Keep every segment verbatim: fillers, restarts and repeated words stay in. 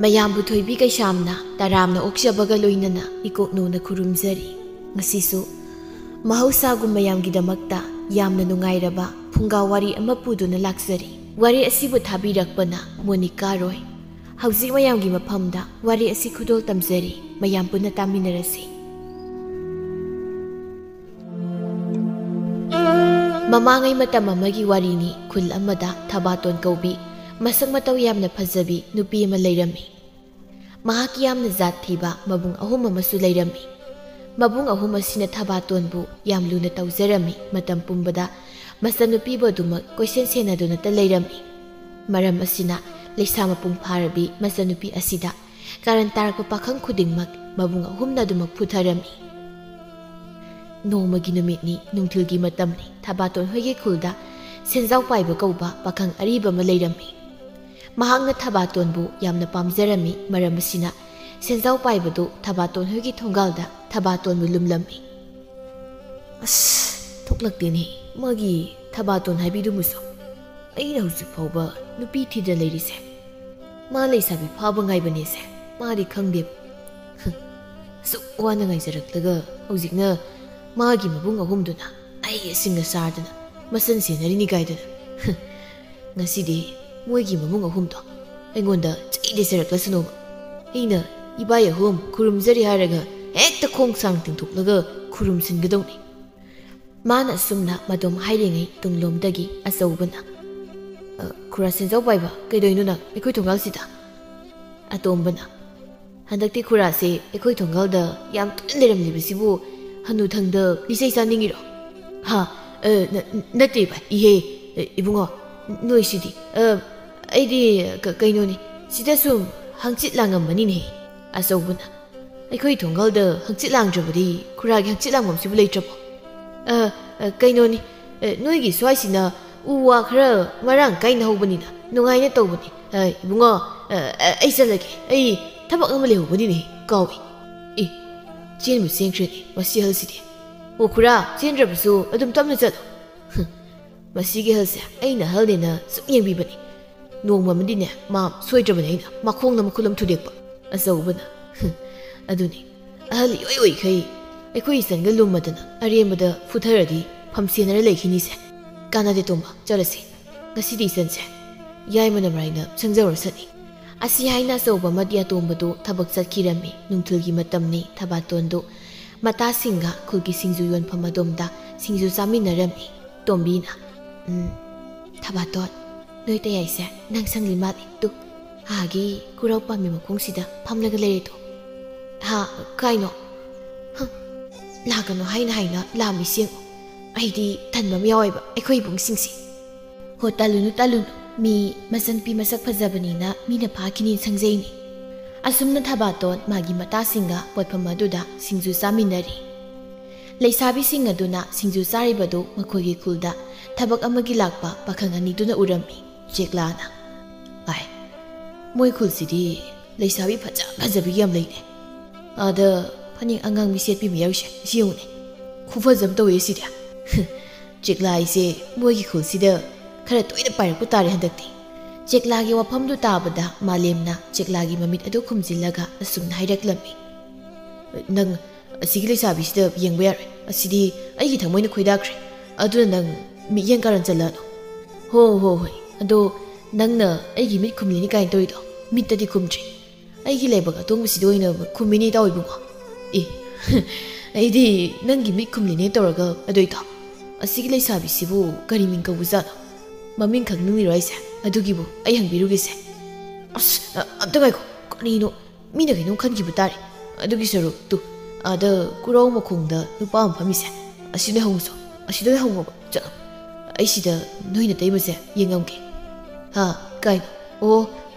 ꯃꯌꯥꯝꯕꯨ ꯊꯣꯏꯕꯤ ꯀꯩꯁꯥꯝꯅ ꯇꯔꯥꯝꯅ ꯑꯣꯛꯆꯕꯒ ꯂꯣꯏꯅꯅ ꯏꯀꯣꯛꯅꯧꯅ ꯈꯨꯔꯨꯝꯖꯔꯤ꯫ ꯉꯁꯤꯁꯨ ꯃꯍꯧꯁꯥꯒꯨꯝ ꯃꯌꯥꯝꯒꯤꯗꯃꯛꯇ ꯌꯥꯝꯅ ꯅꯨꯡꯉꯥꯏꯔꯕ ꯐꯨꯡꯒꯥ ꯋꯥꯔꯤ ꯑꯃ ꯄꯨꯗꯨꯅ ꯂꯥꯛꯆꯔꯤ꯫ ꯋꯥꯔꯤ ꯑꯁꯤꯕꯨ ꯊꯥꯕꯤꯔꯛꯄꯅ ꯃꯣꯅꯤꯀꯥ ꯔꯣꯏ꯫ ꯍꯧꯖꯤꯛ ꯃꯌꯥꯝꯒꯤ ꯃꯐꯝꯗ ꯋꯥꯔꯤ ꯑꯁꯤ ꯈꯨꯗꯣꯜ ꯇꯝꯖꯔꯤ꯫ ꯃꯌꯥꯝ ꯄꯨꯟꯅ ꯇꯥꯃꯤꯟꯅꯔꯁꯤ꯫ ꯃꯃꯥꯡꯉꯩ ꯃꯇꯝ ꯑꯃꯒꯤ ꯋꯥꯔꯤꯅꯤ꯫ ꯈꯨꯜ ꯑꯃꯗ ꯊꯕꯥꯇꯣꯟ ꯀꯧꯕꯤ ꯃꯁꯛ ꯃꯇꯧ ꯌꯥꯝꯅ ꯐꯖꯕꯤ ꯅꯨꯄꯤ ꯑꯃ ꯂꯩꯔꯝꯃꯤ꯫ ꯃꯍꯥꯛꯀꯤ ꯌꯥꯝꯅ ꯖꯥꯠ ꯊꯤꯕ ꯃꯕꯨꯡ ꯑꯍꯨꯝ ꯑꯃꯁꯨ ꯂꯩꯔꯝꯃꯤ꯫ ꯃꯕꯨꯡ ꯑꯍꯨꯝ ꯑꯁꯤꯅ ꯊꯕꯥꯇꯣꯟꯕꯨ ꯌꯥꯝ ꯂꯨꯅ ꯇꯧꯖꯔꯝꯃꯤ꯫ ꯃꯇꯝ ꯄꯨꯝꯕꯗ ꯃꯆꯟꯅꯨꯄꯤꯕꯨ ꯑꯗꯨꯃꯛ ꯀꯣꯏꯁꯦꯟ ꯁꯦꯟꯅꯗꯨꯅꯇ ꯂꯩꯔꯝꯃꯤ꯫ ꯃꯔꯝ ꯑꯁꯤꯅ ꯂꯩꯁꯥ ꯃꯄꯨꯡ ꯐꯥꯔꯕꯤ ꯃꯆꯟꯅꯨꯄꯤ ꯑꯁꯤꯗ ꯀꯥꯔꯟ ꯇꯥꯔꯛꯄ ꯄꯥꯈꯪ ꯈꯨꯗꯤꯡꯃꯛ ꯃꯕꯨꯡ ꯑꯍꯨꯝꯅ ꯑꯗꯨꯃꯛ ꯐꯨꯊꯔꯝꯃꯤ꯫ ꯅꯣꯡꯃꯒꯤ ꯅꯨꯃꯤꯠꯅꯤ, ꯅꯨꯡꯊꯤꯜꯒꯤ ꯃꯇꯝꯅꯤ꯫ ꯊꯕꯥꯇꯣꯟ ꯍꯣꯏꯒꯤ ꯈꯨꯜꯗ ꯁꯦꯟꯖꯥꯎ ꯄꯥꯏꯕ ꯀꯧꯕ ꯄꯥꯈꯪ ꯑꯔꯤꯕ ꯑꯃ ꯂꯩꯔꯝꯃꯤ꯫ ꯃꯍꯥꯛꯅ ꯊꯕꯥꯇꯣꯟꯕꯨ ꯌꯥꯝꯅ ꯄꯥꯝꯖꯔꯝꯃꯤ꯫ ꯃꯔꯝ ꯑꯁꯤꯅ ꯁꯦꯟꯖꯥꯎ ꯄꯥꯏꯕꯗꯨ ꯊꯕꯥꯇꯣꯟ ꯍꯣꯏꯒꯤ ꯊꯣꯡꯒꯥꯜꯗ ꯊꯕꯥꯇꯣꯟꯕꯨ ꯂꯨꯝꯂꯝꯃꯤ꯫ "ꯑꯁ, ꯊꯣꯛꯂꯛꯇꯦꯅꯦ, ꯃꯥꯒꯤ ꯊꯕꯥꯇꯣꯟ ꯍꯥꯏꯕꯤꯗꯨꯃꯁꯨ꯫ ꯑꯩꯅ ꯍꯧꯖꯤꯛ ꯐꯥꯎꯕ ꯅꯨꯄꯤ ꯊꯤꯗ ꯂꯩꯔꯤꯁꯦ꯫ ꯃꯥ ꯂꯩꯁꯥꯕꯤ ꯐꯥꯕ ꯉꯥꯏꯕꯅꯦꯁꯦ, ꯃꯥꯗꯤ ꯈꯪꯗꯦꯕ꯫ ꯑꯁꯨꯛ ꯋꯥꯅ ꯉꯥꯏꯖꯔꯛꯂꯒ ꯍꯧꯖꯤꯛꯅ ꯃꯥꯒꯤ ꯃꯕꯨꯡ ꯑꯍꯨꯝꯗꯨꯅ ꯑꯩ ꯑꯁꯤꯡꯅ ꯆꯥꯗꯅ ꯃꯆꯟ ꯁꯦꯟꯅꯔꯤꯅꯤ ꯀꯥꯏꯗꯅ꯫ ꯉꯁꯤꯗꯤ ꯃꯣꯏꯒꯤ ꯃꯕꯨꯡ ꯑꯍꯨꯝꯗꯣ ꯑꯩꯉꯣꯟꯗ ꯆꯩ ꯂꯩꯖꯔꯛꯂꯁꯅꯣꯕ꯫ ꯑꯩꯅ ꯏꯕꯥꯏ ꯑꯍꯨꯝ ꯈꯨꯔꯨꯝꯖꯔꯤ ꯍꯥꯏꯔꯒ ꯍꯦꯛꯇ ꯈꯣꯡ ꯁꯥꯡ ꯇꯤꯡꯊꯣꯛꯂꯒ ꯈꯨꯔꯨꯝꯁꯤꯟꯒꯗꯧꯅꯤ꯫" ꯃꯥꯅ ꯑꯁꯨꯝꯅ ꯃꯗꯣꯝ ꯍꯥꯏꯔꯤꯉꯩ ꯇꯨꯡꯂꯣꯝꯗꯒꯤ ꯑꯆꯧꯕꯅ, "ꯑ, ꯈꯨꯔꯥ ꯁꯦꯟꯖꯥꯎ ꯄꯥꯏꯕ, ꯀꯩꯗꯧꯏꯅꯣ ꯅꯪ ꯑꯩꯈꯣꯏ ꯊꯣꯡꯒꯥꯜꯁꯤꯗ?" ꯑꯇꯣꯝꯕꯅ, "ꯍꯟꯗꯛꯇꯤ ꯈꯨꯔꯥꯁꯦ ꯑꯩꯈꯣꯏ ꯊꯣꯡꯒꯥꯜꯗ ꯌꯥꯝ ꯇꯣꯏꯅ ꯂꯩꯔꯝꯂꯤꯕꯁꯤꯕꯨ ꯍꯅꯨꯊꯪꯗ ꯂꯤꯆꯩ ꯆꯥꯅꯤꯡꯉꯤꯔꯣ?" "ꯍꯥ? ꯑ, ꯅ-, ꯅꯠꯇꯦ ꯚꯥꯏ, ꯏꯍꯦ, ꯑ, ꯏꯕꯨꯡꯉꯣ, ꯅꯣꯏꯁꯤꯗꯤ, ꯑ, ꯑꯩꯗꯤ ꯀ-, ꯀꯩꯅꯣꯅꯤ, ꯁꯤꯗ ꯁꯨꯝ ꯍꯪꯆꯤꯠ ꯂꯥꯡꯉꯝꯕꯅꯤꯅꯦ꯫" ꯑꯆꯧꯕꯅ, "ꯑꯩꯈꯣꯏ ꯊꯣꯡꯒꯥꯜꯗ ꯍꯪꯆꯤꯠ ꯂꯥꯡꯗ꯭ꯔꯕꯗꯤ ꯈꯨꯔꯥꯒꯤ ꯍꯪꯆꯤꯠ ꯂꯥꯡꯐꯝꯁꯤꯕꯨ ꯂꯩꯇ꯭ꯔꯕꯣ?" "ꯑ, ꯑ, ꯀꯩꯅꯣꯅꯤ, ꯑ, ꯅꯣꯏꯒꯤ ꯁ꯭ꯋꯥꯏꯁꯤꯅ ꯎ ꯋꯥ ꯈꯔ ꯃꯔꯥꯡ ꯀꯥꯏꯅ ꯍꯧꯕꯅꯤꯅ ꯅꯨꯡꯉꯥꯏꯅ ꯇꯧꯕꯅꯤ꯫ ꯑ, ꯏꯕꯨꯡꯉꯣ, ꯑ, ꯑ, ꯑꯩ ꯆꯠꯂꯒꯦ꯫ ꯑꯩ ꯊꯕꯛ ꯑꯃ ꯂꯩꯍꯧꯕꯅꯤꯅꯦ, ꯀꯥꯎꯏ꯫ ꯑꯦ, ꯆꯦꯟꯕꯨ ꯆꯦꯟꯈ꯭ꯔꯦꯅꯦ ꯃꯁꯤ ꯑꯍꯜꯁꯤꯗꯤ꯫ ꯑꯣ ꯈꯨꯔꯥ, ꯆꯦꯟꯗ꯭ꯔꯕꯁꯨ ꯑꯗꯨꯝ ꯇꯞꯅ ꯆꯠꯂꯣ꯫ ꯍꯨꯝ, ꯃꯁꯤꯒꯤ ꯑꯍꯜꯁꯦ ꯑꯩꯅ ꯑꯍꯜꯅꯦꯅ ꯁꯨꯝ ꯌꯦꯡꯕꯤꯕꯅꯤ꯫ ꯅꯣꯡꯃ ꯑꯃꯗꯤꯅꯦ, ꯃꯥ ꯁꯣꯏꯗ꯭ꯔꯕꯅꯦ ꯑꯩꯅ ꯃꯈꯣꯡꯅ ꯃꯈꯨꯠ ꯑꯃ ꯊꯨꯗꯦꯛꯄ꯫ ꯑꯆꯧꯕꯅ, "ꯍꯨꯝ, ꯑꯗꯨꯅꯤ, ꯑꯍꯜ ꯏꯑꯣꯏ ꯑꯣꯏꯈꯩ ꯑꯩꯈꯣꯏ ꯏꯆꯟꯒ ꯂꯨꯝꯃꯗꯅ ꯑꯔꯦꯝꯕꯗ ꯐꯨꯊꯔꯗꯤ ꯐꯝꯁꯦꯟꯅꯔ ꯂꯩꯈꯤꯅꯤꯁꯦ꯫ ꯀꯥꯟꯅꯗꯦ ꯇꯣꯝꯕ, ꯆꯠꯂꯁꯤ꯫ ꯉꯁꯤꯗꯤ ꯏꯆꯟꯁꯦ ꯌꯥꯏꯃꯅ ꯃꯔꯥꯏꯅ ꯁꯪꯖꯍꯧꯔꯁꯅꯤ"꯫ ꯑꯁꯤ ꯍꯥꯏꯅ ꯑꯆꯧꯕ ꯑꯃꯗꯤ ꯑꯇꯣꯝꯕꯗꯣ ꯊꯕꯛ ꯆꯠꯈꯤꯔꯝꯃꯤ꯫ ꯅꯨꯡꯊꯤꯜꯒꯤ ꯃꯇꯝꯅꯤ꯫ ꯊꯕꯥꯇꯣꯟꯗꯣ ꯃꯇꯥꯁꯤꯡꯒ ꯈꯨꯜꯒꯤ ꯁꯤꯡꯖꯨ ꯌꯣꯟꯐꯝ ꯑꯗꯣꯝꯗ ꯁꯤꯡꯖꯨ ꯆꯥꯃꯤꯟꯅꯔꯝꯃꯤ꯫ ꯇꯣꯝꯕꯤꯅ, "ꯎꯝ, ꯊꯕꯥꯇꯣꯟ, ꯅꯣꯏ ꯇꯌꯥꯏꯁꯦ ꯅꯪ ꯁꯪꯂꯤ ꯃꯥꯜꯂꯤ꯫ ꯇꯨ, ꯑꯥꯒꯤ ꯀꯨꯔꯧ ꯄꯥꯝꯕꯤ ꯃꯈꯣꯡꯁꯤꯗ ꯐꯝꯂꯒ ꯂꯩꯔꯦꯗꯣ"꯫ "ꯍꯥ, ꯀꯥꯏꯅꯣ?" "ꯍ, ꯂꯥꯛꯀꯅꯣ ꯍꯥꯏꯅ ꯍꯥꯏꯅ ꯂꯥꯝꯃꯤ ꯁꯦꯡꯉꯨ꯫ ꯑꯩꯗꯤ ꯇꯟꯕ ꯑꯃ ꯌꯥꯎꯋꯦꯕ ꯑꯩꯈꯣꯏ ꯏꯕꯨꯡꯁꯤꯡꯁꯦ"꯫ "ꯍꯣ, ꯇꯜꯂꯨꯅꯨ, ꯇꯜꯂꯨꯅꯨ꯫ ꯃꯤ ꯃꯆꯟꯄꯤ ꯃꯁꯛ ꯐꯖꯕꯅꯤꯅ ꯃꯤꯅ ꯐꯥꯈꯤꯅꯤ ꯁꯪꯖꯩꯅꯤ"꯫ ꯑꯁꯨꯝꯅ ꯊꯕꯥꯇꯣꯟ ꯃꯥꯒꯤ ꯃꯇꯥꯁꯤꯡꯒ ꯄꯣꯠꯐꯝ ꯑꯗꯨꯗ ꯁꯤꯡꯖꯨ ꯆꯥꯃꯤꯟꯅꯔꯤ꯫ ꯂꯩꯁꯥꯕꯤꯁꯤꯡ ꯑꯗꯨꯅ ꯁꯤꯡꯖꯨ ꯆꯥꯔꯤꯕꯗꯨ ꯃꯈꯣꯏꯒꯤ ꯈꯨꯜꯗ ꯊꯕꯛ ꯑꯃꯒꯤ ꯂꯥꯛꯄ ꯄꯥꯈꯪ ꯑꯅꯤꯗꯨꯅ ꯎꯔꯝꯃꯤ꯫ ꯆꯦꯛꯂꯥꯅ, "ꯑꯥꯏ, ꯃꯣꯏ ꯈꯨꯜꯁꯤꯗꯤ ꯂꯩꯁꯥꯕꯤ ꯐꯖ ꯐꯖꯕꯤ ꯌꯥꯝ ꯂꯩꯅꯦ꯫ ꯑꯥꯗ ꯐꯅꯦꯛ ꯑꯉꯥꯡꯕꯤ ꯁꯦꯠꯄꯤ ꯑꯃ ꯌꯥꯎꯔꯤꯁꯦ, ꯁꯤ ꯌꯦꯡꯉꯨꯅꯦ꯫ ꯈꯨꯐꯖ ꯑꯃ ꯇꯧꯋꯦ ꯁꯤꯗꯤ"꯫ ꯆꯦꯛꯂꯥ ꯍꯥꯏꯁꯦ ꯃꯣꯏꯒꯤ ꯈꯨꯜꯁꯤꯗ ꯈꯔ ꯇꯣꯏꯅ ꯄꯥꯏꯔꯛꯄ ꯇꯥꯔꯦ ꯍꯟꯗꯛꯇꯤ꯫ ꯆꯦꯛꯂꯥꯒꯤ ꯋꯥꯐꯝꯗꯨ ꯇꯥꯕꯗ ꯃꯥꯂꯦꯝꯅ ꯆꯦꯛꯂꯥꯒꯤ ꯃꯃꯤꯠ ꯑꯗꯨ ꯈꯨꯝꯖꯤꯜꯂꯒ ꯑꯁꯨꯝꯅ ꯍꯥꯏꯔꯛꯂꯝꯃꯤ, "ꯅꯪ ꯑꯁꯤꯒꯤ ꯂꯩꯁꯥꯕꯤꯁꯤꯗ ꯌꯦꯡꯕ ꯌꯥꯔꯣꯏ꯫ ꯑꯁꯤꯗꯤ ꯑꯩꯒꯤ ꯊꯃꯣꯏꯅ ꯈꯣꯏꯗꯥꯈ꯭ꯔꯦ꯫ ꯑꯗꯨꯅ ꯅꯪ ꯃꯤꯠꯌꯦꯡ ꯀꯥꯔꯟ ꯆꯠꯂꯅꯨ"꯫ "ꯍꯣ, ꯍꯣ, ꯍꯣꯏ꯫ ꯑꯗꯣ ꯅꯪꯅ ꯑꯩꯒꯤ ꯃꯤꯠ ꯈꯨꯝꯂꯤꯅꯤ ꯀꯥꯏꯅ ꯇꯧꯔꯤꯗꯣ, ꯃꯤꯠꯇꯗꯤ ꯈꯨꯝꯗ꯭ꯔꯤ꯫ ꯑꯩꯒꯤ ꯂꯥꯏꯕꯛ ꯑꯇꯣꯡꯕꯁꯤꯗ ꯑꯣꯏꯅ ꯈꯨꯝꯃꯤꯅꯦ, ꯏꯇꯥꯎ ꯏꯕꯨꯡꯉꯣ꯫ ꯑꯦ, ꯑꯩꯗꯤ ꯅꯪꯒꯤ ꯃꯤꯠ ꯈꯨꯝꯂꯤꯅꯦ ꯇꯧꯔꯒ, ꯑꯗꯣ ꯏꯇꯥꯎ, ꯑꯁꯤꯒꯤ ꯂꯩꯁꯥꯕꯤꯁꯤꯕꯨ ꯀꯔꯤ ꯃꯤꯡ ꯀꯧꯕꯖꯥꯠꯅꯣ? ꯃꯃꯤꯡ ꯈꯪꯅꯤꯡꯂꯤꯔꯣ ꯍꯥꯏꯁꯦ? ꯑꯗꯨꯒꯤꯕꯨ ꯑꯩ ꯍꯪꯕꯤꯔꯨꯒꯦꯁꯦ꯫ ꯑꯁ, ꯑ-, ꯑꯝꯇ ꯉꯥꯏꯈꯣ, ꯀꯔꯤꯅꯣ? ꯃꯤꯅ ꯀꯩꯅꯣꯝ ꯈꯟꯈꯤꯕ ꯇꯥꯔꯦ꯫ ꯑꯗꯨꯒꯤ ꯁꯔꯨꯛ, ꯇꯨ, ꯑꯥꯗ ꯀꯨꯔꯧ ꯃꯈꯣꯡꯗ ꯅꯨꯄꯥ ꯑꯃ ꯐꯝꯃꯤꯁꯦ, ꯑꯁꯤꯗ ꯍꯪꯉꯨꯁꯣ, ꯑꯁꯤꯗ ꯍꯪꯉꯣꯕ, ꯆꯠꯂꯣ꯫ ꯑꯩ ꯁꯤꯗ ꯅꯣꯏ ꯅꯇꯩꯃꯁꯦ ꯌꯦꯡꯉꯝꯒꯦ"꯫ "ꯍꯥ, ꯀꯥꯏꯗ? ꯑꯣ,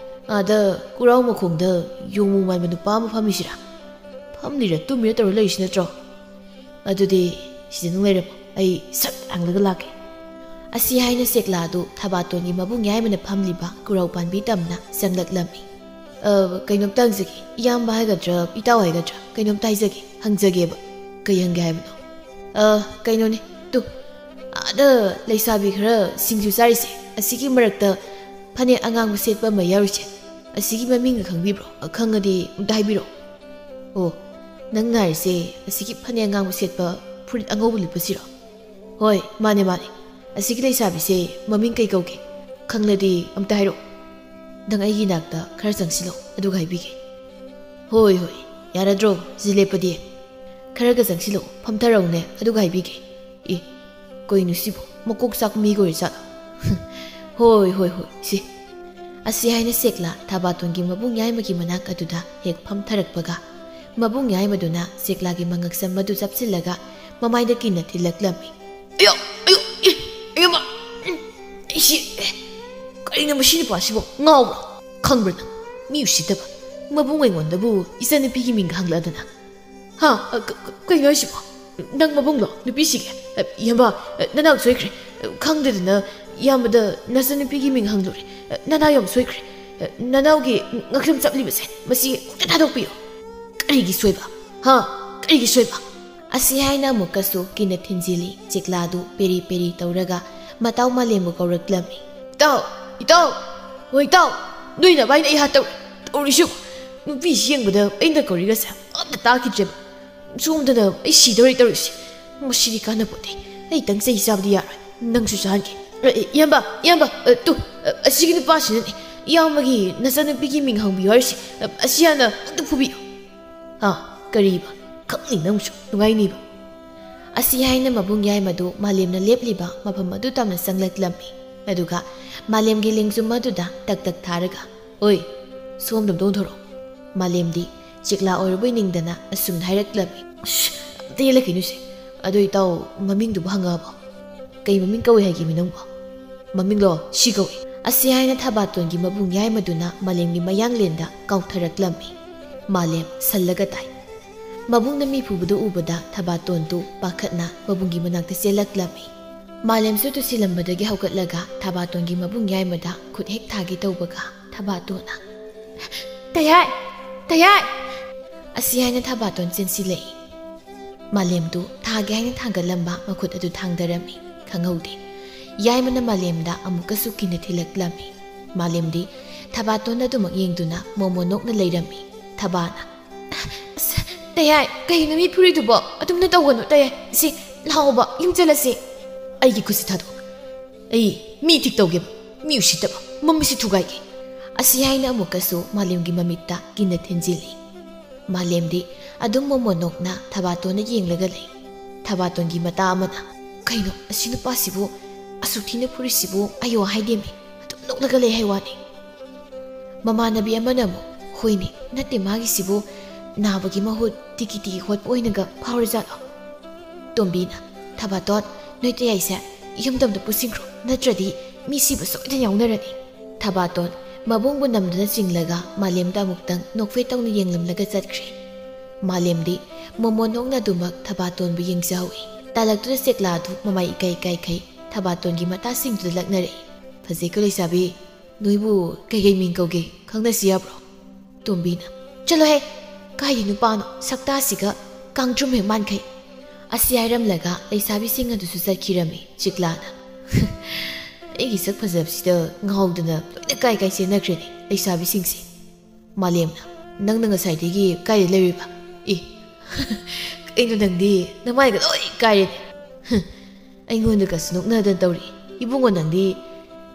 ꯑꯥꯗ ꯀꯨꯔꯧ ꯃꯈꯣꯡꯗ ꯌꯣꯡꯃꯨ ꯃꯥꯟꯕ ꯅꯨꯄꯥ ꯑꯃ ꯐꯝꯃꯤꯁꯤꯔꯥ? ꯐꯝꯂꯤꯔ ꯇꯨꯝꯃꯤꯔ ꯇꯧꯔ ꯂꯩꯔꯤꯁꯤ ꯅꯠꯇ꯭ꯔꯣ? ꯑꯗꯨꯗꯤ ꯁꯤꯗ ꯅꯨꯡ ꯂꯩꯔꯝꯃꯣ, ꯑꯩ ꯁꯠ ꯍꯪꯂꯒ ꯂꯥꯛꯀꯦ"꯫ ꯑꯁꯤ ꯍꯥꯏꯅ ꯆꯦꯛꯂꯥꯗꯨ ꯊꯕꯥꯇꯣꯟꯒꯤ ꯃꯕꯨꯡ ꯌꯥꯏꯃꯅ ꯐꯝꯂꯤꯕ ꯀꯨꯔꯧ ꯄꯥꯟꯕꯤ ꯇꯝꯅ ꯆꯪꯂꯛꯂꯝꯃꯤ꯫ "ꯑ, ꯀꯩꯅꯣꯝꯇ ꯍꯪꯖꯒꯦ, ꯏꯌꯥꯝꯕ ꯍꯥꯏꯒꯗ꯭ꯔꯥ, ꯏꯇꯥꯎ ꯍꯥꯏꯒꯗ꯭ꯔꯥ, ꯀꯩꯅꯣꯝꯇ ꯍꯥꯏꯖꯒꯦ, ꯍꯪꯖꯒꯦꯕ"꯫ "ꯀꯩ ꯍꯪꯒꯦ ꯍꯥꯏꯕꯅꯣ?" "ꯑ, ꯀꯩꯅꯣꯅꯦ, ꯇꯨ, ꯑꯥꯗ ꯂꯩꯁꯥꯕꯤ ꯈꯔ ꯁꯤꯡꯖꯨ ꯆꯥꯔꯤꯁꯦ, ꯑꯁꯤꯒꯤ ꯃꯔꯛꯇ ꯐꯅꯦꯛ ꯑꯉꯥꯡꯕ ꯁꯦꯠꯄ ꯑꯃ ꯌꯥꯎꯔꯤꯁꯦ, ꯑꯁꯤꯒꯤ ꯃꯃꯤꯡꯒ ꯈꯪꯕꯤꯕ꯭ꯔꯣ? ꯈꯪꯉꯗꯤ ꯑꯝꯇ ꯍꯥꯏꯕꯤꯔꯛꯑꯣ꯫ ꯑꯣ, ꯅꯪ ꯅꯥꯔꯤꯁꯦ ꯑꯁꯤꯒꯤ ꯐꯅꯦꯛ ꯑꯉꯥꯡꯕ ꯁꯦꯠꯄ, ꯐꯨꯔꯤꯠ ꯑꯉꯧꯕ ꯂꯤꯠꯄꯁꯤꯔꯣ? ꯍꯣꯏ, ꯃꯥꯅꯦ, ꯃꯥꯅꯦ꯫ ꯑꯁꯤꯒꯤ ꯂꯩꯁꯥꯕꯤꯁꯦ ꯃꯃꯤꯡ ꯀꯩ ꯀꯧꯒꯦ? ꯈꯪꯂꯗꯤ ꯑꯝꯇ ꯍꯥꯏꯔꯛꯑꯣ꯫ ꯅꯪ ꯑꯩꯒꯤ ꯅꯥꯛꯇ ꯈꯔ ꯆꯪꯁꯤꯜꯂꯛꯑꯣ, ꯑꯗꯨꯒ ꯍꯥꯏꯕꯤꯒꯦ꯫ ꯍꯣꯏ, ꯍꯣꯏ, ꯌꯥꯔꯗ꯭ꯔꯣ? ꯁꯤ ꯂꯦꯞꯄꯗꯤ꯫ ꯈꯔꯒ ꯆꯪꯁꯤꯜꯂꯛꯑꯣ, ꯐꯝꯊꯔꯛꯎꯅꯦ, ꯑꯗꯨꯒ ꯍꯥꯏꯕꯤꯒꯦ꯫ ꯑꯦ, ꯀꯩꯅꯣ ꯁꯤꯕꯣ? ꯃꯀꯣꯛ ꯆꯥꯛꯄ ꯃꯤꯒ ꯑꯣꯏꯔꯖꯥꯠꯂꯣ? ꯍꯣꯏ, ꯍꯣꯏ, ꯍꯣꯏ, ꯁꯤ꯫ ꯑꯁꯤ ꯍꯥꯏꯅ ꯆꯦꯛꯂꯥ ꯊꯥꯕꯥꯇꯣꯟꯒꯤ ꯃꯕꯨꯡ ꯌꯥꯏꯃꯒꯤ ꯃꯅꯥꯛ ꯑꯗꯨꯗ ꯍꯦꯛ ꯐꯝꯊꯔꯛꯄꯒ, ꯃꯕꯨꯡ ꯌꯥꯏꯃꯗꯨꯅ ꯆꯦꯛꯂꯥꯒꯤ ꯃꯉꯛꯁꯝ ꯑꯗꯨ ꯆꯞꯁꯤꯜꯂꯒ ꯃꯃꯥꯏꯗ ꯀꯤꯟꯅ ꯊꯤꯜꯂꯛꯂꯝꯃꯤ꯫ ꯑꯌꯣ, ꯑꯌꯣ, ꯑꯦ, ꯑꯌꯣꯃ! ꯎꯝ, ꯑꯩꯁꯤ, ꯑꯦ, ꯀꯔꯤꯅꯣ ꯃꯁꯤ ꯅꯨꯄꯥꯁꯤꯕꯣ? ꯉꯥꯎꯕ꯭ꯔꯣ? ꯈꯪꯕ꯭ꯔꯥ ꯅꯪ? ꯃꯤ ꯎꯁꯤꯠꯇꯕ꯫ ꯃꯕꯨꯡ ꯑꯩꯉꯣꯟꯗꯕꯨ ꯏꯆꯟꯅꯨꯄꯤꯒꯤ ꯃꯤꯡ ꯍꯪꯂꯛꯑꯗꯅ꯫ ꯍꯥ? ꯑ, ꯀ-, ꯀ-, ꯀꯩꯅꯣ ꯍꯥꯏꯁꯤꯕꯣ? ꯅꯪ ꯃꯕꯨꯡꯂꯣ? ꯅꯨꯄꯤꯁꯤꯒꯦ? ꯑ, ꯏꯌꯥꯝꯕ, ꯑ, ꯅꯅꯥꯎ ꯁꯣꯏꯈ꯭ꯔꯦ꯫ ꯑ, ꯈꯪꯗꯗꯅ ꯏꯌꯥꯝꯕꯗ ꯅꯆꯟꯅꯨꯄꯤꯒꯤ ꯃꯤꯡ ꯍꯪꯂꯨꯔꯦ꯫ ꯑ, ꯅꯅꯥꯎ ꯌꯥꯝ ꯁꯣꯏꯈ꯭ꯔꯦ꯫ ꯑ, ꯅꯅꯥꯎꯒꯤ ꯉꯛꯁꯝ ꯆꯞꯂꯤꯕꯁꯦ, ꯃꯁꯤ ꯑꯝꯇ ꯊꯥꯗꯣꯛꯄꯤꯌꯨ꯫ ꯀꯔꯤꯒꯤ ꯁꯣꯏꯕ? ꯍꯥ? ꯀꯔꯤꯒꯤ ꯁꯣꯏꯕ? ꯑꯁꯤ ꯍꯥꯏꯅ ꯑꯃꯨꯛꯀꯁꯨ ꯀꯤꯟꯅ ꯊꯤꯟꯖꯤꯜꯂꯤ꯫ ꯆꯦꯛꯂꯥꯗꯨ ꯄꯦꯔꯤ ꯄꯦꯔꯤ ꯇꯧꯔꯒ ꯃꯇꯥꯎ ꯃꯥꯂꯦꯝꯕꯨ ꯀꯧꯔꯛꯂꯝꯃꯤ꯫ "ꯏꯇꯥꯎ! ꯏꯇꯥꯎ! ꯍꯣꯏ, ꯏꯇꯥꯎ! ꯅꯣꯏ ꯅꯕꯥꯏꯅ ꯑꯩ ꯍꯥꯠꯇꯧꯔꯦ꯫ ꯇꯧꯔꯤꯁꯤꯕꯨ! ꯅꯨꯄꯤꯁꯤ ꯌꯦꯡꯕꯗ ꯑꯩꯅ ꯀꯧꯔꯤꯒꯁꯦ ꯑꯝꯇ ꯇꯥꯈꯤꯗ꯭ꯔꯦꯕ꯫ ꯁꯣꯝꯗꯅ ꯑꯩ ꯁꯤꯗꯧꯔꯦ ꯇꯧꯔꯤꯁꯦ꯫ ꯃꯁꯤꯗꯤ ꯀꯥꯟꯅꯄꯣꯠꯇꯦ꯫ ꯑꯩꯇꯪ ꯆꯩ ꯆꯥꯕꯗꯤ ꯌꯥꯔꯣꯏ꯫ ꯅꯪꯁꯨ ꯆꯥꯍꯟꯒꯦ꯫ ꯑꯦ, ꯑꯦ, ꯏꯌꯥꯝꯕ! ꯏꯌꯥꯝꯕ! ꯑ, ꯇꯨ! ꯑ, ꯑꯁꯤꯒꯤ ꯅꯨꯄꯥꯁꯤꯅꯅꯦ ꯏꯌꯥꯝꯕꯒꯤ ꯅꯆꯟꯅꯨꯄꯤꯒꯤ ꯃꯤꯡ ꯍꯪꯕꯤꯌꯨ ꯍꯥꯏꯔꯤꯁꯦ꯫ ꯑ, ꯑꯁꯤ ꯍꯥꯟꯅ ꯑꯝꯇ ꯐꯨꯕꯤꯌꯨ꯫ ꯍꯥ? ꯀꯔꯤꯕ? ꯈꯪꯅꯤ ꯅꯪꯁꯨ꯫ ꯅꯨꯡꯉꯥꯏꯅꯤꯕ?" ꯑꯁꯤ ꯍꯥꯏꯅ ꯃꯕꯨꯡ ꯌꯥꯏꯃꯗꯨ ꯃꯥꯂꯦꯝꯅ ꯂꯦꯞꯂꯤꯕ ꯃꯐꯝ ꯑꯗꯨ ꯇꯝꯅ ꯆꯪꯂꯛꯂꯝꯃꯤ꯫ ꯑꯗꯨꯒ ꯃꯥꯂꯦꯝꯒꯤ ꯂꯦꯡꯖꯨꯝ ꯑꯗꯨꯗ ꯇꯛ ꯇꯛ ꯊꯥꯔꯒ, "ꯑꯣꯏ, ꯁꯣꯝꯗ ꯑꯝꯇ ꯑꯣꯟꯊꯣꯔꯛꯑꯣ꯫" ꯃꯥꯂꯦꯝꯗꯤ ꯆꯦꯛꯂꯥ ꯑꯣꯏꯔꯕꯣꯏ ꯅꯤꯡꯗꯅ ꯑꯁꯨꯝꯅ ꯍꯥꯏꯔꯛꯂꯝꯃꯤ꯫ "ꯑꯁ, ꯑꯝꯇ ꯌꯦꯜꯂꯛꯈꯤꯅꯨꯁꯦ꯫ ꯑꯗꯣ ꯏꯇꯥꯎ, ꯃꯃꯤꯡꯗꯨꯕꯨ ꯍꯪꯉꯛꯑꯕꯣ? ꯀꯩ ꯃꯃꯤꯡ ꯀꯧꯏ ꯍꯥꯏꯒꯦꯃꯤ ꯅꯪꯕꯣ?" "ꯃꯃꯤꯡꯂꯣ? ꯁꯤ ꯀꯧꯏ꯫" ꯑꯁꯤ ꯍꯥꯏꯅ ꯊꯕꯥꯇꯣꯟꯒꯤ ꯃꯕꯨꯡ ꯌꯥꯏꯃꯗꯨꯅ ꯃꯥꯂꯦꯝꯒꯤ ꯃꯌꯥꯡꯂꯦꯟꯗ ꯀꯥꯎꯊꯔꯛꯂꯝꯃꯤ꯫ ꯃꯥꯂꯦꯝ ꯁꯜꯂꯒ ꯇꯥꯏ꯫ ꯃꯕꯨꯡꯅ ꯃꯤ ꯐꯨꯕꯗꯨ ꯎꯕꯗ ꯊꯕꯥꯇꯣꯟꯗꯨ ꯄꯥꯈꯠꯅ ꯃꯕꯨꯡꯒꯤ ꯃꯅꯥꯛꯇ ꯆꯦꯜꯂꯛꯂꯝꯃꯤ꯫ ꯃꯥꯂꯦꯝꯁꯨ ꯇꯨꯁꯤꯜꯂꯝꯕꯗꯒꯤ ꯍꯧꯒꯠꯂꯒ ꯊꯕꯥꯇꯣꯟꯒꯤ ꯃꯕꯨꯡ ꯌꯥꯏꯃꯗ ꯈꯨꯠ ꯍꯦꯛ ꯊꯥꯒꯦ ꯇꯧꯕꯒ ꯊꯕꯥꯇꯣꯟꯅ, "ꯇꯌꯥꯏ! ꯇꯌꯥꯏ!" ꯑꯁꯤ ꯍꯥꯏꯅ ꯊꯕꯥꯇꯣꯟ ꯆꯦꯟꯁꯤꯜꯂꯛꯏ꯫ ꯃꯥꯂꯦꯝꯗꯨ ꯊꯥꯒꯦ ꯍꯥꯏꯅ ꯊꯥꯡꯒꯠꯂꯝꯕ ꯃꯈꯨꯠ ꯑꯗꯨ ꯊꯥꯡꯗꯔꯝꯃꯤ꯫ ꯈꯪꯍꯧꯗꯦ꯫ ꯌꯥꯏꯃꯅ ꯃꯥꯂꯦꯝꯗ ꯑꯃꯨꯛꯀꯁꯨ ꯀꯤꯟꯅ ꯊꯤꯜꯂꯛꯂꯝꯃꯤ꯫ ꯃꯥꯂꯦꯝꯗꯤ ꯊꯕꯥꯇꯣꯟ ꯑꯗꯨꯃꯛ ꯌꯦꯡꯗꯨꯅ ꯃꯣꯃꯣꯟ ꯅꯣꯛꯅ ꯂꯩꯔꯝꯃꯤ꯫ ꯊꯕꯥꯅ, "ꯑꯁ, ꯇꯌꯥꯏ, ꯀꯩꯅꯣ ꯃꯤ ꯐꯨꯔꯤꯗꯨꯕꯣ? ꯑꯗꯨꯝꯅ ꯇꯧꯒꯅꯨ, ꯇꯌꯥꯏ꯫ ꯁꯤ, ꯂꯥꯛꯑꯣꯕ, ꯌꯨꯝ ꯆꯠꯂꯁꯤ꯫" "ꯑꯩꯒꯤ ꯈꯨꯠꯁꯤ ꯊꯥꯗꯣꯛ꯫ ꯑꯩ ꯃꯤ ꯊꯤꯛ ꯇꯧꯒꯦꯕ, ꯃꯤ ꯎꯁꯤꯠꯇꯕ, ꯃꯃꯤꯠꯁꯤ ꯊꯨꯒꯥꯏꯒꯦ꯫" ꯑꯁꯤ ꯍꯥꯏꯅ ꯑꯃꯨꯛꯀꯁꯨ ꯃꯥꯂꯦꯝꯒꯤ ꯃꯃꯤꯠꯇ ꯀꯤꯟꯅ ꯊꯤꯟꯖꯤꯜꯂꯤ꯫ ꯃꯥꯂꯦꯝꯗꯤ ꯑꯗꯨꯝ ꯃꯣꯃꯣꯟ ꯅꯣꯛꯅ ꯊꯕꯥꯇꯣꯟꯗ ꯌꯦꯡꯂꯒ ꯂꯩ꯫ ꯊꯕꯥꯇꯣꯟꯒꯤ ꯃꯇꯥ ꯑꯃꯅ, "ꯀꯩꯅꯣ ꯑꯁꯤ ꯅꯨꯄꯥꯁꯤꯕꯨ ꯑꯁꯨꯛ ꯊꯤꯅ ꯐꯨꯔꯤꯁꯤꯕꯨ? ꯑꯌꯣ ꯍꯥꯏꯗꯦꯃꯤ, ꯑꯗꯨꯝ ꯅꯣꯛꯂꯒ ꯂꯩ ꯍꯥꯏ ꯋꯥꯅꯤ꯫" ꯃꯃꯥꯟꯅꯕꯤ ꯑꯃꯅ ꯑꯃꯨꯛ, "ꯍꯣꯏꯅꯦ, ꯅꯠꯇꯦ, ꯃꯥꯒꯤꯁꯤꯕꯨ ꯅꯥꯕꯒꯤ ꯃꯍꯨꯠ ꯇꯤꯀꯤ ꯇꯤꯀꯤ ꯍꯣꯠꯄ ꯑꯣꯏꯅꯒ ꯐꯥꯎꯔꯖꯥꯠꯂꯣ?" ꯇꯣꯝꯕꯤꯅ, "ꯊꯕꯥꯇꯣꯟ, ꯅꯣꯏ ꯇꯌꯥꯏꯁꯦ ꯌꯨꯝꯗ ꯑꯝꯇ ꯄꯨꯁꯤꯟꯈ꯭ꯔꯣ, ꯅꯠꯇ꯭ꯔꯗꯤ ꯃꯤ ꯁꯤꯕ ꯁꯣꯏꯗꯅ ꯌꯥꯎꯅꯔꯅꯤ꯫" ꯊꯕꯥꯇꯣꯟ ꯃꯕꯨꯡꯕꯨ ꯅꯝꯗꯨꯅ ꯆꯤꯡꯂꯒ ꯃꯥꯂꯦꯝꯗ ꯑꯃꯨꯛꯇꯪ ꯅꯣꯛꯐꯦꯠ ꯇꯧꯅ ꯌꯦꯡꯂꯝꯂꯒ ꯆꯠꯈ꯭ꯔꯦ꯫ ꯃꯥꯂꯦꯝꯗꯤ ꯃꯣꯃꯣꯟ ꯅꯣꯛꯅ ꯑꯗꯨꯃꯛ ꯊꯕꯥꯇꯣꯟꯕꯨ ꯌꯦꯡꯖꯍꯧꯏ꯫ ꯇꯥꯂꯛꯇꯨꯗ ꯆꯦꯛꯂꯥ ꯑꯗꯨ ꯃꯃꯥꯏ ꯏꯀꯥꯏ ꯏꯀꯥꯏꯈꯩ ꯊꯕꯥꯇꯣꯟꯒꯤ ꯃꯇꯥꯁꯤꯡꯗꯨꯗ ꯂꯛꯅꯔꯛꯏ꯫ "ꯐꯖꯩꯀꯣ ꯂꯩꯁꯥꯕꯤ, ꯅꯣꯏꯕꯨ ꯀꯩꯀꯩ ꯃꯤꯡ ꯀꯧꯒꯦ, ꯈꯪꯅꯁꯤ ꯌꯥꯕ꯭ꯔꯣ?" ꯇꯣꯝꯕꯤꯅ, "ꯆꯠꯂꯣꯍꯦ, ꯀꯥꯏꯗꯩ ꯅꯨꯄꯥꯅꯣ, ꯁꯛꯇꯥꯁꯤꯒ ꯀꯥꯡꯗ꯭ꯔꯨꯝ ꯍꯦꯛ ꯃꯥꯟꯈꯩ꯫" ꯑꯁꯤ ꯍꯥꯏꯔꯝꯂꯒ ꯂꯩꯁꯥꯕꯤꯁꯤꯡ ꯑꯗꯨꯁꯨ ꯆꯠꯈꯤꯔꯝꯃꯤ꯫ ꯆꯤꯛꯂꯥꯅ, "ꯑꯩꯒꯤ ꯁꯛ ꯐꯖꯕꯁꯤꯗ ꯉꯥꯎꯗꯅ ꯂꯣꯏꯅ ꯀꯥꯏ ꯀꯥꯏ ꯆꯦꯟꯅꯈ꯭ꯔꯦꯅꯦ ꯂꯩꯁꯥꯕꯤꯁꯤꯡꯁꯦ꯫" ꯃꯥꯂꯦꯝꯅ, "ꯅꯪꯅ ꯉꯁꯥꯏꯗꯒꯤ ꯀꯥꯏꯗ ꯂꯩꯔꯨꯏꯕ? ꯑꯦ, ꯀꯩꯅꯣ ꯅꯪꯗꯤ ꯅꯃꯥꯏꯒ ꯂꯣꯏ ꯀꯥꯏꯔꯦꯅꯦ꯫ ꯍꯨꯝ, ꯑꯩꯉꯣꯟꯗꯒꯁꯨ ꯅꯣꯛꯅꯗꯅ ꯇꯧꯔꯤ꯫ ꯏꯕꯨꯡꯉꯣ, ꯅꯪꯗꯤ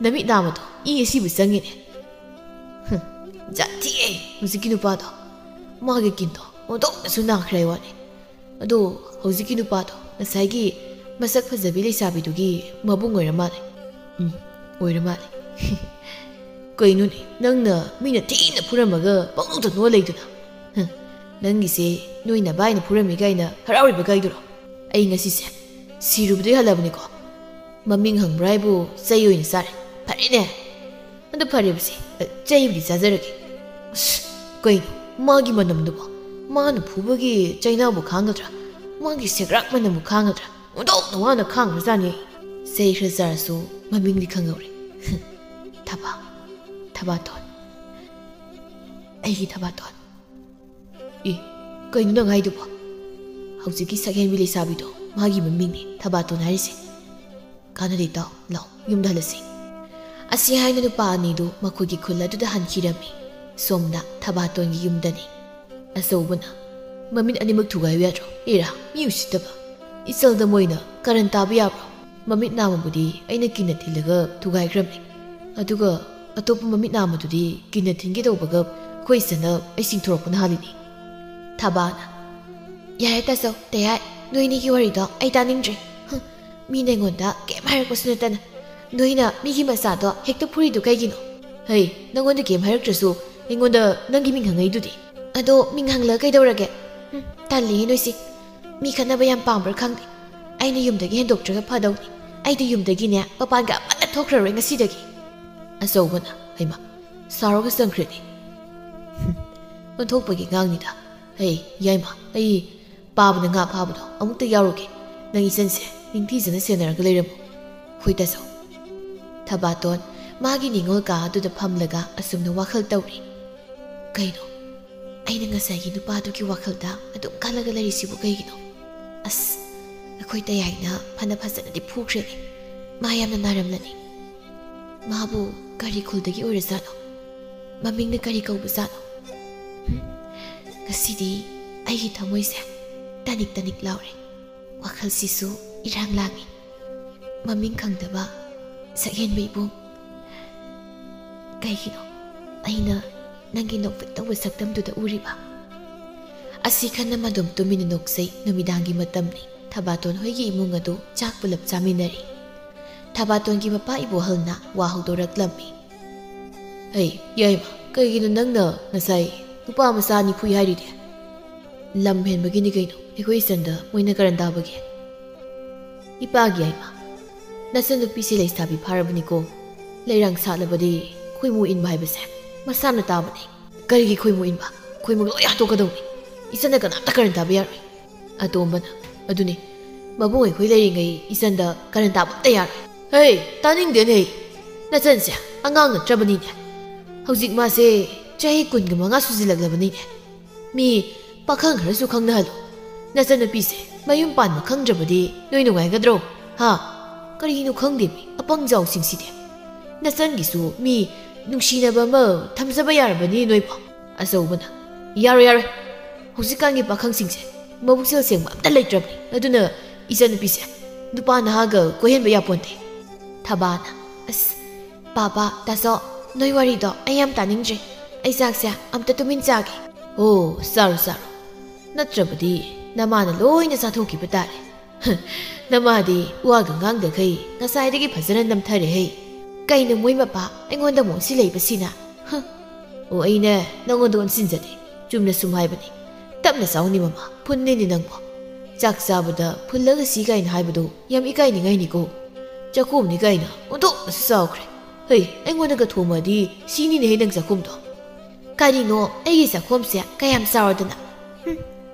ꯅꯃꯤꯠ ꯅꯥꯝꯃꯗꯣ ꯏ ꯑꯁꯤꯕ ꯆꯪꯉꯤꯅꯦ꯫ ꯍꯨꯝ, ꯖꯥꯠ ꯊꯤꯑꯦ ꯍꯧꯖꯤꯛꯀꯤ ꯅꯨꯄꯥꯗꯣ꯫ ꯃꯥꯒꯤ ꯀꯤꯟꯗꯣ ꯑꯣꯟꯊꯣꯛꯅꯁꯨ ꯅꯥꯈ꯭ꯔꯦ ꯍꯥꯏ ꯋꯥꯅꯤ꯫ ꯑꯗꯣ ꯍꯧꯖꯤꯛꯀꯤ ꯅꯨꯄꯥꯗꯣ ꯉꯁꯥꯏꯒꯤ ꯃꯁꯛ ꯐꯖꯕꯤ ꯂꯩꯁꯥꯕꯤꯗꯨꯒꯤ ꯃꯕꯨꯡ ꯑꯣꯏꯔ ꯃꯥꯜꯂꯦ꯫" "ꯎꯝ, ꯑꯣꯏꯔ ꯃꯥꯜꯂꯦ꯫" "ꯀꯩꯅꯣꯅꯦ, ꯅꯪꯅ ꯃꯤꯅ ꯊꯤꯅ ꯐꯨꯔꯝꯃꯒ ꯄꯪꯅꯣꯛꯇ ꯅꯣꯛꯑ ꯂꯩꯗꯨꯅ? ꯍꯨꯝ, ꯅꯪꯒꯤꯁꯦ ꯅꯣꯏ ꯅꯕꯥꯏꯅ ꯐꯨꯔꯝꯃꯤ ꯀꯥꯏꯅ ꯍꯔꯥꯎꯔꯤꯕ ꯀꯥꯏꯗꯨꯔꯣ? ꯑꯩ ꯉꯁꯤꯁꯦ ꯁꯤꯔꯨꯕꯗꯩ ꯍꯜꯂꯕꯅꯤꯀꯣ꯫ ꯃꯃꯤꯡ ꯍꯪꯕ꯭ꯔꯥ ꯍꯥꯏꯕꯨ ꯆꯩ ꯑꯣꯏꯅ ꯆꯥꯔꯦ꯫ ꯐꯔꯦꯅꯦ, ꯑꯗꯨ ꯐꯔꯦꯕꯁꯦ, ꯑ, ꯆꯩꯕꯨꯗꯤ ꯆꯥꯖꯔꯒꯦ꯫" ꯑꯁ, ꯀꯩꯅꯣ ꯃꯥꯒꯤ ꯃꯅꯝꯗꯨꯕꯣ? ꯃꯥꯅ ꯐꯨꯕꯒꯤ ꯆꯩꯅꯥꯕꯨ ꯈꯥꯡꯒꯗ꯭ꯔꯥ? ꯃꯥꯒꯤ ꯁꯦꯒ꯭ꯔꯥꯛ ꯃꯅꯝꯕꯨ ꯈꯥꯡꯒꯗ꯭ꯔꯥ? ꯑꯣꯟꯊꯣꯛꯅ ꯋꯥꯅ ꯈꯥꯡꯈ꯭ꯔꯖꯥꯠꯅꯤ꯫ ꯆꯩ ꯈꯔ ꯆꯥꯔꯁꯨ ꯃꯃꯤꯡꯗꯤ ꯈꯪꯍꯧꯔꯦ꯫ ꯊꯕꯥ, ꯊꯕꯥꯇꯣꯟ, ꯑꯩꯒꯤ ꯊꯕꯥꯇꯣꯟ꯫ "ꯑꯦ, ꯀꯩꯅꯣ ꯅꯪ ꯍꯥꯏꯗꯨꯕꯣ? ꯍꯧꯖꯤꯛꯀꯤ ꯁꯛꯍꯦꯟꯕꯤ ꯂꯩꯁꯥꯕꯤꯗꯣ ꯃꯥꯒꯤ ꯃꯃꯤꯡꯅꯤ ꯊꯕꯥꯇꯣꯟ ꯍꯥꯏꯔꯤꯁꯦ꯫ ꯀꯥꯟꯅꯗꯦ ꯏꯇꯥꯎ, ꯂꯥꯎ, ꯌꯨꯝꯗ ꯍꯜꯂꯁꯤ꯫" ꯑꯁꯤ ꯍꯥꯏꯅ ꯅꯨꯄꯥ ꯑꯅꯤꯗꯨ ꯃꯈꯣꯏꯒꯤ ꯈꯨꯜ ꯑꯗꯨꯗ ꯍꯟꯈꯤꯔꯝꯃꯤ꯫ ꯁꯣꯝꯗ ꯊꯕꯥꯇꯣꯟꯒꯤ ꯌꯨꯝꯗꯅꯤ꯫ ꯑꯆꯧꯕꯅ, "ꯃꯃꯤꯠ ꯑꯅꯤꯃꯛ ꯊꯨꯒꯥꯏꯌꯨ ꯌꯥꯗ꯭ꯔꯣ? ꯏꯔꯥ, ꯃꯤ ꯎꯁꯤꯠꯇꯕ! ꯏꯆꯜꯗ ꯃꯣꯏꯅ ꯀꯔꯟ ꯇꯥꯕ ꯌꯥꯕ꯭ꯔꯣ? ꯃꯃꯤꯠ ꯅꯥꯝꯃꯕꯨꯗꯤ ꯑꯩꯅ ꯀꯤꯟꯅ ꯊꯤꯜꯂꯒ ꯊꯨꯒꯥꯏꯈ꯭ꯔꯝꯃꯤ꯫ ꯑꯗꯨꯒ ꯑꯇꯣꯞꯄ ꯃꯃꯤꯠ ꯅꯥꯝꯃꯗꯨꯗꯤ ꯀꯤꯟꯅ ꯊꯤꯟꯒꯦ ꯇꯧꯕꯒ ꯑꯩꯈꯣꯏ ꯏꯆꯟꯅ ꯑꯩ ꯆꯤꯡꯊꯣꯔꯛꯄꯅ ꯍꯥꯜꯂꯤꯅꯤ꯫" ꯊꯕꯥꯅ, "ꯌꯥꯔꯦ ꯇꯥꯆꯧ, ꯇꯌꯥꯏ, ꯅꯣꯏꯅꯤꯒꯤ ꯋꯥꯔꯤꯗꯣ ꯑꯩ ꯇꯥꯅꯤꯡꯗ꯭ꯔꯦ꯫ ꯍꯨꯝ, ꯃꯤꯅ ꯑꯩꯉꯣꯟꯗ ꯀꯩꯝ ꯍꯥꯏꯔꯛꯄꯁꯨ ꯅꯠꯇꯅ ꯅꯣꯏꯅ ꯃꯤꯒꯤ ꯃꯆꯥꯗꯣ ꯍꯦꯛꯇ ꯐꯨꯔꯤꯗꯨ ꯀꯩꯒꯤꯅꯣ? ꯍꯩ, ꯅꯪꯉꯣꯟꯗ ꯀꯩꯝ ꯍꯥꯏꯔꯛꯇ꯭ꯔꯁꯨ ꯑꯩꯉꯣꯟꯗ ꯅꯪꯒꯤ ꯃꯤꯡ ꯍꯪꯉꯛꯏꯗꯨꯗꯤ?" "ꯑꯗꯣ ꯃꯤꯡ ꯍꯪꯂꯒ ꯀꯩꯗꯧꯔꯒꯦ? ꯍꯨꯝ, ꯇꯜꯂꯤꯍꯦ ꯅꯣꯏꯁꯤ꯫ ꯃꯤ ꯈꯠꯅꯕ ꯌꯥꯝ ꯄꯥꯝꯕ꯭ꯔꯥ ꯈꯪꯗꯦ꯫ ꯑꯩꯅ ꯌꯨꯝꯗꯒꯤ ꯍꯦꯟꯗꯣꯛꯇ꯭ꯔꯒ ꯐꯗꯧꯅꯤ꯫ ꯑꯩꯗꯤ ꯌꯨꯝꯗꯒꯤꯅꯦ ꯃꯄꯥꯟꯒ ꯑꯃꯠꯇ ꯊꯣꯛꯈ꯭ꯔꯔꯣꯏ ꯉꯁꯤꯗꯒꯤ꯫" ꯑꯆꯧꯕꯅ, "ꯍꯩꯃꯥ, ꯁꯥꯎꯔꯒ ꯆꯪꯈ꯭ꯔꯦꯅꯦ꯫" ꯍꯨꯝ, ꯑꯣꯟꯊꯣꯛꯄꯒꯤ ꯑꯉꯥꯡꯅꯤꯗ꯫ "ꯍꯩ, ꯌꯥꯏꯃ, ꯑꯩ ꯄꯥꯕꯅ ꯉꯥ ꯐꯥꯕꯗꯣ ꯑꯃꯨꯛꯇ ꯌꯥꯎꯔꯨꯒꯦ꯫ ꯅꯪ ꯏꯆꯟꯁꯦ ꯅꯤꯡꯊꯤꯖꯅ ꯁꯦꯟꯅꯔꯒ ꯂꯩꯔꯝꯃꯨ꯫" "ꯍꯣꯏ ꯇꯥꯆꯧ꯫" ꯊꯕꯥꯇꯣꯟ ꯃꯥꯒꯤ ꯅꯤꯉꯣꯜ ꯀꯥ ꯑꯗꯨꯗ ꯐꯝꯂꯒ ꯑꯁꯨꯝꯅ ꯋꯥꯈꯜ ꯇꯧꯔꯤ꯫ "ꯀꯩꯅꯣ? ꯑꯩꯅ ꯉꯁꯥꯏꯒꯤ ꯅꯨꯄꯥꯗꯨꯒꯤ ꯋꯥꯈꯜꯗ ꯑꯗꯨꯝ ꯈꯜꯂꯒ ꯂꯩꯔꯤꯁꯤꯕꯨ ꯀꯩꯒꯤꯅꯣ? ꯑꯁ, ꯑꯩꯈꯣꯏ ꯇꯌꯥꯏꯅ ꯐꯅ ꯐꯖꯅꯗꯤ ꯐꯨꯈ꯭ꯔꯦꯅꯦ꯫ ꯃꯥ ꯌꯥꯝꯅ ꯅꯥꯔꯝꯂꯅꯤ꯫ ꯃꯥꯕꯨ ꯀꯔꯤ ꯈꯨꯜꯗꯒꯤ ꯑꯣꯏꯔꯖꯥꯠꯅꯣ? ꯃꯃꯤꯡꯅ ꯀꯔꯤ ꯀꯧꯕꯖꯥꯠꯅꯣ? ꯍꯨꯝ, ꯉꯁꯤꯗꯤ ꯑꯩꯒꯤ ꯊꯃꯣꯏꯁꯦ ꯇꯅꯤꯛ ꯇꯅꯤꯛ ꯂꯥꯎꯔꯦ꯫ ꯋꯥꯈꯜꯁꯤꯁꯨ ꯏꯔꯥꯡ ꯂꯥꯡꯉꯤ꯫ ꯃꯃꯤꯡ ꯈꯪꯗꯕ ꯁꯛꯍꯦꯟꯕ ꯏꯕꯨꯡ, ꯀꯩꯒꯤꯅꯣ ꯑꯩꯅ ꯅꯪꯒꯤ ꯅꯣꯛꯐꯦꯠ ꯇꯧꯕ ꯁꯛꯇꯝꯗꯨꯗ ꯎꯔꯤꯕ?" ꯑꯁꯤ ꯈꯟꯅ ꯃꯗꯨꯝ ꯇꯨꯃꯤꯟꯅ ꯅꯣꯛꯆꯩ꯫ ꯅꯨꯃꯤꯗꯥꯡꯒꯤ ꯃꯇꯝꯅꯤ꯫ ꯊꯕꯥꯇꯣꯟ ꯍꯣꯏꯒꯤ ꯏꯃꯨꯡ ꯑꯗꯨ ꯆꯥꯛ ꯄꯨꯂꯞ ꯆꯥꯃꯤꯟꯅꯔꯤ꯫ ꯊꯕꯥꯇꯣꯟꯒꯤ ꯃꯄꯥ ꯏꯕꯣꯍꯜꯅ ꯋꯥ ꯍꯧꯗꯣꯔꯛꯂꯝꯃꯤ꯫ "ꯑꯩ, ꯌꯥꯏꯃ, ꯀꯩꯒꯤꯅꯣ ꯅꯪꯅ ꯉꯁꯥꯏ ꯅꯨꯄꯥ ꯃꯆꯥ ꯑꯅꯤ ꯐꯨꯏ ꯍꯥꯏꯔꯤꯗꯤ?" "ꯂꯝ ꯍꯦꯟꯕꯒꯤꯅꯤ ꯀꯩꯅꯣ, ꯑꯩꯈꯣꯏ ꯏꯆꯟꯗ ꯃꯣꯏꯅ ꯀꯔꯟ ꯇꯥꯕꯒꯤ?" "ꯏꯄꯥꯒꯤ ꯌꯥꯏꯃ, ꯅꯆꯟꯅꯨꯄꯤꯁꯦ ꯂꯩꯁꯥꯕꯤ ꯐꯥꯔꯕꯅꯤꯀꯣ, ꯂꯩꯔꯥꯡ ꯁꯥꯠꯂꯕꯗꯤ ꯈꯣꯏꯃꯨ ꯏꯟꯕ ꯍꯥꯏꯕꯁꯦ ꯃꯁꯥꯅ ꯇꯥꯕꯅꯤ꯫ ꯀꯔꯤꯒꯤ ꯈꯣꯏꯃꯨ ꯏꯟꯕ? ꯈꯣꯏꯃꯨ ꯂꯣꯏ ꯍꯥꯠꯇꯣꯛꯀꯗꯧꯅꯤ꯫ ꯏꯆꯟꯅ ꯀꯅꯥꯝꯇ ꯀꯔꯟ ꯇꯥꯕ ꯌꯥꯔꯣꯏ꯫" ꯑꯇꯣꯝꯕꯅ, "ꯑꯗꯨꯅꯤ, ꯃꯕꯨꯡ ꯑꯩꯈꯣꯏ ꯂꯩꯔꯤꯉꯩ ꯏꯆꯟꯗ ꯀꯔꯟ ꯇꯥꯕ ꯑꯝꯇ ꯌꯥꯔꯣꯏ꯫" "ꯍꯩ, ꯇꯥꯅꯤꯡꯗꯦꯅꯦ꯫ ꯅꯆꯟꯁꯦ ꯑꯉꯥꯡ ꯅꯠꯇ꯭ꯔꯕꯅꯤꯅꯦ꯫ ꯍꯧꯖꯤꯛ ꯃꯥꯁꯦ ꯆꯍꯤ ꯀꯨꯟꯒ ꯃꯉꯥ ꯁꯨꯖꯤꯜꯂꯛꯂꯕꯅꯤꯅꯦ꯫ ꯃꯤ ꯄꯥꯈꯪ ꯈꯔꯁꯨ ꯈꯪꯅꯍꯜꯂꯨ꯫ ꯅꯆꯟꯅꯨꯄꯤꯁꯦ ꯃꯌꯨꯝ ꯄꯥꯟꯕ ꯈꯪꯗ꯭ꯔꯕꯗꯤ ꯅꯣꯏ ꯅꯨꯡꯉꯥꯏꯒꯗ꯭ꯔꯣ? ꯍꯥ? ꯀꯔꯤꯅꯣ ꯈꯪꯗꯦ, ꯃꯤ ꯑꯄꯪ ꯖꯥꯎꯁꯤꯡꯁꯤꯗꯤ꯫ ꯅꯆꯟꯒꯤꯁꯨ ꯃꯤ ꯅꯨꯡꯁꯤꯅꯕ ꯑꯃ ꯊꯝꯖꯕ ꯌꯥꯔꯕꯅꯤ ꯅꯣꯏꯕꯣ꯫ ꯑꯆꯧꯕꯅ, "ꯌꯥꯔꯣꯏ, ꯌꯥꯔꯣꯏ꯫ ꯍꯧꯖꯤꯛꯀꯥꯟꯒꯤ ꯄꯥꯈꯪꯁꯤꯡꯁꯦ ꯃꯕꯨꯛꯆꯦꯜ ꯁꯦꯡꯕ ꯑꯝꯇ ꯂꯩꯇ꯭ꯔꯕꯅꯤ꯫ ꯑꯗꯨꯅ ꯏꯆꯟꯅꯨꯄꯤꯁꯦ ꯅꯨꯄꯥ ꯅꯍꯥꯒ ꯀꯣꯏꯍꯟꯕ ꯌꯥꯄꯣꯟꯇꯦ꯫" ꯊꯕꯥꯅ, "ꯑꯁ, ꯄꯥꯄꯥ, ꯇꯥꯆꯧ, ꯅꯣꯏ ꯋꯥꯔꯤꯗꯣ ꯑꯩ ꯌꯥꯝ ꯇꯥꯅꯤꯡꯗ꯭ꯔꯦ꯫ ꯑꯩ ꯆꯥꯛꯁꯦ ꯑꯝꯇ ꯇꯨꯃꯤꯟ ꯆꯥꯒꯦ꯫" "ꯑꯣ, ꯆꯥꯔꯣ, ꯆꯥꯔꯣ꯫ ꯅꯠꯇ꯭ꯔꯕꯗꯤ ꯅꯃꯥꯅ ꯂꯣꯏꯅ ꯆꯥꯊꯣꯛꯈꯤꯕ ꯇꯥꯔꯦ꯫" "ꯅꯃꯥꯗꯤ ꯋꯥꯒ ꯉꯥꯡꯗꯈꯩ ꯉꯁꯥꯏꯗꯒꯤ ꯐꯖꯅ ꯅꯝꯊꯔꯦ ꯍꯩ꯫ ꯀꯩꯅꯣ ꯃꯣꯏ ꯃꯄꯥ ꯑꯩꯉꯣꯟꯗ ꯑꯃꯨꯛ ꯑꯣꯟꯁꯤꯜꯂꯛꯏꯕꯁꯤꯅ? ꯍ!" "ꯑꯣ, ꯑꯩꯅꯦ ꯅꯪꯉꯣꯟꯗ ꯑꯣꯟꯁꯤꯟꯖꯗꯦ꯫ ꯆꯨꯝꯅ ꯁꯨꯝ ꯍꯥꯏꯕꯅꯤ꯫ ꯇꯞꯅ ꯆꯥꯎꯅꯤ ꯃꯃꯥ, ꯐꯨꯟꯅꯤꯅꯤ ꯅꯪꯕꯣ꯫ ꯆꯥꯛ ꯆꯥꯕꯗ ꯐꯨꯜꯂꯒ ꯁꯤ ꯀꯥꯏꯅ ꯍꯥꯏꯕꯗꯣ ꯌꯥꯝ ꯏꯀꯥꯏꯅꯤꯡꯉꯥꯏꯅꯤꯀꯣ꯫ ꯆꯥꯛꯈꯣꯝꯅꯤ ꯀꯥꯏꯅ ꯑꯣꯟꯊꯣꯛꯅꯁꯨ ꯆꯥꯎꯈ꯭ꯔꯦ꯫ ꯍꯩ, ꯑꯩꯉꯣꯟꯗꯒ ꯊꯣꯝꯃꯗꯤ ꯁꯤꯅꯤꯅꯦꯍꯦ ꯅꯪ ꯆꯥꯛꯈꯣꯝꯗꯣ꯫" "ꯀꯔꯤꯅꯣ ꯑꯩꯒꯤ ꯆꯥꯛꯈꯣꯝꯁꯦ ꯀꯌꯥꯝ ꯆꯥꯎꯔꯗꯅ? ꯍꯨꯝ,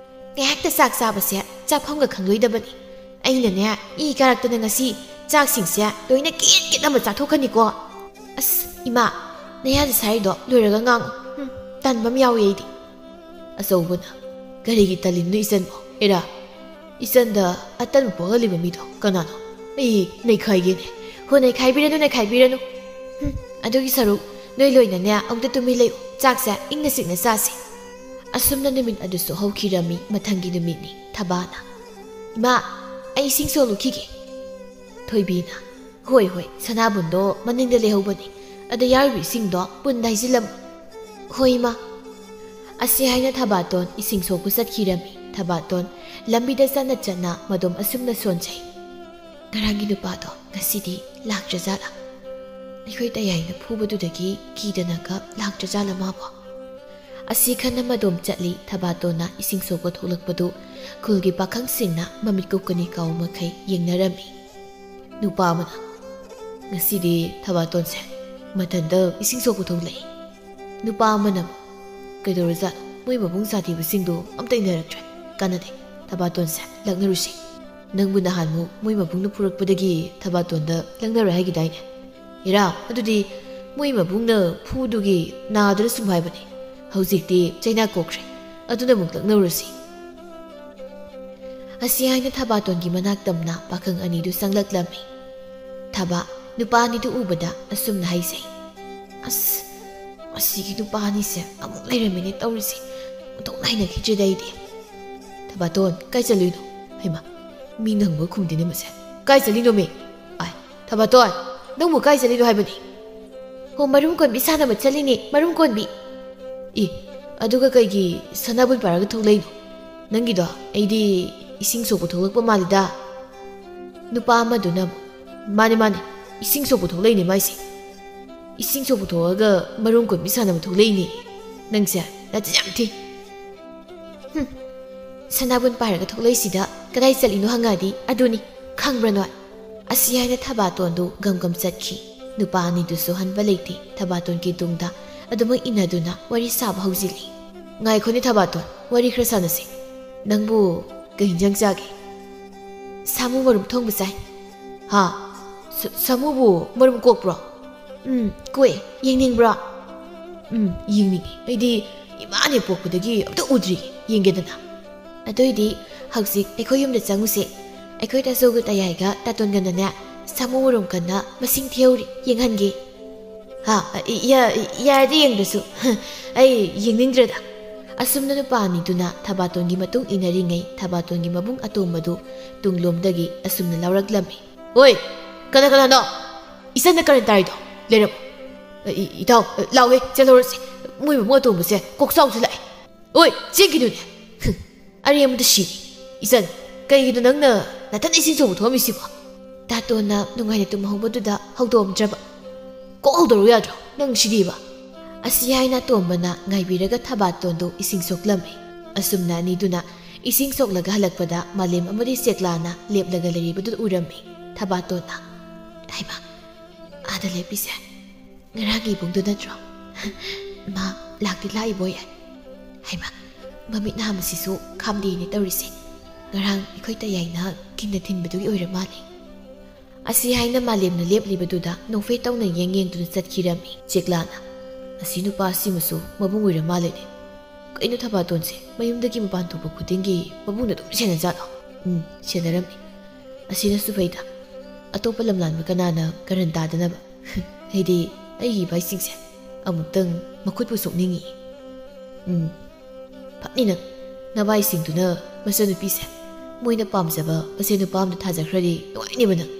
ꯉꯥꯏꯍꯥꯛꯇ ꯆꯥꯛ ꯆꯥꯕꯁꯦ ꯆꯥꯐꯝꯒ ꯈꯪꯂꯣꯏꯗꯕꯅꯤ꯫ ꯑꯩꯅꯅꯦ ꯏ ꯀꯥꯔꯛꯇꯅ ꯉꯁꯤ ꯆꯥꯛꯁꯤꯡꯁꯦ ꯂꯣꯏꯅ ꯀꯦꯠ ꯀꯦꯠ ꯑꯃ ꯆꯥꯊꯣꯛꯀꯅꯤꯀꯣ꯫" "ꯑꯁ ꯏꯃꯥ, ꯅꯌꯥꯗ ꯁꯥꯔꯤꯗꯣ ꯂꯣꯏꯔꯒ ꯉꯥꯡꯉꯨ꯫ ꯍꯨꯝ, ꯇꯟꯕ ꯑꯃ ꯌꯥꯎꯏ ꯑꯩꯗꯤ꯫" ꯑꯆꯧꯕꯅ, "ꯀꯔꯤꯒꯤ ꯇꯜꯂꯤꯅꯣ ꯏꯆꯟꯕꯣ? ꯏꯔꯥ, ꯏꯆꯟꯗ ꯑꯇꯟꯕ ꯄꯣꯛꯍꯜꯂꯤꯕ ꯃꯤꯗꯣ ꯀꯅꯥꯅꯣ? ꯑꯩ ꯅꯩꯈꯥꯏꯒꯦꯅꯦ꯫" "ꯍꯣ, ꯅꯩꯈꯥꯏꯕꯤꯔꯅꯨ, ꯅꯩꯈꯥꯏꯕꯤꯔꯅꯨ꯫ ꯍꯨꯝ, ꯑꯗꯨꯒꯤ ꯁꯔꯨꯛ ꯅꯣꯏ ꯂꯣꯏꯅꯅꯦ ꯑꯃꯨꯛꯇ ꯇꯨꯃꯤꯟ ꯂꯩꯌꯨ꯫ ꯆꯥꯛꯁꯦ ꯏꯪꯅ ꯆꯤꯛꯅ ꯆꯥꯁꯤ꯫" ꯑꯁꯨꯝꯅ ꯅꯨꯃꯤꯠ ꯑꯗꯨꯁꯨ ꯍꯧꯈꯤꯔꯝꯃꯤ꯫ ꯃꯊꯪꯒꯤ ꯅꯨꯃꯤꯠꯅꯤ꯫ ꯊꯕꯥꯅ, "ꯏꯃꯥ, ꯑꯩ ꯏꯁꯤꯡ ꯁꯣꯜꯂꯨꯈꯤꯒꯦ꯫" ꯊꯣꯏꯕꯤꯅ, "ꯍꯣꯏ, ꯍꯣꯏ, ꯁꯅꯥꯕꯨꯟꯗꯣ ꯃꯅꯤꯡꯗ ꯂꯩꯍꯧꯕꯅꯤ꯫ ꯑꯗ ꯌꯥꯎꯔꯤꯕ ꯏꯁꯤꯡꯗꯣ ꯄꯨꯟꯗ ꯍꯩꯖꯤꯜꯂꯝꯃꯨ꯫" "ꯍꯣꯏ, ꯏꯃꯥ꯫" ꯑꯁꯤ ꯍꯥꯏꯅ ꯊꯕꯥꯇꯣꯟ ꯏꯁꯤꯡ ꯁꯣꯛꯄ ꯆꯠꯈꯤꯔꯝꯃꯤ꯫ ꯊꯕꯥꯇꯣꯟ ꯂꯝꯕꯤꯗ ꯆꯠꯅ ꯆꯠꯅ ꯃꯗꯣꯝ ꯑꯁꯨꯝꯅ ꯁꯣꯟꯖꯩ꯫ "ꯉꯔꯥꯡꯒꯤ ꯅꯨꯄꯥꯗꯣ ꯉꯁꯤꯗꯤ ꯂꯥꯛꯇ꯭ꯔꯖꯥꯠꯂꯥ? ꯑꯩꯈꯣꯏ ꯇꯌꯥꯏꯅ ꯐꯨꯕꯗꯨꯗꯒꯤ ꯀꯤꯗꯅꯒ ꯂꯥꯛꯇ꯭ꯔꯖꯥꯠꯂꯥ ꯃꯥꯕꯣ?" ꯑꯁꯤ ꯈꯟꯅ ꯃꯗꯣꯝ ꯆꯠꯂꯤ꯫ ꯊꯕꯥꯇꯣꯟꯅ ꯏꯁꯤꯡ ꯁꯣꯛꯄ ꯊꯣꯛꯂꯛꯄꯗꯨ ꯈꯨꯜꯒꯤ ꯄꯥꯈꯪꯁꯤꯡꯅ ꯃꯃꯤꯠ ꯀꯨꯞꯀꯅꯤ ꯀꯥꯎ ꯃꯈꯩ ꯌꯦꯡꯅꯔꯝꯃꯤ꯫ ꯅꯨꯄꯥ ꯑꯃꯅ, "ꯉꯁꯤꯗꯤ ꯊꯕꯥꯇꯣꯟꯁꯦ ꯃꯊꯟꯇ ꯏꯁꯤꯡ ꯁꯣꯛꯄ ꯊꯣꯛꯂꯛꯏ꯫" ꯅꯨꯄꯥ ꯑꯃꯅ, "ꯀꯩꯗꯧꯔꯖꯥꯠꯅꯣ? ꯃꯣꯏ ꯃꯕꯨꯡ ꯁꯥꯊꯤꯕꯁꯤꯡꯗꯣ ꯑꯝꯇ ꯏꯟꯅꯔꯛꯇ꯭ꯔꯦ꯫ ꯀꯥꯟꯅꯗꯦ, ꯊꯕꯥꯇꯣꯟꯁꯦ ꯂꯛꯅꯔꯨꯁꯤ꯫ ꯅꯪꯕꯨ ꯅꯍꯥꯟꯃꯨꯛ ꯃꯣꯏ ꯃꯕꯨꯡꯅ ꯐꯨꯔꯛꯄꯗꯒꯤ ꯊꯕꯥꯇꯣꯟꯗ ꯂꯛꯅꯔꯣꯏ ꯍꯥꯏꯈꯤꯗꯥꯏꯅꯦ? ꯏꯔꯥ, ꯑꯗꯨꯗꯤ ꯃꯣꯏ ꯃꯕꯨꯡꯅ ꯐꯨꯗꯨꯒꯤ ꯅꯥꯗꯨꯅ ꯁꯨꯝ ꯍꯥꯏꯕꯅꯤ꯫ ꯍꯧꯖꯤꯛꯇꯤ ꯆꯩꯅꯥ ꯀꯣꯛꯈ꯭ꯔꯦ꯫ ꯑꯗꯨꯅ ꯑꯃꯨꯛ ꯂꯛꯅꯔꯨꯔꯁꯤ꯫" ꯑꯁꯤ ꯍꯥꯏꯅ ꯊꯕꯥꯇꯣꯟꯒꯤ ꯃꯅꯥꯛ ꯇꯝꯅ ꯄꯥꯈꯪ ꯑꯅꯤꯗꯨ ꯆꯪꯂꯛꯂꯝꯃꯤ꯫ ꯊꯕꯥ, ꯅꯨꯄꯥ ꯑꯅꯤꯗꯨ ꯎꯕꯗ ꯑꯁꯨꯝꯅ ꯍꯥꯏꯖꯩ꯫ "ꯑꯁ, ꯑꯁꯤꯒꯤ ꯅꯨꯄꯥ ꯑꯅꯤꯁꯦ ꯑꯃꯨꯛ ꯂꯩꯔꯝꯃꯤꯅꯦ ꯇꯧꯔꯤꯁꯦ꯫ ꯑꯣꯟꯊꯣꯛꯅ ꯍꯩꯅꯈꯤꯗ꯭ꯔꯦꯗ ꯑꯩꯗꯤ꯫ ꯊꯕꯥꯇꯣꯟ, ꯀꯥꯏ ꯆꯠꯂꯨꯏꯅꯣ? ꯍꯩꯃꯥ, ꯃꯤ ꯅꯪꯕ ꯈꯨꯝꯗꯦꯅꯦ ꯃꯁꯦ꯫ ꯀꯥꯏ ꯆꯠꯂꯤꯅꯣꯃꯤ? ꯑꯥꯏ, ꯊꯕꯥꯇꯣꯟ, ꯅꯪꯕꯨ ꯀꯥꯏ ꯆꯠꯂꯤꯅꯣ ꯍꯥꯏꯕꯅꯤ?" "ꯍꯣ, ꯃꯔꯨꯝ ꯀꯣꯟꯕꯤ ꯁꯥꯟꯅꯕ ꯆꯠꯂꯤꯅꯦ, ꯃꯔꯨꯝ ꯀꯣꯟꯕꯤ꯫" "ꯏ, ꯑꯗꯨꯒ ꯀꯩꯒꯤ ꯁꯅꯥꯕꯨꯟ ꯄꯥꯏꯔꯒ ꯊꯣꯛꯂꯛꯏꯅꯣ? ꯅꯪꯒꯤꯗꯣ ꯑꯩꯗꯤ ꯏꯁꯤꯡ ꯁꯣꯛꯄ ꯊꯣꯛꯂꯛꯄ ꯃꯥꯜꯂꯤꯗ꯫" ꯅꯨꯄꯥ ꯑꯃꯗꯨꯅ ꯑꯃꯨꯛ, "ꯃꯥꯅꯦ, ꯃꯥꯅꯦ, ꯏꯁꯤꯡ ꯁꯣꯛꯄ ꯊꯣꯛꯂꯛꯏꯅꯦ ꯃꯥꯏꯁꯦ꯫ ꯏꯁꯤꯡ ꯁꯣꯛꯄ ꯊꯣꯛꯑꯒ ꯃꯔꯨꯝ ꯀꯣꯟꯕꯤ ꯁꯥꯟꯅꯕ ꯊꯣꯛꯂꯛꯏꯅꯦ꯫ ꯅꯪꯁꯦ ꯅꯆꯤꯟ ꯌꯥꯝ ꯊꯤ꯫" "ꯍꯨꯝ, ꯁꯅꯥꯕꯨꯟ ꯄꯥꯏꯔꯒ ꯊꯣꯛꯂꯛꯏꯁꯤꯗ ꯀꯗꯥꯏ ꯆꯠꯂꯤꯅꯣ ꯍꯪꯉꯛꯑꯗꯤ ꯑꯗꯨꯅꯤ, ꯈꯪꯕ꯭ꯔꯥ ꯅꯣꯏ?" ꯑꯁꯤ ꯍꯥꯏꯅ ꯊꯕꯥꯇꯣꯟꯗꯨ ꯒꯝ ꯒꯝ ꯆꯠꯈꯤ꯫ ꯅꯨꯄꯥ ꯑꯅꯤꯗꯨꯁꯨ ꯍꯟꯕ ꯂꯩꯇꯦ, ꯊꯕꯥꯇꯣꯟꯒꯤ ꯇꯨꯡꯗ ꯑꯗꯨꯃꯛ ꯏꯟꯅꯗꯨꯅ ꯋꯥꯔꯤ ꯁꯥꯕ ꯍꯧꯖꯤꯜꯂꯤ꯫ "ꯉꯥꯏꯈꯣꯅꯦ ꯊꯕꯥꯇꯣꯟ, ꯋꯥꯔꯤ ꯈꯔ ꯁꯥꯟꯅꯁꯦ꯫ ꯅꯪꯕꯨ ꯀꯩ ꯍꯤꯟꯖꯥꯡ ꯆꯥꯒꯦ?" "ꯁꯥꯃꯨ ꯃꯔꯨꯝ ꯊꯣꯡꯕ ꯆꯥꯏ꯫" "ꯍꯥ? ꯁ-, ꯁꯥꯃꯨꯕꯨ ꯃꯔꯨꯝ ꯀꯣꯛꯄ꯭ꯔꯣ?" "ꯎꯝ, ꯀꯣꯛꯑꯦ꯫ ꯌꯦꯡꯅꯤꯡꯕ꯭ꯔꯣ?" "ꯎꯝ, ꯌꯦꯡꯅꯤꯡꯉꯤ꯫ ꯑꯩꯗꯤ ꯏꯃꯥꯅꯦ ꯄꯣꯛꯄꯗꯒꯤ ꯑꯝꯇ ꯎꯗ꯭ꯔꯤ꯫ ꯌꯦꯡꯒꯦꯗꯅ꯫" ꯑꯗꯨꯏꯗꯤ ꯍꯧꯖꯤꯛ ꯑꯩꯈꯣꯏ ꯌꯨꯝꯗ ꯆꯪꯉꯨꯁꯦ꯫ ꯑꯩꯈꯣꯏ ꯇꯥꯆꯧꯒ ꯇꯌꯥꯏꯒ ꯇꯥꯇꯣꯟꯒꯅꯅꯦ, ꯁꯥꯃꯨ ꯃꯔꯨꯝ ꯀꯟꯅ ꯃꯁꯤꯡ ꯊꯤꯍꯧꯔꯤ, ꯌꯦꯡꯍꯟꯒꯦ꯫ "ꯍꯥ, ꯌꯥ-, ꯌꯥꯔꯗꯤ ꯌꯦꯡꯗ꯭ꯔꯁꯨ꯫ ꯑꯩ ꯌꯦꯡꯅꯤꯡꯗ꯭ꯔꯦꯗ꯫" ꯑꯁꯨꯝꯅ ꯅꯨꯄꯥ ꯑꯅꯤꯗꯨꯅ ꯊꯕꯥꯇꯣꯟꯒꯤ ꯃꯇꯨꯡ ꯏꯟꯅꯔꯤꯉꯩ, ꯊꯕꯥꯇꯣꯟꯒꯤ ꯃꯕꯨꯡ ꯑꯇꯣꯝꯕꯗꯨ ꯇꯨꯡꯂꯣꯝꯗꯒꯤ ꯑꯁꯨꯝꯅ ꯂꯥꯎꯔꯛꯂꯝꯃꯤ꯫ "ꯑꯣꯏ, ꯀꯅꯥ ꯀꯅꯥꯅꯣ? ꯏꯆꯟꯗ ꯀꯔꯟ ꯇꯥꯔꯤꯗꯣ? ꯂꯩꯔꯝꯃꯣ꯫" "ꯏ-, ꯏ-, ꯏꯇꯥꯎ, ꯂꯥꯎꯋꯦ, ꯆꯦꯜꯍꯧꯔꯁꯤ꯫ ꯃꯣꯏ ꯃꯕꯨꯡ ꯑꯇꯣꯝꯕꯁꯦ ꯀꯣꯛ ꯆꯥꯎꯁꯤꯜꯂꯛꯑꯦ꯫" "ꯑꯣꯏ, ꯆꯦꯟꯈꯤꯅꯨꯅꯦ꯫ ꯍꯨꯝ, ꯑꯔꯦꯝꯕꯗ ꯁꯤꯅꯤ꯫ ꯏꯆꯟ, ꯀꯩꯒꯤꯅꯣ ꯅꯪꯅ ꯅꯊꯟ ꯏꯁꯤꯡ ꯁꯣꯛꯄ ꯊꯣꯛꯑꯝꯃꯤꯁꯤꯕꯣ?" ꯇꯥꯇꯣꯟꯅ ꯅꯨꯡꯉꯥꯏꯅ ꯇꯨꯝꯍꯧꯕꯗꯨꯗ ꯍꯧꯗꯣꯛꯑꯝꯗ꯭ꯔꯕ꯫ "ꯀꯣꯛ ꯍꯧꯗꯣꯔꯛꯎ ꯌꯥꯗ꯭ꯔꯣ? ꯅꯪ ꯁꯤꯗꯤꯕ꯫" ꯑꯁꯤ ꯍꯥꯏꯅ ꯇꯣꯝꯕꯅ ꯉꯥꯏꯕꯤꯔꯒ ꯊꯕꯥꯇꯣꯟꯗꯨ ꯏꯁꯤꯡ ꯁꯣꯛꯂꯝꯃꯤ꯫ ꯑꯁꯨꯝꯅ ꯑꯅꯤꯗꯨꯅ ꯏꯁꯤꯡ ꯁꯣꯛꯂꯒ ꯍꯜꯂꯛꯄꯗ ꯃꯥꯂꯦꯝ ꯑꯃꯗꯤ ꯆꯦꯛꯂꯥꯅ ꯂꯦꯞꯂꯒ ꯂꯩꯔꯤꯕꯗꯨ ꯎꯔꯝꯃꯤ꯫ ꯊꯕꯥꯇꯣꯟꯅ, "ꯍꯩꯃꯥ, ꯑꯥꯗ ꯂꯦꯞꯄꯤꯁꯦ ꯉꯔꯥꯡꯒꯤ ꯏꯕꯨꯡꯗꯨ ꯅꯠꯇ꯭ꯔꯣ? ꯃꯥ ꯂꯥꯛꯇꯤ ꯂꯥꯛꯏꯕꯣꯏ꯫ ꯍꯩꯃꯥ, ꯃꯃꯤꯠ ꯅꯥꯝꯃꯁꯤꯁꯨ ꯈꯥꯝꯗꯦꯅꯦ ꯇꯧꯔꯤꯁꯦ꯫ ꯉꯔꯥꯡ ꯑꯩꯈꯣꯏ ꯇꯌꯥꯏꯅ ꯀꯤꯟꯅ ꯊꯤꯟꯕꯗꯨꯒꯤ ꯑꯣꯏꯔ ꯃꯥꯜꯂꯦ꯫" ꯑꯁꯤ ꯍꯥꯏꯅ ꯃꯥꯂꯦꯝꯅ ꯂꯦꯞꯂꯤꯕꯗꯨꯗ ꯅꯣꯛꯐꯦꯠ ꯇꯧꯅ ꯌꯦꯡ ꯌꯦꯡꯗꯨꯅ ꯆꯠꯈꯤꯔꯝꯃꯤ꯫ ꯆꯦꯛꯂꯥꯅ, "ꯑꯁꯤ ꯅꯨꯄꯥꯁꯤꯃꯁꯨ ꯃꯕꯨꯡ ꯑꯣꯏꯔ ꯃꯥꯜꯂꯦꯅꯦ꯫ ꯀꯩꯅꯣ ꯊꯕꯥꯇꯣꯟꯁꯦ ꯃꯌꯨꯝꯗꯒꯤ ꯃꯄꯥꯟ ꯊꯣꯛꯄ ꯈꯨꯗꯤꯡꯒꯤ ꯃꯕꯨꯡꯅ ꯑꯗꯨꯝ ꯁꯦꯟꯅꯖꯥꯠꯂꯣ?" "ꯎꯝ, ꯁꯦꯟꯅꯔꯝꯃꯤ꯫ ꯑꯁꯤꯅꯁꯨ ꯐꯩꯗ꯫ ꯑꯇꯣꯞꯄ ꯂꯝꯂꯥꯟꯕ ꯀꯅꯥꯅ ꯀꯔꯟ ꯇꯥꯗꯅꯕ? ꯑꯩꯗꯤ ꯑꯩꯒꯤ ꯏꯕꯥꯏꯁꯤꯡꯁꯦ ꯑꯃꯨꯛꯇꯪ ꯃꯈꯨꯠꯄꯨ ꯁꯣꯛꯅꯤꯡꯉꯤ꯫ ꯎꯝ, ꯐꯠꯅꯤ ꯅꯪ꯫ ꯅꯕꯥꯏꯁꯤꯡꯗꯨꯅ ꯃꯆꯟꯅꯨꯄꯤꯁꯦ ꯃꯣꯏꯅ ꯄꯥꯝꯖꯕ ꯃꯁꯦꯟ ꯅꯨꯄꯥ ꯑꯃꯗ ꯊꯥꯖꯈ꯭ꯔꯗꯤ ꯅꯨꯡꯉꯥꯏꯅꯦꯕ ꯅꯪ꯫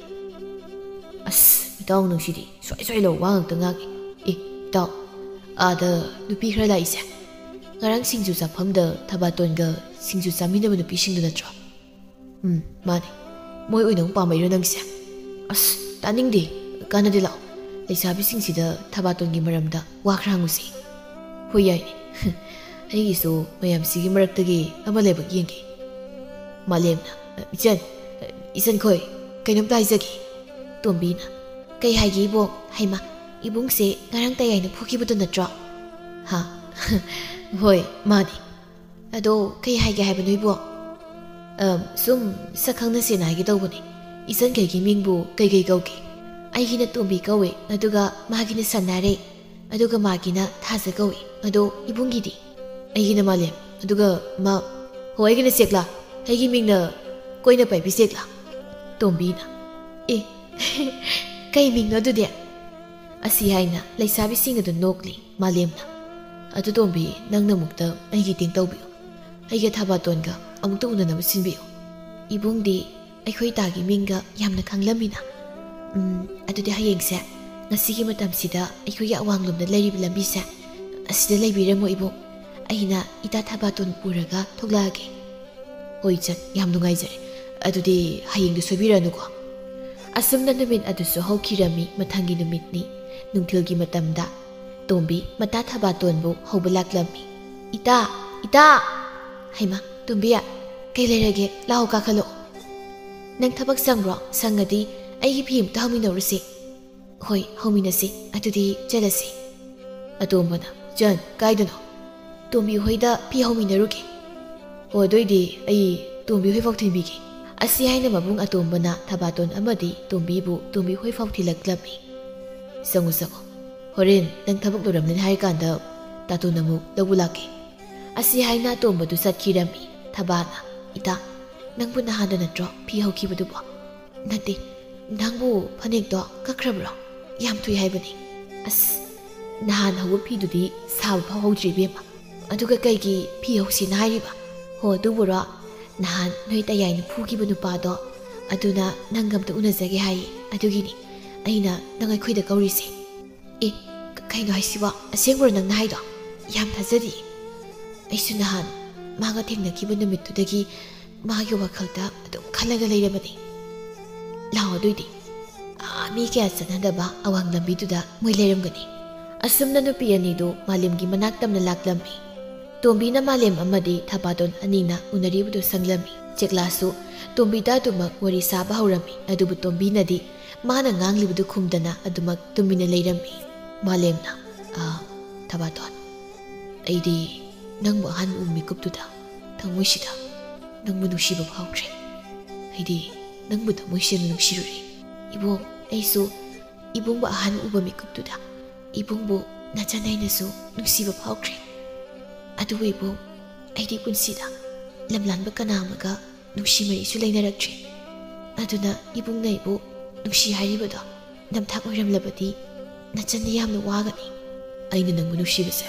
ꯑꯁ, ꯏꯇꯥꯎ ꯅꯪꯁꯤꯗꯤ ꯁ꯭ꯋꯥꯏ ꯁ꯭ꯋꯥꯏ ꯂꯧ ꯋꯥ ꯉꯥꯛꯇ ꯉꯥꯡꯉꯤ꯫ ꯑꯦ, ꯏꯇꯥꯎ, ꯑꯥꯗ ꯅꯨꯄꯤ ꯈꯔ ꯂꯥꯛꯏꯁꯦ, ꯉꯔꯥꯡ ꯁꯤꯡꯖꯨ ꯆꯥꯐꯝꯗ ꯊꯕꯥꯇꯣꯟꯒ ꯁꯤꯡꯖꯨ ꯆꯥꯃꯤꯟꯅꯕ ꯅꯨꯄꯤꯁꯤꯡꯗꯨ ꯅꯠꯇ꯭ꯔꯣ? ꯎꯝ, ꯃꯥꯅꯦ꯫ ꯃꯣꯏ ꯑꯣꯏꯅ ꯑꯃꯨꯛ ꯄꯥꯝꯃꯛꯏꯔꯣ ꯅꯪꯒꯤꯁꯦ? ꯑꯁ, ꯇꯥꯅꯤꯡꯗꯦ꯫ ꯀꯥꯟꯅꯗꯦ, ꯂꯥꯛꯑꯣ꯫ ꯂꯩꯁꯥꯕꯤꯁꯤꯡꯁꯤꯗ ꯊꯕꯥꯇꯣꯟꯒꯤ ꯃꯔꯝꯗ ꯋꯥ ꯈꯔ ꯍꯪꯉꯨꯁꯤ꯫ ꯍꯣꯏ, ꯌꯥꯏꯅꯦ꯫ ꯑꯩꯒꯤꯁꯨ ꯃꯌꯥꯝꯁꯤꯒꯤ ꯃꯔꯛꯇꯒꯤ ꯑꯃ ꯂꯥꯏꯕꯛ ꯌꯦꯡꯒꯦ꯫ ꯃꯥꯂꯦꯝꯅ, "ꯏꯆꯟ, ꯏꯆꯟꯈꯣꯏ, ꯀꯩꯅꯣꯝꯇ ꯍꯥꯏꯖꯒꯦ꯫" ꯇꯣꯝꯕꯤꯅ, "ꯀꯩ ꯍꯥꯏꯒꯦ ꯏꯕꯣꯛ?" "ꯍꯩꯃꯥ, ꯏꯕꯨꯡꯁꯦ ꯉꯔꯥꯡ ꯇꯌꯥꯏꯅ ꯐꯨꯈꯤꯕꯗꯨ ꯅꯠꯇ꯭ꯔꯣ?" "ꯍꯥ?" "ꯍꯣꯏ, ꯃꯥꯅꯤ꯫" "ꯑꯗꯣ ꯀꯩ ꯍꯥꯏꯒꯦ ꯍꯥꯏꯕꯅꯣ ꯏꯕꯣꯛ?" "ꯑꯝ, ꯁꯨꯝ ꯁꯛ ꯈꯪꯅꯁꯦꯅ ꯍꯥꯏꯒꯦ ꯇꯧꯕꯅꯦ꯫ ꯏꯆꯟꯈꯩꯒꯤ ꯃꯤꯡꯕꯨ ꯀꯩꯀꯩ ꯀꯧꯒꯦ?" "ꯑꯩꯒꯤꯅ ꯇꯣꯝꯕꯤ ꯀꯧꯋꯦ, ꯑꯗꯨꯒ ꯃꯥꯒꯤꯅ ꯁꯅꯥꯔꯩ, ꯑꯗꯨꯒ ꯃꯥꯒꯤꯅ ꯊꯥꯖ ꯀꯧꯋꯦ꯫ ꯑꯗꯣ ꯏꯕꯨꯡꯒꯤꯗꯤ?" "ꯑꯩꯒꯤꯅ ꯃꯥꯂꯦꯝ, ꯑꯗꯨꯒ ꯃꯥ, ꯍꯣ, ꯑꯩꯒꯤꯅ ꯆꯦꯛꯂꯥ꯫ ꯑꯩꯒꯤ ꯃꯤꯡꯅ ꯀꯣꯏꯅ ꯄꯥꯏꯕꯤ ꯆꯦꯛꯂꯥ꯫" ꯇꯣꯝꯕꯤꯅ, "ꯑꯦ, ꯀꯩ ꯃꯤꯡꯅꯣ ꯑꯗꯨꯗꯤ?" ꯑꯁꯤ ꯍꯥꯏꯅ ꯂꯩꯁꯥꯕꯤꯁꯤꯡ ꯑꯗꯨ ꯅꯣꯛꯂꯤ꯫ ꯃꯥꯂꯦꯝꯅ, "ꯑꯗꯨ ꯇꯣꯝꯕꯤ, ꯅꯪꯅ ꯑꯃꯨꯛꯇ ꯑꯩꯒꯤ ꯇꯦꯡ ꯇꯧꯕꯤꯌꯨ꯫ ꯑꯩꯒ ꯊꯕꯥꯇꯣꯟꯒ ꯑꯃꯨꯛꯇ ꯎꯅꯅꯕ ꯁꯤꯟꯕꯤꯌꯨ꯫ ꯏꯕꯨꯡꯗꯤ ꯑꯩꯈꯣꯏ ꯏꯇꯥꯒꯤ ꯃꯤꯡꯒ ꯌꯥꯝꯅ ꯈꯪꯂꯝꯃꯤꯅ꯫ ꯎꯝ, ꯑꯗꯨꯗꯤ ꯍꯌꯦꯡꯁꯦ, ꯉꯁꯤꯒꯤ ꯃꯇꯝꯁꯤꯗ ꯑꯩꯈꯣꯏꯒꯤ ꯑꯋꯥꯡꯂꯣꯝꯗ ꯂꯩꯔꯤꯕ ꯂꯝꯕꯤꯁꯦ, ꯑꯁꯤꯗ ꯂꯩꯕꯤꯔꯝꯃꯣ ꯏꯕꯨꯡ꯫ ꯑꯩꯅ ꯏꯇꯥ ꯊꯕꯥꯇꯣꯟ ꯄꯨꯔꯒ ꯊꯣꯛꯂꯛꯑꯒꯦ꯫" "ꯍꯣꯏ ꯏꯆꯟ, ꯌꯥꯝ ꯅꯨꯡꯉꯥꯏꯖꯔꯦ꯫ ꯑꯗꯨꯗꯤ ꯍꯌꯦꯡꯗꯤ ꯁꯣꯏꯕꯤꯔꯅꯨꯀꯣ꯫" ꯑꯁꯨꯝꯅ ꯅꯨꯃꯤꯠ ꯑꯗꯨꯁꯨ ꯍꯧꯈꯤꯔꯝꯃꯤ꯫ ꯃꯊꯪꯒꯤ ꯅꯨꯃꯤꯠꯅꯤ꯫ ꯅꯨꯡꯊꯤꯜꯒꯤ ꯃꯇꯝꯗ ꯇꯣꯝꯕꯤ ꯃꯇꯥ ꯊꯕꯥꯇꯣꯟꯕꯨ ꯍꯧꯕ ꯂꯥꯛꯂꯝꯃꯤ꯫ "ꯏꯇꯥ! ꯏꯇꯥ!" "ꯍꯩꯃꯥ, ꯇꯣꯝꯕꯤ, ꯀꯩ ꯂꯩꯔꯒꯦ? ꯂꯥꯛꯑꯣ, ꯀꯥꯈꯠꯂꯛꯑꯣ꯫" "ꯅꯪ ꯊꯕꯛ ꯁꯪꯕ꯭ꯔꯣ? ꯁꯪꯉꯗꯤ ꯑꯩꯒꯤ ꯐꯤ ꯑꯃꯇ ꯍꯧꯃꯤꯟꯅꯧꯔꯁꯤ꯫" "ꯍꯣꯏ, ꯍꯧꯃꯤꯟꯅꯁꯤ꯫ ꯑꯗꯨꯗꯤ ꯆꯠꯂꯁꯤ꯫" ꯑꯇꯣꯝꯕꯅ, "ꯏꯆꯟ, ꯀꯥꯏꯗꯅꯣ?" "ꯇꯣꯝꯕꯤ ꯍꯣꯏꯗ ꯐꯤ ꯍꯧꯃꯤꯟꯅꯔꯨꯒꯦ꯫" "ꯑꯣ, ꯑꯗꯨꯏꯗꯤ ꯑꯩ ꯇꯣꯝꯕꯤ ꯍꯣꯏꯐꯥꯎ ꯊꯤꯟꯕꯤꯒꯦ꯫" ꯑꯁꯤ ꯍꯥꯏꯅ ꯃꯕꯨꯡ ꯑꯇꯣꯝꯕꯅ ꯊꯕꯥꯇꯣꯟ ꯑꯃꯗꯤ ꯇꯣꯝꯕꯤꯕꯨ ꯇꯣꯝꯕꯤ ꯍꯣꯏꯐꯥꯎ ꯊꯤꯜꯂꯛꯂꯝꯃꯤ꯫ "ꯆꯪꯉꯨ, ꯆꯪꯉꯨ꯫ ꯍꯣꯔꯦꯟ ꯅꯪ ꯊꯕꯛ ꯂꯣꯏꯔꯝꯂꯅꯤ ꯍꯥꯏꯔꯀꯥꯟꯗ ꯇꯥꯇꯣꯟ ꯑꯃꯨꯛ ꯂꯧꯕ ꯂꯥꯛꯀꯦ꯫" ꯑꯁꯤ ꯍꯥꯏꯅ ꯑꯇꯣꯝꯕꯗꯨ ꯆꯠꯈꯤꯔꯝꯃꯤ꯫ ꯊꯕꯥꯅ, "ꯏꯇꯥ, ꯅꯪꯕꯨ ꯅꯍꯥꯟꯗ ꯅꯠꯇ꯭ꯔꯣ ꯐꯤ ꯍꯧꯈꯤꯕꯗꯨꯕꯣ?" "ꯅꯠꯇꯦ, "ꯅꯪꯕꯨ ꯐꯅꯦꯛꯇꯣ ꯀꯛꯈ꯭ꯔꯕ꯭ꯔꯣ? ꯌꯥꯝ ꯊꯨꯏ ꯍꯥꯏꯕꯅꯤ꯫ ꯑꯁ, ꯅꯍꯥꯟ ꯍꯧꯕ ꯐꯤꯗꯨꯗꯤ ꯁꯥꯕ ꯐꯥꯎ ꯍꯧꯗ꯭ꯔꯤ, ꯏꯕꯦꯝꯃ꯫ ꯑꯗꯨꯒ ꯀꯩꯒꯤ ꯐꯤ ꯍꯧꯁꯦꯅ ꯍꯥꯏꯔꯤꯕ?" "ꯍꯣ, ꯑꯗꯨꯕꯨꯔꯣ? ꯅꯍꯥꯟ ꯅꯣꯏ ꯇꯌꯥꯏꯅ ꯐꯨꯈꯤꯕ ꯅꯨꯄꯥꯗꯣ, ꯑꯗꯨꯅ ꯅꯪꯒ ꯑꯝꯇ ꯎꯅꯖꯒꯦ ꯍꯥꯏꯌꯦ꯫ ꯑꯗꯨꯒꯤꯅꯤ ꯑꯩꯅ ꯅꯪ ꯑꯩꯈꯣꯏꯗ ꯀꯧꯔꯤꯁꯦ꯫" "ꯑꯦ, ꯀ-, ꯀꯩꯅꯣ ꯍꯥꯏꯁꯤꯕꯣ? ꯑꯁꯦꯡꯕꯔꯣ ꯅꯪꯅ ꯍꯥꯏꯗꯣ? ꯌꯥꯝ ꯊꯥꯖꯗꯤꯌꯦ꯫ ꯑꯩꯁꯨ ꯅꯍꯥꯟ ꯃꯥꯒ ꯊꯦꯡꯅꯈꯤꯕ ꯅꯨꯃꯤꯠꯇꯨꯗꯒꯤ ꯃꯥꯒꯤ ꯋꯥꯈꯜꯗ ꯑꯗꯨꯝ ꯈꯜꯂꯒ ꯂꯩꯔꯕꯅꯤ꯫ ꯂꯥꯛꯑꯣ, ꯑꯗꯨꯏꯗꯤ꯫ ꯑꯥ, ꯃꯤ ꯀꯌꯥ ꯆꯠꯅꯗꯕ ꯑꯋꯥꯡ ꯂꯝꯕꯤꯗꯨꯗ ꯃꯣꯏ ꯂꯩꯔꯝꯒꯅꯤ꯫" ꯑꯁꯨꯝꯅ ꯅꯨꯄꯤ ꯑꯅꯤꯗꯨ ꯃꯥꯂꯦꯝꯒꯤ ꯃꯅꯥꯛ ꯇꯝꯅ ꯂꯥꯛꯂꯝꯃꯤ꯫ ꯇꯣꯝꯕꯤꯅ ꯃꯥꯂꯦꯝ ꯑꯃꯗꯤ ꯊꯕꯥꯇꯣꯟ ꯑꯅꯤꯅ ꯎꯅꯔꯤꯕꯗꯨ ꯁꯪꯂꯝꯃꯤ꯫ ꯆꯦꯛꯂꯥꯁꯨ ꯇꯣꯝꯕꯤꯗ ꯑꯗꯨꯃꯛ ꯋꯥꯔꯤ ꯁꯥꯕ ꯍꯧꯔꯝꯃꯤ, ꯑꯗꯨꯕꯨ ꯇꯣꯝꯕꯤꯅꯗꯤ ꯃꯥꯅ ꯉꯥꯡꯂꯤꯕꯗꯨ ꯈꯨꯝꯗꯅ ꯑꯗꯨꯃꯛ ꯇꯨꯃꯤꯟꯅ ꯂꯩꯔꯝꯃꯤ꯫ ꯃꯥꯂꯦꯝꯅ, "ꯑꯥ, ꯊꯕꯥꯇꯣꯟ, ꯑꯩꯗꯤ ꯅꯪꯕꯨ ꯑꯍꯥꯟꯕ ꯎꯕ ꯃꯤꯀꯨꯞꯇꯨꯗ ꯊꯃꯣꯏꯁꯤꯗ ꯅꯪꯕꯨ ꯅꯨꯡꯁꯤꯕ ꯐꯥꯎꯈ꯭ꯔꯦ꯫ ꯑꯩꯗꯤ ꯅꯪꯕꯨ ꯊꯃꯣꯏ ꯁꯦꯡꯅ ꯅꯨꯡꯁꯤꯔꯨꯔꯦ꯫ ꯏꯕꯨꯡ, ꯑꯩꯁꯨ ꯏꯕꯨꯡꯕꯨ ꯑꯍꯥꯟꯕ ꯎꯕ ꯃꯤꯀꯨꯞꯇꯨꯗ ꯏꯕꯨꯡꯕꯨ ꯅꯆꯟ ꯑꯩꯅꯁꯨ ꯅꯨꯡꯁꯤꯕ ꯐꯥꯎꯈ꯭ꯔꯦ꯫ ꯑꯗꯨꯕꯨ ꯏꯕꯨꯡ, ꯑꯩꯗꯤ ꯄꯨꯟꯁꯤꯗ ꯂꯝꯂꯥꯟꯕ ꯀꯅꯥ ꯑꯃꯒ ꯅꯨꯡꯁꯤ ꯃꯔꯤꯁꯨ ꯂꯩꯅꯔꯛꯇ꯭ꯔꯤ꯫ ꯑꯗꯨꯅ ꯏꯕꯨꯡꯅ ꯑꯩꯕꯨ ꯅꯨꯡꯁꯤ ꯍꯥꯏꯔꯤꯕꯗꯣ ꯅꯝꯊꯥꯛ ꯑꯣꯏꯔꯝꯂꯕꯗꯤ ꯅꯆꯟꯗꯤ ꯌꯥꯝꯅ ꯋꯥꯒꯅꯤ꯫" "ꯑꯩꯅ ꯅꯪꯕꯨ ꯅꯨꯡꯁꯤꯕꯁꯦ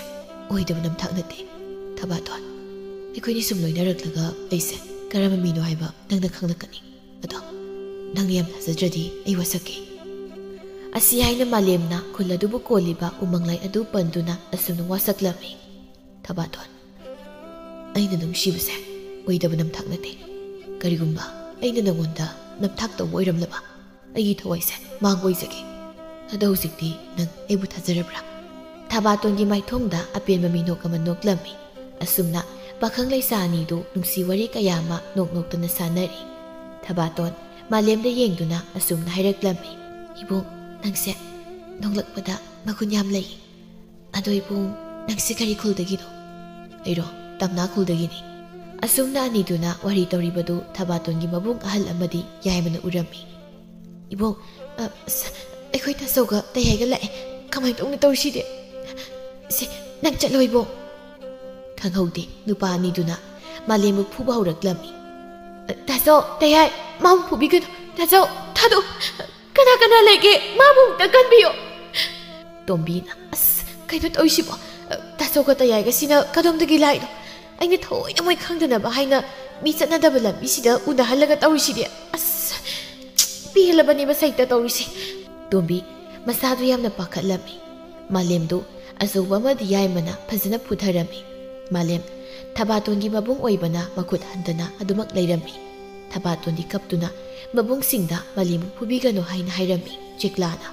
ꯑꯣꯏꯗꯕ ꯅꯝꯊꯥꯛ ꯅꯠꯇꯦ, ꯊꯕꯥꯇꯣꯟ꯫ ꯑꯩꯈꯣꯏꯅꯤ ꯁꯨꯝ ꯂꯣꯏꯅꯔꯛꯂꯒ ꯑꯩꯁꯦ ꯀꯔꯝꯕ ꯃꯤꯅꯣ ꯍꯥꯏꯕ ꯅꯪꯅ ꯈꯪꯂꯛꯀꯅꯤ꯫ ꯑꯗꯣ ꯅꯪꯅ ꯌꯥꯝ ꯊꯥꯖꯗ꯭ꯔꯗꯤ ꯑꯩ ꯋꯥꯁꯛꯀꯦ꯫" ꯑꯁꯤ ꯍꯥꯏꯅ ꯃꯥꯂꯦꯝꯅ ꯈꯨꯜ ꯑꯗꯨꯕꯨ ꯀꯣꯜꯂꯤꯕ ꯎꯃꯪꯂꯥꯏ ꯑꯗꯨ ꯄꯟꯗꯨꯅ ꯑꯁꯨꯝꯅ ꯋꯥꯁꯛꯂꯝꯃꯤ꯫ "ꯊꯕꯥꯇꯣꯟ, ꯑꯩꯅ ꯅꯨꯡꯁꯤꯕꯁꯦ ꯑꯣꯏꯗꯕ ꯅꯝꯊꯥꯛ ꯅꯠꯇꯦ꯫ ꯀꯔꯤꯒꯨꯝꯕ ꯑꯩꯅ ꯅꯪꯉꯣꯟꯗ ꯅꯝꯊꯥꯛ ꯇꯧꯕ ꯑꯣꯏꯔꯝꯂꯕ, ꯑꯩꯒꯤ ꯊꯋꯥꯏꯁꯦ ꯃꯥꯡꯕ ꯑꯣꯏꯖꯒꯦ꯫ ꯑꯗꯣ ꯍꯧꯖꯤꯛꯇꯤ ꯅꯪ ꯑꯩꯕꯨ ꯊꯥꯖꯔꯕ꯭ꯔꯥ?" ꯊꯕꯥꯇꯣꯟꯒꯤ ꯃꯥꯏꯊꯣꯡꯗ ꯑꯄꯦꯟꯕ ꯃꯤꯅꯣꯛ ꯑꯃ ꯅꯣꯛꯂꯝꯃꯤ꯫ ꯑꯁꯨꯝꯅ ꯄꯥꯈꯪ ꯂꯩꯁꯥ ꯑꯅꯤꯗꯨ ꯅꯨꯡꯁꯤ ꯋꯥꯔꯤ ꯀꯌꯥ ꯑꯃ ꯅꯣꯛ ꯅꯣꯛꯇꯅ ꯁꯥꯟꯅꯔꯤ꯫ ꯊꯕꯥꯇꯣꯟ ꯃꯥꯂꯦꯝꯗ ꯌꯦꯡꯗꯨꯅ ꯑꯁꯨꯝꯅ ꯍꯥꯏꯔꯛꯂꯝꯃꯤ, "ꯏꯕꯨꯡ, ꯅꯪꯁꯦ ꯅꯣꯛꯂꯛꯄꯗ ꯃꯒꯨꯟ ꯌꯥꯝ ꯂꯩ꯫ ꯑꯗꯣ ꯏꯕꯨꯡ, ꯅꯪꯁꯦ ꯀꯔꯤ ꯈꯨꯜꯗꯒꯤꯅꯣ?" "ꯑꯩꯔꯣ? ꯇꯝꯅꯥ ꯈꯨꯜꯗꯒꯤꯅꯤ꯫" ꯑꯁꯨꯝꯅ ꯑꯅꯤꯗꯨꯅ ꯋꯥꯔꯤ ꯇꯧꯔꯤꯕꯗꯨ ꯊꯕꯥꯇꯣꯟꯒꯤ ꯃꯕꯨꯡ ꯑꯍꯜ ꯑꯃꯗꯤ ꯌꯥꯏꯃꯅ ꯎꯔꯝꯃꯤ꯫ "ꯏꯕꯨꯡ, ꯑ, ꯑꯁ, ꯑꯩꯈꯣꯏ ꯇꯥꯆꯧꯒ ꯇꯌꯥꯏꯒ ꯂꯥꯛꯑꯦ꯫ ꯀꯃꯥꯏꯅ ꯇꯧꯅꯤ ꯇꯧꯔꯤꯁꯤꯗꯤ? ꯁꯦ, ꯅꯪ ꯆꯠꯂꯣ ꯏꯕꯨꯡ꯫" ꯈꯪꯍꯧꯗꯦ, ꯅꯨꯄꯥ ꯑꯅꯤꯗꯨꯅ ꯃꯥꯂꯦꯝꯕꯨ ꯐꯨꯕ ꯍꯧꯔꯛꯂꯝꯃꯤ꯫ "ꯑ, ꯇꯥꯆꯧ, ꯇꯌꯥꯏ, ꯃꯥꯕꯨ ꯐꯨꯕꯤꯒꯅꯨ꯫ ꯇꯥꯆꯧ, ꯊꯥꯗꯣꯛ꯫ ꯀꯅꯥ ꯀꯅꯥ ꯂꯩꯒꯦ? ꯃꯥꯕꯨ ꯑꯃꯨꯛꯇ ꯀꯟꯕꯤꯌꯣ꯫ ꯇꯣꯝꯕꯤꯅ, "ꯑꯁ, ꯀꯩꯅꯣ ꯇꯧꯔꯤꯁꯤꯕꯣ? ꯇꯥꯆꯧꯒ ꯇꯌꯥꯏꯒꯁꯤꯅ ꯀꯗꯣꯝꯗꯒꯤ ꯂꯥꯛꯏꯅꯣ? ꯑꯩꯅ ꯊꯑꯣꯏꯅ ꯃꯣꯏ ꯈꯪꯗꯅꯕ ꯍꯥꯏꯅ ꯃꯤ ꯆꯠꯅꯗꯕ ꯂꯝꯕꯤꯁꯤꯗ ꯎꯅꯍꯜꯂꯒ ꯇꯧꯔꯤꯁꯤꯗꯤ꯫ ꯑꯁ, ꯄꯦꯜꯂꯕꯅꯦꯕ ꯁꯩꯇ ꯇꯧꯔꯤꯁꯦ꯫" ꯇꯣꯝꯕꯤ ꯃꯁꯥꯗꯨ ꯌꯥꯝꯅ ꯄꯥꯈꯠꯂꯝꯃꯤ꯫ ꯃꯥꯂꯦꯝꯗꯨ ꯑꯆꯧꯕ ꯑꯃꯗꯤ ꯌꯥꯏꯃꯅ ꯐꯖꯅ ꯐꯨꯊꯔꯝꯃꯤ꯫ ꯃꯥꯂꯦꯝ ꯊꯕꯥꯇꯣꯟꯒꯤ ꯃꯕꯨꯡ ꯑꯣꯏꯕꯅ ꯃꯈꯨꯠ ꯍꯟꯗꯅ ꯑꯗꯨꯃꯛ ꯂꯩꯔꯝꯃꯤ꯫ ꯊꯕꯥꯇꯣꯟꯗꯤ ꯀꯞꯇꯨꯅ ꯃꯕꯨꯡꯁꯤꯡꯗ ꯃꯥꯂꯦꯝꯕꯨ ꯐꯨꯕꯤꯒꯅꯨ ꯍꯥꯏꯅ ꯍꯥꯏꯔꯝꯃꯤ꯫ ꯆꯦꯛꯂꯥꯅ,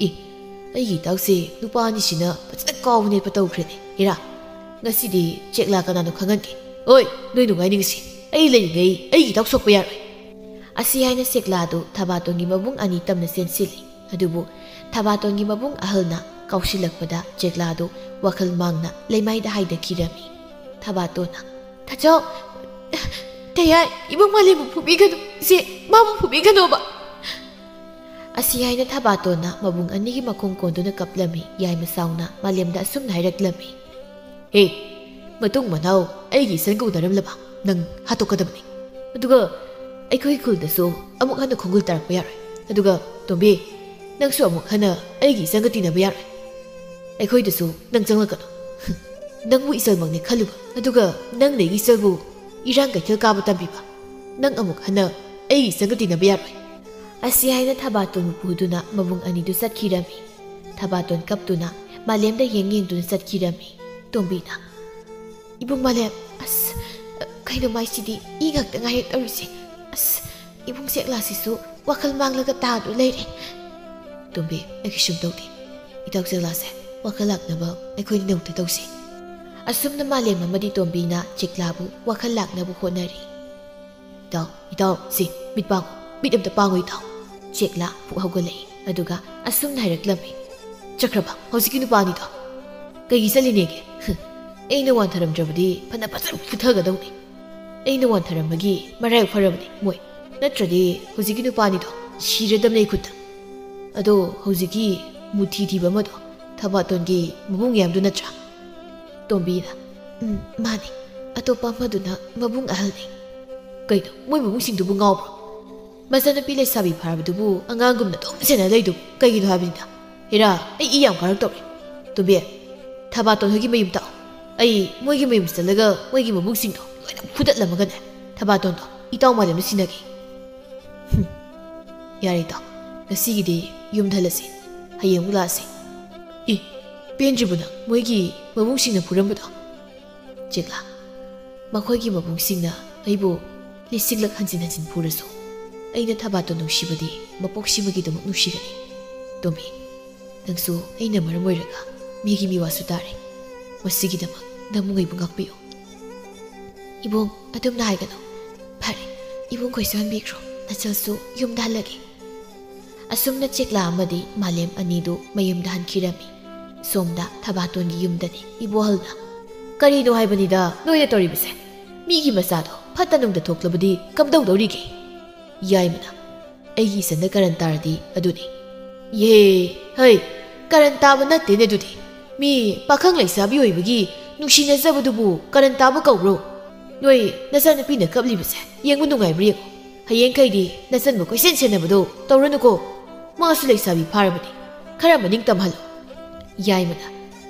"ꯑꯦ, ꯑꯩꯒꯤ ꯏꯇꯥꯎꯁꯦ ꯅꯨꯄꯥ ꯑꯅꯤꯁꯤꯅ ꯐꯖꯅ ꯀꯥꯎ ꯅꯦꯠꯄ ꯇꯧꯈ꯭ꯔꯦꯅꯦ꯫ ꯍꯦꯔꯥ, ꯉꯁꯤꯗꯤ ꯆꯦꯛꯂꯥ ꯀꯅꯥꯅꯣ ꯈꯪꯍꯟꯒꯦ꯫ ꯑꯣꯏ, ꯅꯣꯏ ꯅꯨꯡꯉꯥꯏꯅꯤꯡꯁꯤ꯫ ꯑꯩ ꯂꯩꯔꯤꯉꯩ ꯑꯩꯒꯤ ꯏꯇꯥꯎ ꯁꯣꯛꯄ ꯌꯥꯔꯣꯏ꯫" ꯑꯁꯤ ꯍꯥꯏꯅ ꯆꯦꯛꯂꯥꯗꯨ ꯊꯕꯥꯇꯣꯟꯒꯤ ꯃꯕꯨꯡ ꯑꯅꯤ ꯇꯝꯅ ꯆꯦꯟꯁꯤꯜꯂꯤ꯫ ꯑꯗꯨꯕꯨ ꯊꯕꯥꯇꯣꯟꯒꯤ ꯃꯕꯨꯡ ꯑꯍꯜꯅ ꯀꯥꯎꯁꯤꯜꯂꯛꯄꯗ ꯆꯦꯛꯂꯥꯗꯨ ꯋꯥꯈꯜ ꯃꯥꯡꯅ ꯂꯩꯃꯥꯏꯗ ꯍꯥꯏꯗꯈꯤꯔꯝꯃꯤ꯫ ꯊꯕꯥꯇꯣꯟꯅ, "ꯊꯥꯆꯧ, ꯇꯌꯥꯏ, ꯏꯕꯨꯡ ꯃꯥꯂꯦꯝꯕꯨ ꯐꯨꯕꯤꯒꯅꯨ꯫ ꯁꯤ ꯃꯥꯕꯨ ꯐꯨꯕꯤꯒꯅꯣꯕ꯫" ꯑꯁꯤ ꯍꯥꯏꯅ ꯊꯕꯥꯇꯣꯟꯅ ꯃꯕꯨꯡ ꯑꯅꯤꯒꯤ ꯃꯈꯣꯡ ꯀꯣꯟꯗꯨꯅ ꯀꯞꯂꯝꯃꯤ꯫ ꯌꯥꯏꯃ ꯆꯥꯎꯅ ꯃꯥꯂꯦꯝꯗ ꯑꯁꯨꯝꯅ ꯍꯥꯏꯔꯛꯂꯝꯃꯤ꯫ "ꯍꯦ, ꯃꯇꯨꯡ ꯃꯅꯥꯎ ꯑꯩꯒꯤ ꯏꯆꯟꯒ ꯎꯅꯔꯝꯂꯕ ꯅꯪ ꯍꯥꯠꯇꯣꯛꯀꯗꯕꯅꯤ꯫ ꯑꯗꯨꯒ ꯑꯩꯈꯣꯏ ꯈꯨꯜꯗꯁꯨ ꯑꯃꯨꯛ ꯍꯟꯅ ꯈꯣꯡꯒꯨꯜ ꯇꯥꯔꯛꯄ ꯌꯥꯔꯣꯏ꯫ ꯑꯗꯨꯒ ꯇꯣꯝꯕꯤ, ꯅꯪꯁꯨ ꯑꯃꯨꯛ ꯍꯟꯅ ꯑꯩꯒꯤ ꯏꯆꯟꯒ ꯇꯤꯟꯅꯕ ꯌꯥꯔꯣꯏ꯫ ꯑꯩꯈꯣꯏꯗꯁꯨ ꯅꯪ ꯆꯪꯂꯛꯀꯅꯨ꯫ ꯅꯪꯕꯨ ꯏꯆꯜꯃꯛꯅꯦ ꯈꯜꯂꯨꯕ, ꯑꯗꯨꯒ ꯅꯪꯅ ꯑꯩꯒꯤ ꯏꯆꯜꯕꯨ ꯏꯔꯥꯡ ꯀꯩꯊꯦꯜ ꯀꯥꯕ ꯇꯝꯕꯤꯕ꯫ ꯅꯪ ꯑꯃꯨꯛ ꯍꯟꯅ ꯑꯩꯒꯤ ꯏꯆꯟꯒ ꯇꯤꯟꯅꯕ ꯌꯥꯔꯣꯏ꯫" ꯑꯁꯤ ꯍꯥꯏꯅ ꯊꯕꯥꯇꯣꯟꯕꯨ ꯄꯨꯗꯨꯅ ꯃꯕꯨꯡ ꯑꯅꯤꯗꯨ ꯆꯠꯈꯤꯔꯝꯃꯤ꯫ ꯊꯕꯥꯇꯣꯟ ꯀꯞꯇꯨꯅ ꯃꯥꯂꯦꯝꯗ ꯌꯦꯡ ꯌꯦꯡꯗꯨꯅ ꯆꯠꯈꯤꯔꯝꯃꯤ꯫ ꯇꯣꯝꯕꯤꯅ, "ꯏꯕꯨꯡ ꯃꯥꯂꯦꯝ, ꯑꯁ, ꯀꯩꯅꯣ ꯃꯥꯏꯁꯤꯗꯤ ꯏ ꯉꯥꯛꯇ ꯉꯥꯏꯔꯦ ꯇꯧꯔꯤꯁꯦ꯫ ꯑꯁ, ꯏꯕꯨꯡ ꯆꯦꯛꯂꯥꯁꯤꯁꯨ ꯋꯥꯈꯜ ꯃꯥꯡꯂꯒ ꯇꯥꯗꯨ ꯂꯩꯔꯦ꯫" "ꯇꯣꯝꯕꯤ, ꯑꯩ ꯀꯩꯁꯨꯝ ꯇꯧꯗꯦ꯫ ꯏꯇꯥꯎ ꯆꯦꯛꯂꯥꯁꯦ ꯋꯥꯈꯜ ꯂꯥꯛꯅꯕ ꯑꯩꯈꯣꯏ ꯅꯧꯗ ꯇꯧꯁꯤ꯫" ꯑꯁꯨꯝꯅ ꯃꯥꯂꯦꯝ ꯑꯃꯗꯤ ꯇꯣꯝꯕꯤꯅ ꯆꯦꯛꯂꯥꯕꯨ ꯋꯥꯈꯜ ꯂꯥꯛꯅꯕ ꯍꯣꯠꯅꯔꯤ꯫ "ꯏꯇꯥꯎ, ꯏꯇꯥꯎ, ꯁꯤ, ꯃꯤꯠ ꯄꯥꯡꯉꯨ, ꯃꯤꯠ ꯑꯝꯇ ꯄꯥꯡꯉꯨ, ꯏꯇꯥꯎ꯫" ꯆꯦꯛꯂꯥ ꯄꯨꯛ ꯍꯧꯒꯠꯂꯛꯏ, ꯑꯗꯨꯒ ꯑꯁꯨꯝꯅ ꯍꯥꯏꯔꯛꯂꯝꯃꯤ, "ꯆꯠꯈ꯭ꯔꯕ ꯍꯧꯖꯤꯛꯀꯤ ꯅꯨꯄꯥ ꯑꯅꯤꯗꯣ? ꯀꯩꯒꯤ ꯆꯠꯂꯤꯅꯦꯒꯦ? ꯍꯨꯝ, ꯑꯩꯅ ꯋꯥꯟꯊꯔꯝꯗ꯭ꯔꯕꯗꯤ ꯐꯅ ꯐꯖꯅ ꯐꯨꯊꯒꯗꯧꯅꯤ꯫ ꯑꯩꯅ ꯋꯥꯟꯊꯔꯝꯕꯒꯤ ꯃꯔꯥꯏꯕꯛ ꯐꯔꯕꯅꯤ ꯃꯣꯏ, ꯅꯠꯇ꯭ꯔꯗꯤ ꯍꯧꯖꯤꯛꯀꯤ ꯅꯨꯄꯥ ꯑꯅꯤꯗꯣ ꯁꯤꯔꯗꯝꯅꯦ ꯑꯩ ꯈꯨꯠꯇ꯫ ꯑꯗꯣ ꯍꯧꯖꯤꯛꯀꯤ ꯃꯨꯊꯤ ꯊꯤꯕ ꯑꯃꯗꯣ ꯊꯕꯥꯇꯣꯟꯒꯤ ꯃꯕꯨꯡ ꯌꯥꯝꯗꯨ ꯅꯠꯇ꯭ꯔꯥ?" ꯇꯣꯝꯕꯤꯅ, "ꯎꯝ, ꯃꯥꯅꯤ꯫ ꯑꯇꯣꯞꯄ ꯑꯃꯗꯨꯅ ꯃꯕꯨꯡ ꯑꯍꯜꯅꯤ꯫" "ꯀꯩꯅꯣ, ꯃꯣꯏ ꯃꯕꯨꯡꯁꯤꯡꯗꯨꯕꯨ ꯉꯥꯎꯕ꯭ꯔꯣ? ꯃꯆꯟꯅꯨꯄꯤ ꯂꯩꯁꯥꯕꯤ ꯐꯥꯔꯕꯗꯨꯕꯨ ꯑꯉꯥꯡꯒꯨꯝꯅ ꯑꯗꯨꯝ ꯁꯦꯟꯅ ꯂꯩꯗꯨꯕꯨ ꯀꯩꯒꯤꯅꯣ ꯍꯥꯏꯕꯅꯤꯗ꯫ ꯍꯦꯔꯥ, ꯑꯩ ꯏ ꯌꯥꯝ ꯀꯥꯔꯛꯇꯧꯔꯦ꯫ ꯇꯣꯝꯕꯤ, ꯊꯕꯥꯇꯣꯟ ꯍꯣꯏꯒꯤ ꯃꯌꯨꯝ ꯇꯥꯛꯑꯣ꯫ ꯑꯩ ꯃꯣꯏꯒꯤ ꯃꯌꯨꯝ ꯆꯠꯂꯒ ꯃꯣꯏꯒꯤ ꯃꯕꯨꯡꯁꯤꯡꯗꯣ ꯂꯣꯏꯅ ꯐꯨꯗꯠꯂꯝꯃꯒꯅꯦ, ꯊꯕꯥꯇꯣꯟꯗꯣ ꯏꯇꯥꯎ ꯃꯥꯂꯦꯝꯗ ꯁꯤꯟꯅꯒꯦ꯫ ꯍꯨꯝ, ꯌꯥꯔꯦ ꯏꯇꯥꯎ, ꯉꯁꯤꯒꯤꯗꯤ ꯌꯨꯝꯗ ꯍꯜꯂꯁꯤ꯫ ꯍꯌꯦꯡ ꯑꯃꯨꯛ ꯂꯥꯛꯑꯁꯤ꯫ ꯏ, ꯄꯦꯟꯗ꯭ꯔꯤꯕꯣ ꯅꯪ ꯃꯣꯏꯒꯤ ꯃꯕꯨꯡꯁꯤꯡꯅ ꯐꯨꯔꯝꯕꯗꯣ? ꯆꯦꯛꯂꯥ, ꯃꯈꯣꯏꯒꯤ ꯃꯕꯨꯡꯁꯤꯡꯅ ꯑꯩꯕꯨ ꯂꯤꯁꯤꯡꯂꯛ ꯍꯟꯖꯤꯟ ꯍꯟꯖꯤꯟ ꯐꯨꯔꯁꯨ, ꯑꯩꯅ ꯊꯕꯥꯇꯣꯟ ꯅꯨꯡꯁꯤꯕꯗꯤ ꯃꯄꯣꯛꯁꯤꯃꯒꯤꯗꯃꯛ ꯅꯨꯡꯁꯤꯒꯅꯤ꯫ ꯇꯣꯝꯕꯤ, ꯅꯪꯁꯨ ꯑꯩꯅ ꯃꯔꯝ ꯑꯣꯏꯔꯒ ꯃꯤꯒꯤ ꯃꯤꯋꯥꯁꯨ ꯇꯥꯔꯦ꯫ ꯃꯁꯤꯒꯤꯗꯃꯛ ꯅꯕꯨꯡ ꯑꯩꯕꯨ ꯉꯥꯛꯄꯤꯌꯨ꯫ ꯏꯕꯨꯡ, ꯑꯗꯨꯝꯅ ꯍꯥꯏꯒꯅꯨ꯫ ꯐꯔꯦ, ꯏꯕꯨꯡ ꯈꯣꯏꯁꯨ ꯍꯟꯕꯤꯈ꯭ꯔꯣ꯫ ꯅꯆꯜꯁꯨ ꯌꯨꯝꯗ ꯍꯜꯂꯒꯦ꯫ ꯑꯁꯨꯝꯅ ꯆꯦꯛꯂꯥ ꯑꯃꯗꯤ ꯃꯥꯂꯦꯝ ꯑꯅꯤꯗꯨ ꯃꯌꯨꯝꯗ ꯍꯟꯈꯤꯔꯝꯃꯤ꯫ ꯁꯣꯝꯗ ꯊꯕꯥꯇꯣꯟꯒꯤ ꯌꯨꯝꯗꯗꯤ ꯏꯕꯣꯍꯜꯅ, "ꯀꯔꯤꯅꯣ ꯍꯥꯏꯕꯅꯤꯗ ꯅꯣꯏꯅ ꯇꯧꯔꯤꯕꯁꯦ? ꯃꯤꯒꯤ ꯃꯆꯥꯗꯣ ꯐꯠꯇ ꯅꯨꯡꯗ ꯊꯣꯛꯂꯕꯗꯤ ꯀꯝꯗꯧꯗꯧꯔꯤꯒꯦ?" ꯌꯥꯏꯃꯅ, "ꯑꯩꯒꯤ ꯏꯆꯟꯗ ꯀꯔꯟ ꯇꯥꯔꯗꯤ ꯑꯗꯨꯅꯤ꯫" "ꯌꯦ, ꯍꯩ, ꯀꯔꯟ ꯇꯥꯕ ꯅꯠꯇꯦꯅꯦ ꯑꯗꯨꯗꯤ꯫ ꯃꯤ ꯄꯥꯈꯪ ꯂꯩꯁꯥꯕꯤ ꯑꯣꯏꯕꯒꯤ ꯅꯨꯡꯁꯤꯅꯖꯕꯗꯨꯕꯨ ꯀꯔꯟ ꯇꯥꯕ ꯀꯧꯕ꯭ꯔꯣ? ꯅꯣꯏ ꯅꯆꯥꯅꯨꯄꯤꯅ ꯀꯞꯂꯤꯕꯁꯦ ꯌꯦꯡꯕ ꯅꯨꯡꯉꯥꯏꯕ꯭ꯔꯥ ꯌꯦꯡꯉꯨ꯫ ꯍꯌꯦꯡꯈꯩꯗꯤ ꯅꯆꯟꯕꯨ ꯀꯣꯏꯁꯦꯟ ꯁꯦꯟꯅꯕꯗꯣ ꯇꯧꯔꯅꯨꯀꯣ꯫ ꯃꯥꯁꯨ ꯂꯩꯁꯥꯕꯤ ꯐꯥꯔꯕꯅꯤ꯫ ꯈꯔ ꯃꯅꯤꯡ ꯇꯝꯍꯜꯂꯨ꯫" ꯌꯥꯏꯃꯅ,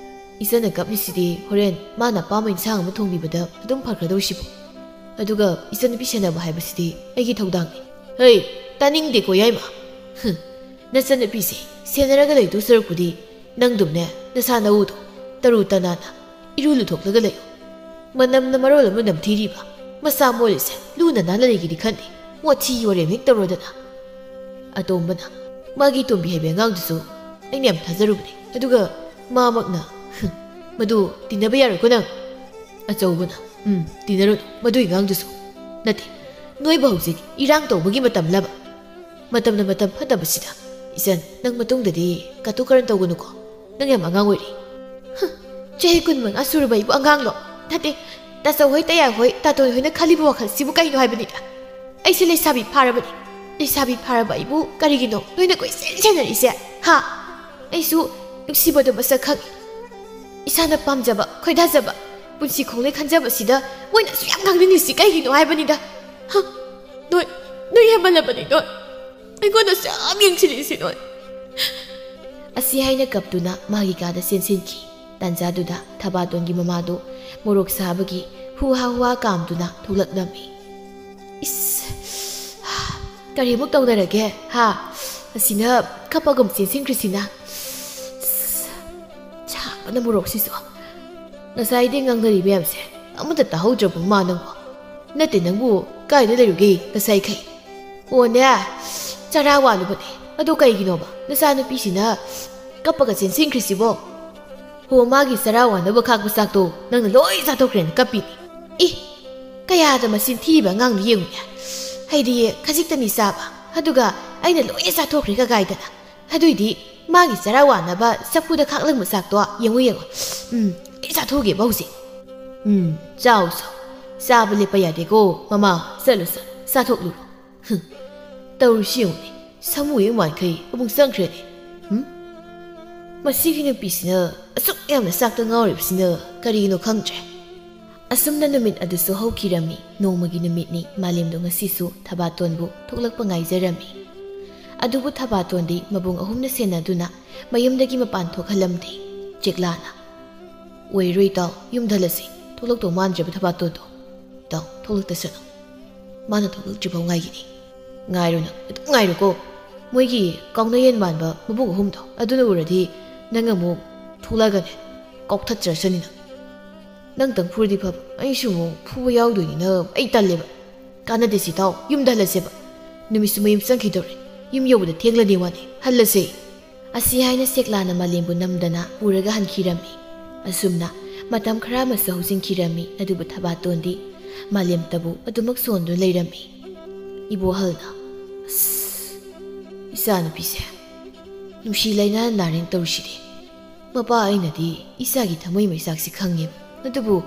"ꯏꯆꯟꯅ ꯀꯞꯂꯤꯁꯤꯗꯤ ꯍꯣꯔꯦꯟ ꯃꯥꯅ ꯑꯄꯥꯝꯕ ꯏꯟꯁꯥꯡ ꯑꯃ ꯊꯣꯡꯕꯤꯕꯗ ꯑꯗꯨꯝ ꯐꯈ꯭ꯔꯗꯧꯁꯤꯕꯨ꯫ ꯑꯗꯨꯒ ꯏꯆꯟꯅꯨꯄꯤ ꯁꯦꯟꯅꯕ ꯍꯥꯏꯕꯁꯤꯗꯤ ꯑꯩꯒꯤ ꯊꯧꯗꯥꯡꯅꯤ꯫" "ꯍꯩ, ꯇꯥꯅꯤꯡꯗꯦꯀꯣ ꯌꯥꯏꯃ꯫ ꯍꯨꯝ, ꯅꯆꯟꯅꯨꯄꯤꯁꯦ ꯁꯦꯟꯅꯔꯒ ꯂꯩꯗꯧ ꯁꯔꯨꯛꯄꯨꯗꯤ ꯅꯪꯗꯨꯝꯅꯦ ꯅꯁꯥ ꯅꯎꯗꯣ ꯇꯔꯨ ꯇꯅꯥꯟꯅ ꯏꯔꯨ ꯂꯨꯊꯣꯛꯂꯒ ꯂꯩꯌꯨ꯫ ꯃꯅꯝꯅ ꯃꯔꯣꯜ ꯑꯃ ꯅꯝꯊꯤꯔꯤꯕ, ꯃꯁꯥ ꯃꯣꯠꯂꯤꯁꯦ ꯂꯨꯅ ꯅꯥꯟꯅ ꯂꯩꯒꯦꯗꯤ ꯈꯟꯗꯦ꯫ ꯋꯥꯊꯤ ꯋꯥꯔꯦꯝ ꯍꯦꯛ ꯇꯧꯔꯗꯅ꯫" ꯑꯇꯣꯝꯕꯅ, "ꯃꯥꯒꯤ ꯇꯣꯝꯕꯤ ꯍꯥꯏꯕ ꯑꯉꯥꯡꯗꯨꯁꯨ ꯑꯩꯅ ꯌꯥꯝ ꯊꯥꯖꯔꯨꯕꯅꯦ꯫ ꯑꯗꯨꯒ ꯃꯥꯃꯛꯅ, ꯍꯨꯝ, ꯃꯗꯨ ꯇꯤꯟꯅꯕ ꯌꯥꯔꯣꯏꯀꯣ ꯅꯪ꯫" ꯑꯆꯧꯕꯅ, "ꯎꯝ, ꯇꯤꯟꯅꯔꯨꯅꯨ ꯃꯗꯨꯏ ꯑꯉꯥꯡꯗꯨꯁꯨ꯫ ꯅꯠꯇꯦ, ꯅꯣꯏꯕꯨ ꯍꯧꯖꯤꯛ ꯏꯔꯥꯡ ꯇꯧꯕꯒꯤ ꯃꯇꯝꯂꯕ? ꯃꯇꯝꯅ ꯃꯇꯝ ꯐꯠꯇꯕꯁꯤꯗ꯫ ꯏꯆꯟ, ꯅꯪ ꯃꯇꯨꯡꯗꯗꯤ ꯀꯥꯇꯨ ꯀꯔꯟ ꯇꯧꯒꯅꯨꯀꯣ꯫ ꯅꯪ ꯌꯥꯝ ꯑꯉꯥꯡ ꯑꯣꯏꯔꯤ꯫" "ꯍꯨꯝ, ꯆꯍꯤ ꯀꯨꯟꯃꯉꯥ ꯁꯨꯔꯕ ꯑꯩꯕꯨ ꯑꯉꯥꯡꯂꯣ? ꯅꯠꯇꯦ, ꯇꯥꯆꯧ ꯍꯣꯏ, ꯇꯌꯥꯏ ꯍꯣꯏ, ꯇꯥꯇꯣꯟ ꯍꯣꯏꯅ ꯈꯜꯂꯤꯕ ꯋꯥꯈꯜꯁꯤꯕꯨ ꯀꯩꯅꯣ ꯍꯥꯏꯕꯅꯤꯗ꯫ ꯑꯩꯁꯦ ꯂꯩꯁꯥꯕꯤ ꯐꯥꯔꯕꯅꯤ꯫ ꯂꯩꯁꯥꯕꯤ ꯐꯥꯔꯕ ꯑꯩꯕꯨ ꯀꯔꯤꯒꯤꯅꯣ ꯅꯣꯏꯅ ꯀꯣꯏꯁꯦꯟ ꯁꯦꯟꯅꯔꯤꯁꯦ? ꯍꯥ? ꯑꯩꯁꯨ ꯅꯨꯡꯁꯤꯕꯗꯣ ꯃꯁꯛ ꯈꯪꯉꯤ꯫ ꯏꯁꯥꯅ ꯄꯥꯝꯖꯕ, ꯈꯣꯏꯗꯥꯖꯕ, ꯄꯨꯟꯁꯤ ꯈꯣꯡꯂꯣꯏ ꯈꯟꯖꯕꯁꯤꯗ ꯃꯣꯏꯅ ꯑꯁꯨꯛ ꯌꯥꯝ ꯉꯥꯡꯅꯤꯡꯂꯤꯁꯤ ꯀꯩꯒꯤꯅꯣ ꯍꯥꯏꯕꯅꯤꯗ꯫ ꯍ, ꯅꯣꯏ, ꯅꯣꯏ ꯍꯦꯟꯃꯜꯂꯕꯅꯤ ꯅꯣꯏ꯫ ꯑꯩꯉꯣꯟꯗꯁꯨ ꯌꯥꯝ ꯌꯦꯡꯁꯤꯜꯂꯤꯁꯤ ꯅꯣꯏ꯫ ꯑꯁꯤ ꯍꯥꯏꯅ ꯀꯞꯇꯨꯅ ꯃꯥꯒꯤ ꯀꯥꯗ ꯆꯦꯟꯁꯤꯟꯈꯤ꯫ ꯇꯥꯟꯖꯥꯗꯨꯗ ꯊꯕꯥꯇꯣꯟꯒꯤ ꯃꯃꯥꯗꯨ ꯃꯣꯔꯣꯛ ꯁꯥꯕꯒꯤ ꯍꯨꯍꯥ ꯍꯨꯍꯥ ꯀꯥꯝꯗꯨꯅ ꯊꯣꯛꯂꯛꯂꯝꯃꯤ꯫ ꯏꯁ, ꯀꯔꯤꯃꯨꯛ ꯇꯧꯅꯔꯒꯦ ꯍꯥ? ꯑꯁꯤꯅ ꯀꯞꯄꯒꯨꯝ ꯆꯦꯟꯁꯤꯟꯈ꯭ꯔꯤꯁꯤꯅ꯫ ꯁꯥꯕꯅ ꯃꯣꯔꯣꯛꯁꯤꯁꯨ꯫ ꯉꯁꯥꯏꯗꯤ ꯉꯥꯡꯅꯔꯤ ꯃꯌꯥꯝꯁꯦ ꯑꯃꯠꯇ ꯇꯥꯍꯧꯗ꯭ꯔꯕ ꯃꯥ ꯅꯪꯕꯣ? ꯅꯠꯇꯦ, ꯅꯪꯕꯨ ꯀꯥꯏꯗ ꯂꯩꯔꯨꯒꯦ ꯉꯁꯥꯏꯈꯩ? ꯑꯣꯅꯦ, ꯆꯔꯥ ꯋꯥꯂꯨꯕꯅꯦ꯫ ꯑꯗꯣ ꯀꯩꯒꯤꯅꯣꯕ ꯅꯆꯥꯅꯨꯄꯤꯁꯤꯅ ꯀꯞꯄꯒ ꯆꯦꯟꯁꯤꯟꯈ꯭ꯔꯤꯁꯤꯕꯣ? ꯍꯣ, ꯃꯥꯒꯤ ꯆꯔꯥ ꯋꯥꯅꯕ ꯈꯥꯛꯄ ꯆꯥꯛꯇꯣ ꯅꯪꯅ ꯂꯣꯏ ꯆꯥꯊꯣꯛꯈ꯭ꯔꯦꯅ ꯀꯞꯄꯤꯅꯤ꯫ ꯏ, ꯀꯌꯥꯗ ꯃꯆꯤꯟ ꯊꯤꯕ ꯑꯉꯥꯡꯅꯣ ꯌꯦꯡꯉꯨꯅꯦ꯫ ꯍꯥꯏꯗꯤ ꯈꯖꯤꯛꯇꯅꯤ ꯆꯥꯕ, ꯑꯗꯨꯒ ꯑꯩꯅ ꯂꯣꯏꯅ ꯆꯥꯊꯣꯛꯈ꯭ꯔꯦ ꯀꯒꯥꯏꯗꯅ꯫ ꯑꯗꯨꯏꯗꯤ ꯃꯥꯒꯤ ꯆꯔꯥ ꯋꯥꯅꯕ ꯆꯐꯨꯗ ꯈꯥꯛꯂꯝꯕ ꯆꯥꯛꯇꯣ ꯌꯦꯡꯉꯨ, ꯌꯦꯡꯉꯨ꯫ ꯎꯝ, ꯑꯩ ꯆꯥꯊꯣꯛꯑꯒꯦꯕ ꯍꯧꯖꯤꯛ꯫ ꯎꯝ, ꯆꯥꯎ, ꯆꯥꯎ꯫ ꯆꯥꯕ ꯂꯦꯞꯄ ꯌꯥꯗꯦꯀꯣ, ꯃꯃꯥ꯫ ꯆꯠꯂꯨ, ꯆꯠꯂꯨ, ꯆꯥꯊꯣꯛꯂꯨꯔꯣ꯫ ꯍꯨꯝ, ꯇꯧꯔꯤꯁꯤ ꯌꯦꯡꯉꯨꯅꯦ, ꯁꯥꯃꯨ ꯌꯦꯡ ꯃꯥꯟꯈꯩ ꯑꯃꯨꯛ ꯆꯪꯈ꯭ꯔꯦꯅꯦ꯫ ꯍꯨꯝ? ꯃꯁꯤꯒꯤ ꯅꯨꯄꯤꯁꯤꯅ ꯑꯁꯨꯛ ꯌꯥꯝꯅ ꯆꯥꯛꯇ ꯉꯥꯎꯔꯤꯕꯁꯤꯅ ꯀꯔꯤꯅꯣ ꯈꯪꯗ꯭ꯔꯦ꯫ ꯑꯁꯨꯝꯅ ꯅꯨꯃꯤꯠ ꯑꯗꯨꯁꯨ ꯍꯧꯈꯤꯔꯝꯃꯤ꯫ ꯅꯣꯡꯃꯒꯤ ꯅꯨꯃꯤꯠꯅꯤ꯫ ꯃꯥꯂꯦꯝꯗꯣ ꯉꯁꯤꯁꯨ ꯊꯕꯥꯇꯣꯟꯕꯨ ꯊꯣꯛꯂꯛꯄ ꯉꯥꯏꯖꯔꯝꯃꯤ꯫ ꯑꯗꯨꯕꯨ ꯊꯕꯥꯇꯣꯟꯗꯤ ꯃꯕꯨꯡ ꯑꯍꯨꯝꯅ ꯁꯦꯟꯅꯗꯨꯅ ꯃꯌꯨꯝꯗꯒꯤ ꯃꯄꯥꯟ ꯊꯣꯛꯍꯜꯂꯝꯗꯦ꯫ ꯆꯦꯛꯂꯥꯅ, "ꯑꯣꯏꯔꯣꯏ ꯏꯇꯥꯎ, ꯌꯨꯝꯗ ꯍꯜꯂꯁꯤ꯫ ꯊꯣꯛꯂꯛꯇꯧ ꯃꯥꯟꯗ꯭ꯔꯕ ꯊꯕꯥꯇꯣꯟꯗꯣ꯫ ꯏꯇꯥꯎ, ꯊꯣꯛꯂꯛꯇꯁꯅꯨ꯫ ꯃꯥꯅ ꯊꯣꯛꯂꯛꯇ꯭ꯔꯤꯐꯥꯎ ꯉꯥꯏꯒꯤꯅꯤ꯫ ꯉꯥꯏꯔꯣ ꯅꯪ, ꯑꯗꯨꯝ ꯉꯥꯏꯔꯣꯀꯣ꯫ ꯃꯣꯏꯒꯤ ꯀꯥꯎꯅꯌꯦꯟ ꯃꯥꯟꯕ ꯃꯕꯨꯡ ꯑꯍꯨꯝꯗꯣ ꯑꯗꯨꯅ ꯎꯔꯗꯤ ꯅꯪ ꯑꯃꯨꯛ ꯊꯣꯛꯂꯛꯑꯒꯅꯦ ꯀꯥꯎꯊꯠꯆꯔꯁꯅꯤ ꯅꯪ꯫ ꯅꯪꯇꯪ ꯐꯨꯔꯗꯤ ꯐꯕ, ꯑꯩꯁꯨ ꯑꯃꯨꯛ ꯐꯨꯕ ꯌꯥꯎꯗꯣꯏꯅꯤꯅ ꯑꯩ ꯇꯜꯂꯦꯕ꯫ ꯀꯥꯟꯅꯗꯦ ꯁꯤꯇꯥꯎ, ꯌꯨꯝꯗ ꯍꯜꯂꯁꯦꯕ꯫ ꯅꯨꯃꯤꯠꯁꯨ ꯃꯌꯨꯝ ꯆꯪꯈꯤꯗꯧꯔꯦ꯫ ꯌꯨꯝ ꯌꯧꯕꯗ ꯊꯦꯡꯂꯅꯤ ꯋꯥꯅꯤ꯫ ꯍꯜꯂꯁꯦ꯫" ꯑꯁꯤ ꯍꯥꯏꯅ ꯁꯦꯛꯂꯥꯅ ꯃꯥꯂꯦꯝꯕꯨ ꯅꯝꯗꯅ ꯄꯨꯔꯒ ꯍꯟꯈꯤꯔꯝꯃꯤ꯫ ꯑꯁꯨꯝꯅ ꯃꯇꯝ ꯈꯔ ꯑꯃꯁꯨ ꯍꯧꯖꯤꯟꯈꯤꯔꯝꯃꯤ꯫ ꯑꯗꯨꯕꯨ ꯊꯕꯥꯇꯣꯟꯗꯤ ꯃꯥꯂꯦꯝꯇꯕꯨ ꯑꯗꯨꯃꯛ ꯁꯣꯟꯗꯨꯅ ꯂꯩꯔꯝꯃꯤ꯫ ꯏꯕꯣꯍꯜꯅ, "ꯑꯁ, ꯏꯆꯥꯅꯨꯄꯤꯁꯦ ꯅꯨꯡꯁꯤ ꯂꯩꯅꯥ ꯅꯥꯔꯦꯅ ꯇꯧꯔꯤꯁꯤꯗꯤ꯫ ꯃꯄꯥ ꯑꯩꯅꯗꯤ ꯏꯆꯥꯒꯤ ꯊꯃꯣꯏ ꯃꯩꯆꯥꯛꯁꯤ ꯈꯪꯉꯦꯕ꯫ ꯑꯗꯨꯕꯨ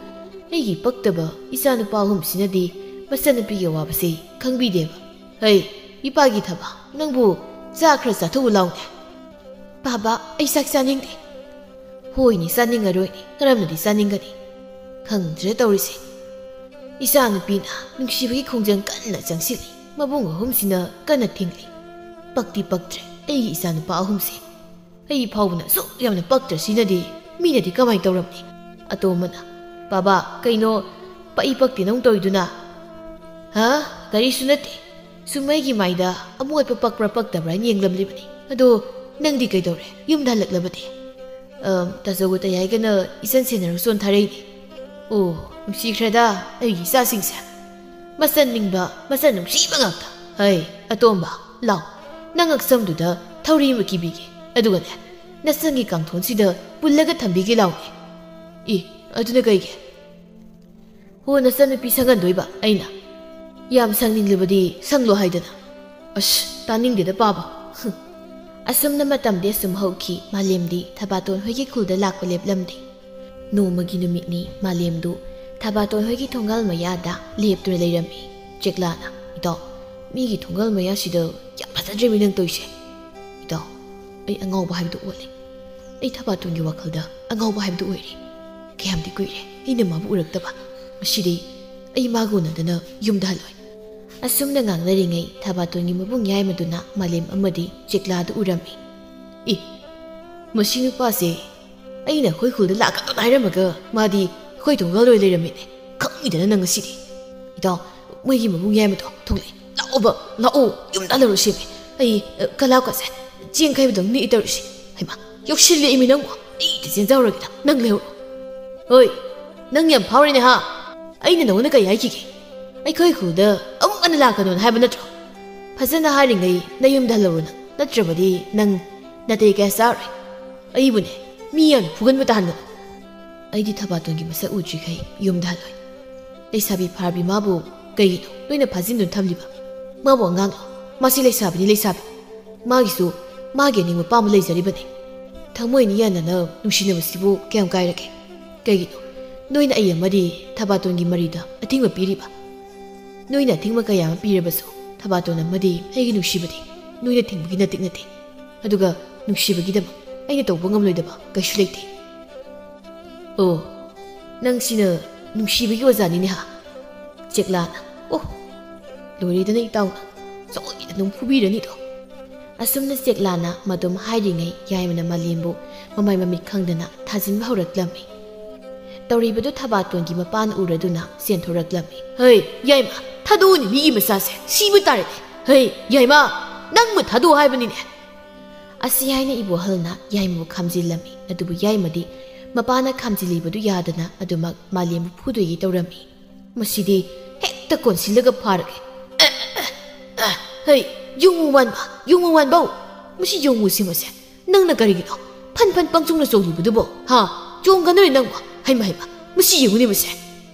ꯑꯩꯒꯤ ꯄꯛꯇꯕ ꯏꯆꯥꯅꯨꯄꯥ ꯑꯍꯨꯝꯁꯤꯅꯗꯤ ꯃꯆꯟꯅꯨꯄꯤꯒꯤ ꯑꯋꯥꯕꯁꯤ ꯈꯪꯕꯤꯗꯦꯕ꯫ ꯍꯩ, ꯏꯄꯥꯒꯤ ꯊꯕ, ꯅꯪꯕꯨ ꯆꯥ ꯈꯔ ꯆꯥꯊꯣꯛꯎ ꯂꯥꯎꯅꯦ꯫" "ꯕꯥꯕꯥ, ꯑꯩ ꯆꯥꯛ ꯆꯥꯅꯤꯡꯗꯦ꯫" "ꯍꯣꯏꯅꯦ, ꯆꯥꯅꯤꯡꯉꯔꯣꯏꯅꯦ, ꯀꯔꯝꯅꯗꯤ ꯆꯥꯅꯤꯡꯒꯅꯤ?" ꯈꯪꯗ꯭ꯔꯦ ꯇꯧꯔꯤꯁꯦ꯫ ꯏꯆꯥꯅꯨꯄꯤꯅ ꯅꯨꯡꯁꯤꯕꯒꯤ ꯈꯣꯡꯖꯪ ꯀꯟꯅ ꯆꯪꯁꯤꯜꯂꯤ꯫ ꯃꯕꯨꯡ ꯑꯍꯨꯝꯁꯤꯅ ꯀꯟꯅ ꯊꯤꯡꯂꯤ꯫ ꯄꯛꯇꯤ ꯄꯛꯇ꯭ꯔꯦ ꯑꯩꯒꯤ ꯏꯆꯥꯅꯨꯄꯥ ꯑꯍꯨꯝꯁꯦ꯫ ꯑꯩ ꯐꯥꯎꯕꯅ ꯑꯁꯨꯛ ꯌꯥꯝꯅ ꯄꯛꯇ꯭ꯔꯁꯤꯅꯗꯤ ꯃꯤꯅꯗꯤ ꯀꯃꯥꯏꯅ ꯇꯧꯔꯝꯅꯤ? ꯑꯇꯣꯝꯕꯅ, "ꯕꯥꯕꯥ, ꯀꯩꯅꯣ ꯄꯛꯏ ꯄꯛꯇꯦ ꯅꯪ ꯇꯧꯔꯤꯗꯨꯅ?" "ꯍꯥ? ꯀꯔꯤꯁꯨ ꯅꯠꯇꯦ꯫ ꯁꯨꯝ ꯑꯩꯒꯤ ꯃꯥꯏꯗ ꯑꯃꯣꯠꯄ ꯄꯛꯄ꯭ꯔꯥ ꯄꯛꯇꯕ꯭ꯔꯥ ꯍꯥꯏꯅ ꯌꯦꯡꯂꯝꯂꯤꯕꯅꯤ꯫ ꯑꯗꯣ ꯅꯪꯗꯤ ꯀꯩꯗꯧꯔꯦ? ꯌꯨꯝꯗ ꯍꯜꯂꯛꯂꯕꯗꯤ?" "ꯑꯝ, ꯇꯥꯆꯧꯒ ꯇꯌꯥꯏꯒꯅ ꯏꯆꯟ ꯁꯦꯟꯅꯔꯨ ꯆꯣꯟ ꯊꯥꯔꯛꯏꯅꯤ꯫" "ꯑꯣ, ꯅꯨꯡꯁꯤꯈ꯭ꯔꯦꯗ ꯑꯩꯒꯤ ꯏꯆꯥꯁꯤꯡꯁꯦ꯫ ꯃꯆꯟ ꯅꯤꯡꯕ, ꯃꯆꯟ ꯅꯨꯡꯁꯤꯕ ꯉꯥꯛꯇ꯫ ꯍꯩ, ꯑꯇꯣꯝꯕ, ꯂꯥꯎ꯫ ꯅꯪ ꯉꯛꯁꯝꯗꯨꯗ ꯊꯧꯔꯤ ꯑꯃ ꯀꯤꯕꯤꯒꯦ꯫ ꯑꯗꯨꯒꯅꯦ, ꯅꯆꯟꯒꯤ ꯀꯥꯡꯊꯣꯟꯁꯤꯗ ꯄꯨꯜꯂꯒ ꯊꯝꯕꯤꯒꯦ ꯂꯥꯎꯅꯦ꯫" "ꯏ, ꯑꯗꯨꯅ ꯀꯩꯒꯤ?" "ꯍꯣ, ꯅꯆꯟꯅꯨꯄꯤ ꯁꯪꯍꯟꯗꯣꯏꯕ ꯑꯩꯅ꯫ ꯌꯥꯝ ꯁꯪꯅꯤꯡꯂꯕꯗꯤ ꯁꯪꯂꯣ ꯍꯥꯏꯗꯅ꯫" "ꯑꯁ, ꯇꯥꯅꯤꯡꯗꯦꯗ ꯄꯥꯕ꯫" ꯍꯨꯝ꯫ ꯑꯁꯨꯝꯅ ꯃꯇꯝꯗꯤ ꯑꯁꯨꯝ ꯍꯧꯈꯤ꯫ ꯃꯥꯂꯦꯝꯗꯤ ꯊꯕꯥꯇꯣꯟ ꯍꯣꯏꯒꯤ ꯈꯨꯜꯗ ꯂꯥꯛꯄ ꯂꯦꯞꯂꯝꯗꯦ꯫ ꯅꯣꯡꯃꯒꯤ ꯅꯨꯃꯤꯠꯅꯤ꯫ ꯃꯥꯂꯦꯝꯗꯨ ꯊꯕꯥꯇꯣꯟ ꯍꯣꯏꯒꯤ ꯊꯣꯡꯒꯥꯜ ꯃꯌꯥꯗ ꯂꯦꯞꯇꯨꯅ ꯂꯩꯔꯝꯃꯤ꯫ ꯆꯦꯛꯂꯥꯅ, "ꯏꯇꯥꯎ, ꯃꯤꯒꯤ ꯊꯣꯡꯒꯥꯜ ꯃꯌꯥꯁꯤꯗ ꯌꯥꯝ ꯐꯖꯗ꯭ꯔꯦꯃꯤ ꯅꯪ ꯇꯧꯔꯤꯁꯦ꯫" "ꯏꯇꯥꯎ, ꯑꯩ ꯑꯉꯥꯎꯕ ꯍꯥꯏꯕꯗꯨ ꯑꯣꯜꯂꯦ꯫ ꯑꯩ ꯊꯕꯥꯇꯣꯟꯒꯤ ꯋꯥꯈꯜꯗ ꯑꯉꯥꯎꯕ ꯍꯥꯏꯕꯗꯨ ꯑꯣꯏꯔꯦ꯫ ꯀꯌꯥꯝꯗꯤ ꯀꯨꯏꯔꯦ ꯑꯩꯅ ꯃꯥꯕꯨ ꯎꯔꯛꯇꯕ꯫ ꯉꯁꯤꯗꯤ ꯑꯩ ꯃꯥꯒ ꯎꯅꯗꯅ ꯌꯨꯝꯗ ꯍꯜꯂꯣꯏ꯫" ꯑꯁꯨꯝꯅ ꯉꯥꯡꯅꯔꯤꯉꯩ ꯊꯕꯥꯇꯣꯟꯒꯤ ꯃꯕꯨꯡ ꯌꯥꯏꯃꯗꯨꯅ ꯃꯥꯂꯦꯝ ꯑꯃꯗꯤ ꯆꯦꯛꯂꯥꯗꯨ ꯎꯔꯝꯃꯤ꯫ "ꯏ, ꯃꯁꯤ ꯅꯨꯄꯥꯁꯦ ꯑꯩꯅ ꯑꯩꯈꯣꯏ ꯈꯨꯜꯗ ꯂꯥꯛꯀꯅꯣꯅ ꯍꯥꯏꯔꯝꯃꯒ ꯃꯥꯗꯤ ꯑꯩꯈꯣꯏ ꯊꯣꯡꯒꯥꯜ ꯂꯣꯏ ꯂꯩꯔꯝꯃꯤꯅꯦ꯫ ꯈꯪꯉꯤꯗꯅ ꯅꯪ ꯉꯁꯤꯗꯤ꯫" "ꯏꯇꯥꯎ, ꯃꯣꯏꯒꯤ ꯃꯕꯨꯡ ꯌꯥꯏꯃꯗꯣ ꯊꯣꯛꯂꯛꯑꯦ꯫ ꯂꯥꯛꯑꯣꯕ, ꯂꯥꯛꯑꯣ, ꯌꯨꯝꯗ ꯍꯜꯂꯔꯨꯁꯦꯃꯤ꯫ ꯑꯩ, ꯑ, ꯀꯂꯥꯞꯀꯁꯦ ꯆꯦꯟ ꯈꯥꯏꯕꯗꯧꯅ ꯅꯤꯛꯏ ꯇꯧꯔꯤꯁꯦ꯫ ꯍꯩꯃꯥ, ꯌꯧꯁꯤꯜꯂꯛꯑꯦꯃꯤ ꯅꯪꯕꯨ꯫ ꯑꯩ ꯏꯊꯟ ꯆꯦꯟꯖꯍꯧꯔꯒꯦꯗ, ꯅꯪ ꯂꯩꯍꯧꯔꯣ꯫" "ꯍꯣꯏ, ꯅꯪ ꯌꯥꯝ ꯐꯥꯎꯔꯦꯅꯦ ꯍꯥ? ꯑꯩꯅ ꯅꯉꯣꯟꯗ ꯀꯔꯤ ꯍꯥꯏꯈꯤꯒꯦ? ꯑꯩꯈꯣꯏ ꯈꯨꯜꯗ ꯑꯃꯨꯛ ꯍꯟꯅ ꯂꯥꯛꯀꯅꯣꯅ ꯍꯥꯏꯕ ꯅꯠꯇ꯭ꯔꯣ? ꯐꯖꯅ ꯍꯥꯏꯔꯤꯉꯩ ꯅꯌꯨꯝꯗ ꯍꯜꯍꯧꯔꯣ ꯅꯪ, ꯅꯠꯇ꯭ꯔꯕꯗꯤ ꯅꯪ ꯅꯥꯇꯩ ꯀꯌꯥ ꯆꯥꯔꯣꯏ꯫ ꯑꯩꯕꯨꯅꯦ, ꯃꯤ ꯌꯥꯝꯅ ꯐꯨꯒꯟꯕ ꯇꯥꯍꯟꯒꯅꯨ꯫" "ꯑꯩꯗꯤ ꯊꯕꯥꯇꯣꯟꯒꯤ ꯃꯁꯛ ꯎꯗ꯭ꯔꯤꯈꯩ ꯌꯨꯝꯗ ꯍꯜꯂꯣꯏ꯫" "ꯂꯩꯁꯥꯕꯤ ꯐꯥꯔꯕꯤ ꯃꯥꯕꯨ ꯀꯩꯒꯤꯅꯣ ꯅꯣꯏꯅ ꯐꯥꯖꯤꯟꯗꯨꯅ ꯊꯝꯂꯤꯕ? ꯃꯥꯕꯨ ꯑꯉꯥꯡꯂꯣ? ꯃꯥꯁꯤ ꯂꯩꯁꯥꯕꯤꯅꯤ, ꯂꯩꯁꯥꯕꯤ꯫ ꯃꯥꯒꯤꯁꯨ ꯃꯥꯒꯤ ꯑꯅꯤꯡꯕ ꯑꯄꯥꯝꯕ ꯂꯩꯖꯔꯤꯕꯅꯤ꯫ ꯊꯃꯣꯏ ꯑꯅꯤ ꯌꯥꯅꯅ ꯅꯨꯡꯁꯤꯅꯕꯁꯤꯕꯨ ꯀꯌꯥꯝ ꯀꯥꯏꯔꯒꯦ? ꯀꯩꯒꯤꯅꯣ ꯅꯣꯏꯅ ꯑꯩ ꯑꯃꯗꯤ ꯊꯕꯥꯇꯣꯟꯒꯤ ꯃꯔꯤꯗ ꯑꯊꯤꯡꯕ ꯄꯤꯔꯤꯕ? ꯅꯣꯏꯅ ꯑꯊꯤꯡꯕ ꯀꯌꯥ ꯑꯃ ꯄꯤꯔꯕꯁꯨ ꯊꯕꯥꯇꯣꯟ ꯑꯃꯗꯤ ꯑꯩꯒꯤ ꯅꯨꯡꯁꯤꯕꯗꯤ ꯅꯣꯏꯅ ꯊꯤꯡꯕꯒꯤ ꯅꯇꯤꯛ ꯅꯠꯇꯦ꯫ ꯑꯗꯨꯒ ꯅꯨꯡꯁꯤꯕꯒꯤꯗꯃꯛ ꯑꯩꯅ ꯇꯧꯕ ꯉꯝꯂꯣꯏꯗꯕ ꯀꯩꯁꯨ ꯂꯩꯇꯦ꯫" "ꯑꯣ, ꯅꯪꯁꯤꯅ ꯅꯨꯡꯁꯤꯕꯒꯤ ꯑꯣꯖꯥꯅꯤꯅꯦ ꯍꯥ?" ꯆꯦꯛꯂꯥꯅ, "ꯑꯣ, "ꯂꯣꯏꯔꯦꯗꯅ ꯏꯇꯥꯎꯅ, ꯁꯣꯏꯗꯅ ꯑꯗꯨꯝ ꯐꯨꯕꯤꯔꯅꯤꯗꯣ"꯫ ꯑꯁꯨꯝꯅ ꯆꯦꯛꯂꯥꯅ ꯃꯗꯨꯝ ꯍꯥꯏꯔꯤꯉꯩ ꯌꯥꯏꯃꯅ ꯃꯥꯂꯦꯝꯕꯨ ꯃꯃꯥꯏ ꯃꯃꯤꯠ ꯈꯪꯗꯅ ꯊꯥꯖꯤꯟꯕ ꯍꯧꯔꯛꯂꯝꯃꯤ꯫ ꯇꯧꯔꯤꯕꯗꯨ ꯊꯕꯥꯇꯣꯟꯒꯤ ꯃꯄꯥꯅ ꯎꯔꯗꯨꯅ ꯆꯦꯟꯊꯣꯔꯛꯂꯝꯃꯤ꯫ "ꯍꯩ, ꯌꯥꯏꯃ, ꯊꯥꯗꯣꯛꯎꯅꯦ ꯃꯤꯒꯤ ꯃꯆꯥꯁꯦ, ꯁꯤꯕ ꯇꯥꯔꯦꯅꯦ꯫ ꯍꯩ, ꯌꯥꯏꯃ, ꯅꯪꯕꯨ ꯊꯥꯗꯣꯛꯑꯣ ꯍꯥꯏꯕꯅꯤꯅꯦ"꯫ ꯑꯁꯤ ꯍꯥꯏꯅ ꯏꯕꯣꯍꯜꯅ ꯌꯥꯏꯃꯕꯨ ꯈꯥꯝꯖꯤꯜꯂꯝꯃꯤ꯫ ꯑꯗꯨꯕꯨ ꯌꯥꯏꯃꯗꯤ ꯃꯄꯥꯅ ꯈꯥꯝꯖꯤꯜꯂꯤꯕꯗꯨ ꯌꯥꯗꯅ ꯑꯗꯨꯃꯛ ꯃꯥꯂꯦꯝꯕꯨ ꯐꯨꯗꯣꯏꯒꯤ ꯇꯧꯔꯝꯃꯤ꯫ "ꯃꯁꯤꯗꯤ ꯍꯦꯛꯇ ꯀꯣꯟꯁꯤꯜꯂꯒ ꯐꯥꯔꯒꯦ꯫ ꯑ, ꯑ, ꯑ, ꯍꯩ, ꯌꯣꯡꯉꯨ ꯃꯥꯟꯕ, ꯌꯣꯡꯉꯨ ꯃꯥꯟꯕꯧ! ꯃꯁꯤ ꯌꯣꯡꯉꯨꯁꯤ ꯃꯁꯦ꯫ ꯅꯪꯅ ꯀꯔꯤꯒꯤꯅꯣ ꯐꯟ ꯐꯟ ꯄꯪꯆꯣꯡꯅ ꯆꯣꯡꯂꯤꯕꯗꯨꯕꯣ? ꯍꯥ? ꯆꯣꯡꯒꯅꯨꯅꯦ ꯅꯪꯕꯣ! ꯍꯩꯃ, ꯍꯩꯃ, ꯃꯁꯤ ꯌꯦꯡꯉꯨꯅꯦ ꯃꯁꯦ!"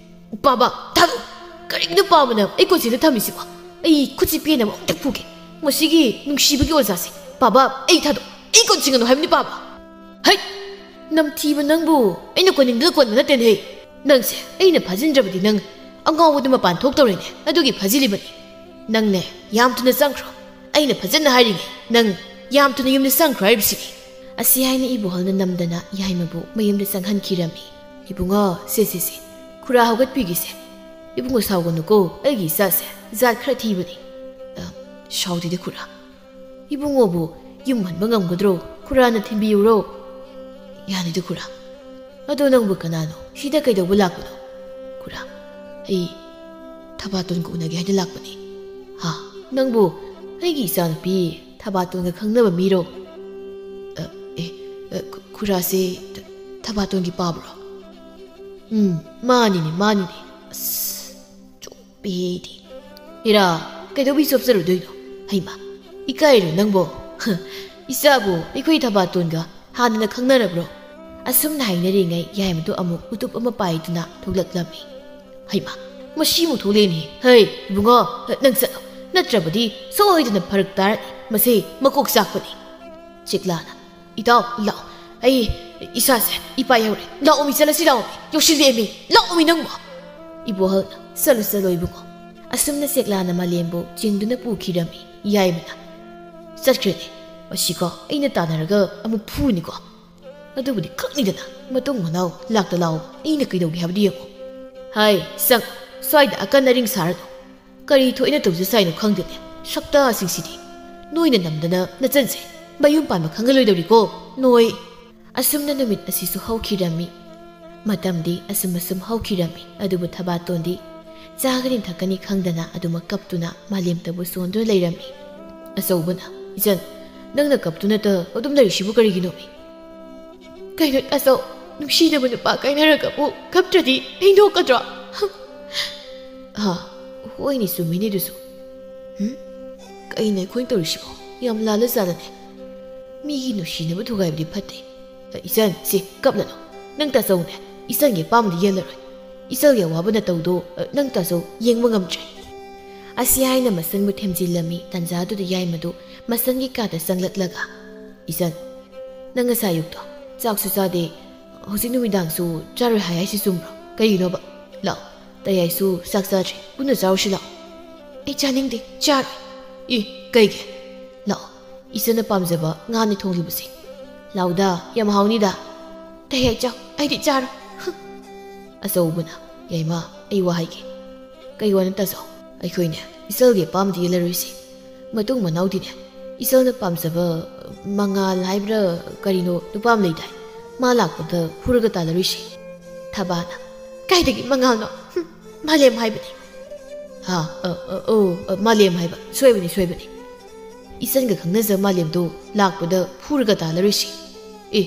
"ꯄꯥꯕ, ꯊꯥꯗꯣꯛ! ꯀꯔꯤꯒꯤꯅꯣ ꯄꯥꯕꯅ ꯑꯩ ꯀꯣꯟꯁꯤꯗ ꯊꯝꯃꯤꯁꯤꯕꯣ? ꯑꯩ ꯈꯨꯠꯁꯤ ꯄꯦꯟꯅꯕ ꯑꯝꯇ ꯐꯨꯒꯦ꯫ ꯃꯁꯤꯒꯤ ꯅꯨꯡꯁꯤꯕꯒꯤ ꯑꯣꯖꯥꯁꯦ꯫ ꯄꯥꯕ, ꯑꯩ ꯊꯥꯗꯣꯛ! ꯑꯩ ꯀꯣꯟꯁꯤꯟꯒꯅꯨ ꯍꯥꯏꯕꯅꯤ ꯄꯥꯕ!" "ꯍꯩꯠ! ꯅꯝꯊꯤꯕ ꯅꯪꯕꯨ! ꯑꯩꯅ ꯀꯣꯟꯅꯤꯡꯗꯅ ꯀꯣꯟꯕ ꯅꯠꯇꯦꯅꯦ ꯍꯦ! ꯅꯪꯁꯦ ꯑꯩꯅ ꯐꯥꯖꯤꯟꯗ꯭ꯔꯕꯗꯤ ꯅꯪ ꯑꯉꯥꯎꯕꯗꯨ ꯃꯄꯥꯟ ꯊꯣꯛꯇꯧꯔꯦꯅꯦ꯫ ꯑꯗꯨꯒꯤ ꯐꯥꯖꯤꯜꯂꯤꯕꯅꯤ꯫ ꯅꯪꯅꯦ, ꯌꯥꯝ ꯊꯨꯅ ꯆꯪꯈ꯭ꯔꯣ꯫ ꯑꯩꯅ ꯐꯖꯅ ꯍꯥꯏꯔꯤꯉꯩ ꯅꯪ ꯌꯥꯝ ꯊꯨꯅ ꯌꯨꯝꯗ ꯆꯪꯈ꯭ꯔꯣ ꯍꯥꯏꯔꯤꯕꯁꯤꯅꯤ"꯫ ꯑꯁꯤ ꯍꯥꯏꯅ ꯏꯕꯣꯍꯜꯅ ꯅꯝꯗꯅ ꯌꯥꯏꯃꯕꯨ ꯃꯌꯨꯝꯗ ꯆꯪꯍꯟꯈꯤꯔꯝꯃꯤ꯫ "ꯏꯕꯨꯡꯉꯣ, ꯁꯦ, ꯁꯦ, ꯁꯦ, ꯈꯨꯔꯥ ꯍꯧꯒꯠꯄꯤꯒꯦꯁꯦ꯫ ꯏꯕꯨꯡꯉꯣ ꯁꯥꯎꯒꯅꯨꯀꯣ, ꯑꯩꯒꯤ ꯏꯆꯥꯁꯦ ꯖꯥꯠ ꯈꯔ ꯊꯤꯕꯅꯤ"꯫ "ꯑ, ꯁꯥꯎꯗꯦꯗ ꯈꯨꯔꯥ꯫ ꯏꯕꯨꯡꯉꯣꯕꯨ ꯌꯨꯝ ꯍꯟꯕ ꯉꯝꯒꯗ꯭ꯔꯣ? ꯈꯨꯔꯥꯅ ꯊꯤꯟꯕꯤꯌꯨꯔꯣ?" "ꯌꯥꯅꯤꯗ ꯈꯨꯔꯥ꯫ ꯑꯗꯣ ꯅꯪꯕꯨ ꯀꯅꯥꯅꯣ? ꯁꯤꯗ ꯀꯩꯗꯧꯕ ꯂꯥꯛꯄꯅꯣ?" "ꯈꯨꯔꯥ, ꯑꯩ ꯊꯕꯥꯇꯣꯟꯒ ꯎꯅꯒꯦ ꯍꯥꯏꯅ ꯂꯥꯛꯄꯅꯤ"꯫ "ꯍꯥ? ꯅꯪꯕꯨ ꯑꯩꯒꯤ ꯏꯆꯥꯅꯨꯄꯤ ꯊꯕꯥꯇꯣꯟꯒ ꯈꯪꯅꯕ ꯃꯤꯔꯣ?" "ꯑ, ꯑꯦ, ꯑ, ꯈꯨ-, ꯈꯨꯔꯥꯁꯦ ꯊ-, ꯊꯕꯥꯇꯣꯟꯒꯤ ꯄꯥꯕ꯭ꯔꯣ?" "ꯎꯝ, ꯃꯥꯅꯤꯅꯦ, ꯃꯥꯅꯤꯅꯦ꯫ ꯑꯁ, ꯆꯣꯞꯄꯦꯍꯦ ꯑꯩꯗꯤ꯫ ꯏꯔꯥ, ꯀꯩꯗꯧꯕꯩ ꯆꯣꯞꯆꯔꯨꯗꯣꯏꯅꯣ? ꯍꯩꯃꯥ, ꯏꯀꯥꯏꯔꯣ ꯅꯪꯕꯣ? ꯏꯆꯥꯕꯨ ꯑꯩꯈꯣꯏ ꯊꯕꯥꯇꯣꯟꯒ ꯍꯥꯟꯅꯅ ꯈꯪꯅꯔꯕ꯭ꯔꯣ?" ꯑꯁꯨꯝꯅ ꯍꯥꯏꯅꯔꯤꯉꯩ ꯌꯥꯏꯃꯗꯨ ꯑꯃꯨꯛ ꯎꯇꯨꯞ ꯑꯃ ꯄꯥꯏꯗꯨꯅ ꯊꯣꯛꯂꯛꯂꯝꯃꯤ꯫ "ꯍꯩꯃꯥ, ꯃꯁꯤꯃꯨꯛ ꯊꯣꯛꯂꯛꯏꯅꯦ꯫ ꯍꯩ, ꯏꯕꯨꯡꯉꯣ, ꯅꯪ ꯆꯠꯂꯣ꯫ ꯅꯠꯇ꯭ꯔꯕꯗꯤ ꯁꯣꯏꯗꯅ ꯐꯔꯛ ꯇꯥꯔꯅꯤ꯫ ꯃꯁꯤ ꯃꯀꯣꯛ ꯆꯥꯛꯄꯅꯤ"꯫ ꯆꯦꯛꯂꯥꯅ, "ꯏꯇꯥꯎ, ꯂꯥꯛꯑꯣ꯫ ꯑꯩ ꯏꯁꯥꯁꯦ ꯏꯄꯥ ꯌꯧꯔꯦ꯫ ꯂꯥꯛꯑꯣ ꯃꯤ, ꯆꯠꯂꯁꯤ ꯂꯥꯛꯑꯣ꯫ ꯌꯧꯁꯤꯜꯂꯛꯑꯦ ꯃꯤ꯫ ꯂꯥꯛꯑꯣ ꯃꯤ ꯅꯪꯕꯣ"꯫ ꯏꯕꯣꯍꯜꯅ, "ꯆꯠꯂꯣ, ꯆꯠꯂꯣ ꯏꯕꯨꯡꯉꯣ"꯫ ꯑꯁꯨꯝꯅ ꯆꯦꯛꯂꯥꯅ ꯃꯥꯂꯦꯝꯕꯨ ꯆꯤꯡꯗꯨꯅ ꯄꯨꯈꯤꯔꯝꯃꯤ꯫ ꯌꯥꯏꯃꯅ, "ꯆꯠꯈ꯭ꯔꯦꯅꯦ꯫ ꯃꯁꯤꯀꯣ ꯑꯩꯅ ꯇꯥꯟꯅꯔꯒ ꯑꯃꯨꯛ ꯐꯨꯅꯤꯀꯣ꯫ ꯑꯗꯨꯕꯨꯗꯤ ꯈꯛꯅꯤꯗꯅ꯫ ꯃꯇꯨꯡ ꯃꯅꯥꯎ ꯂꯥꯛꯇ ꯂꯥꯛꯑꯣ꯫ ꯑꯩꯅ ꯀꯩꯗꯧꯒꯦ ꯍꯥꯏꯕꯗꯨ ꯌꯦꯡꯉꯣ꯫ ꯍꯥꯏ, ꯆꯪ꯫ ꯁ꯭ꯋꯥꯏꯗ ꯑꯀꯟ ꯑꯔꯤꯡ ꯁꯥꯔꯅꯨ"꯫ ꯀꯔꯤ ꯊꯣꯛꯏꯅ ꯇꯧꯖ ꯁꯥꯏꯅꯣ ꯈꯪꯗꯦꯅꯦ꯫ ꯁꯛꯇꯥꯁꯤꯡꯁꯤꯗꯤ꯫ ꯅꯣꯏꯅ ꯅꯝꯗꯅ ꯅꯆꯟꯁꯦ ꯃꯌꯨꯝ ꯄꯥꯟꯕ ꯈꯪꯍꯜꯂꯣꯏꯗꯧꯔꯤꯀꯣ ꯅꯣꯏ꯫ ꯑꯁꯨꯝꯅ ꯅꯨꯃꯤꯠ ꯑꯁꯤꯁꯨ ꯍꯧꯈꯤꯔꯝꯃꯤ꯫ ꯃꯇꯝꯗꯤ ꯑꯁꯨꯝ ꯑꯁꯨꯝ ꯍꯧꯈꯤꯔꯝꯃꯤ꯫ ꯑꯗꯨꯕꯨ ꯊꯕꯥꯇꯣꯟꯗꯤ ꯆꯥꯒꯅꯤ ꯊꯛꯀꯅꯤ ꯈꯪꯗꯅ ꯑꯗꯨꯃꯛ ꯀꯞꯇꯨꯅ ꯃꯥꯂꯦꯝꯇꯕꯨ ꯁꯣꯟꯗꯨꯅ ꯂꯩꯔꯝꯃꯤ꯫ ꯑꯆꯧꯕꯅ, "ꯏꯆꯟ, ꯅꯪꯅ ꯀꯞꯇꯨꯅꯇ ꯑꯗꯨꯝ ꯂꯩꯔꯤꯁꯤꯕꯨ ꯀꯔꯤꯒꯤꯅꯣꯃꯤ?" "ꯀꯩꯅꯣ ꯇꯥꯆꯧ, ꯅꯨꯡꯁꯤꯅꯕ ꯅꯨꯄꯥ ꯀꯥꯏꯅꯔꯒꯕꯨ ꯀꯞꯇ꯭ꯔꯗꯤ ꯑꯩ ꯅꯣꯛꯀꯗ꯭ꯔꯣ?" "ꯍꯥ, ꯍꯣꯏꯅꯦ, ꯆꯨꯝꯃꯤꯅꯦ ꯑꯗꯨꯁꯨ꯫ ꯍꯨꯝ? ꯀꯩꯅꯣ ꯑꯩꯈꯣꯏꯅ ꯇꯧꯔꯤꯁꯤꯕꯣ? ꯌꯥꯝ ꯂꯥꯜꯂ ꯖꯥꯠꯂꯅꯦ꯫ ꯃꯤꯒꯤ ꯅꯨꯡꯁꯤꯅꯕ ꯊꯨꯒꯥꯏꯕꯗꯤ ꯐꯠꯇꯦ꯫ ꯑ, ꯏꯆꯟ, ꯁꯤ ꯀꯞꯂꯅꯨ꯫ ꯅꯪ ꯇꯥꯆꯧꯅꯦ, ꯏꯆꯟꯒꯤ ꯑꯄꯥꯝꯕꯗꯤ ꯌꯦꯜꯂꯔꯣꯏ꯫ ꯏꯆꯜꯒꯤ ꯑꯋꯥꯕ ꯅꯇꯧꯗꯣ, ꯑ, ꯅꯪ ꯇꯥꯆꯧ ꯌꯦꯡꯕ ꯉꯝꯗ꯭ꯔꯦ꯫" ꯑꯁꯤ ꯍꯥꯏꯅ ꯃꯁꯟꯕꯨ ꯊꯦꯝꯖꯤꯜꯂꯝꯃꯤ꯫ ꯇꯟꯖꯥꯗꯨꯗ ꯌꯥꯏꯃꯗꯨ ꯃꯁꯟꯒꯤ ꯀꯥꯗ ꯆꯪꯂꯛꯂꯒ, "ꯏꯆꯟ, ꯅꯪ ꯉꯁꯥꯏ ꯑꯌꯨꯛꯇꯣ ꯆꯥꯛꯁꯨ ꯆꯥꯗꯦ, ꯍꯧꯖꯤꯛ ꯅꯨꯃꯤꯗꯥꯡꯁꯨ ꯆꯥꯔꯣꯏ ꯍꯥꯏ ꯍꯥꯏꯁꯤ ꯆꯨꯝꯕ꯭ꯔꯣ? ꯀꯔꯤꯒꯤꯅꯣꯕ? ꯂꯥꯛꯑꯣ, ꯇꯌꯥꯏꯁꯨ ꯆꯥꯛ ꯆꯥꯗ꯭ꯔꯤ, ꯄꯨꯟꯅ ꯆꯥꯔꯨꯁꯤ ꯂꯥꯛꯑꯣ꯫" "ꯑꯩ ꯆꯥꯅꯤꯡꯗꯦ, ꯆꯥꯔꯣꯏ꯫" "ꯏ, ꯀꯩꯒꯤ? ꯂꯥꯛꯑꯣ, ꯏꯆꯟꯅ ꯄꯥꯝꯖꯕ ꯉꯥꯅꯤ ꯊꯣꯡꯂꯤꯕꯁꯦ꯫ ꯂꯥꯎꯗ, ꯌꯥꯝ ꯍꯥꯎꯅꯤꯗ꯫" "ꯇꯌꯥꯏ ꯆꯥꯎ, ꯑꯩꯗꯤ ꯆꯥꯔꯣꯏ꯫" ꯑꯆꯧꯕꯅ, "ꯌꯥꯏꯃ, ꯑꯩ ꯋꯥ ꯍꯥꯏꯒꯦ꯫" "ꯀꯩ ꯋꯥꯅꯣ ꯇꯥꯆꯧ?" "ꯑꯩꯈꯣꯏꯅꯦ, ꯏꯆꯜꯒꯤ ꯑꯄꯥꯝꯕꯗꯤ ꯌꯦꯜꯂꯔꯣꯏꯁꯤ꯫ ꯃꯇꯨꯡ ꯃꯅꯥꯎꯗꯤꯅꯦ, ꯏꯆꯜꯅ ꯄꯥꯝꯖꯕ ꯃꯉꯥꯜ ꯍꯥꯏꯕ꯭ꯔꯥ ꯀꯔꯤꯅꯣ ꯅꯨꯄꯥ ꯑꯃ ꯂꯩꯗꯥꯏ, ꯃꯥ ꯂꯥꯛꯄꯗ ꯐꯨꯔꯒ ꯇꯥꯜꯂꯔꯣꯏꯁꯤ꯫" ꯊꯕꯥꯅ, "ꯀꯥꯏꯗꯒꯤ ꯃꯉꯥꯜꯅꯣ? ꯍꯨꯝ, ꯃꯥꯂꯦꯝ ꯍꯥꯏꯕꯅꯤ꯫" "ꯍꯥ? ꯑ, ꯑ, ꯑꯣ, ꯑ, ꯃꯥꯂꯦꯝ ꯍꯥꯏꯕ꯫ ꯁꯣꯏꯕꯅꯤ, ꯁꯣꯏꯕꯅꯤ꯫ ꯏꯆꯟꯒ ꯈꯪꯅꯖ ꯃꯥꯂꯦꯝꯗꯣ ꯂꯥꯛꯄꯗ ꯐꯨꯔꯒ ꯇꯥꯜꯂꯔꯣꯏꯁꯤ꯫" "ꯑꯦ,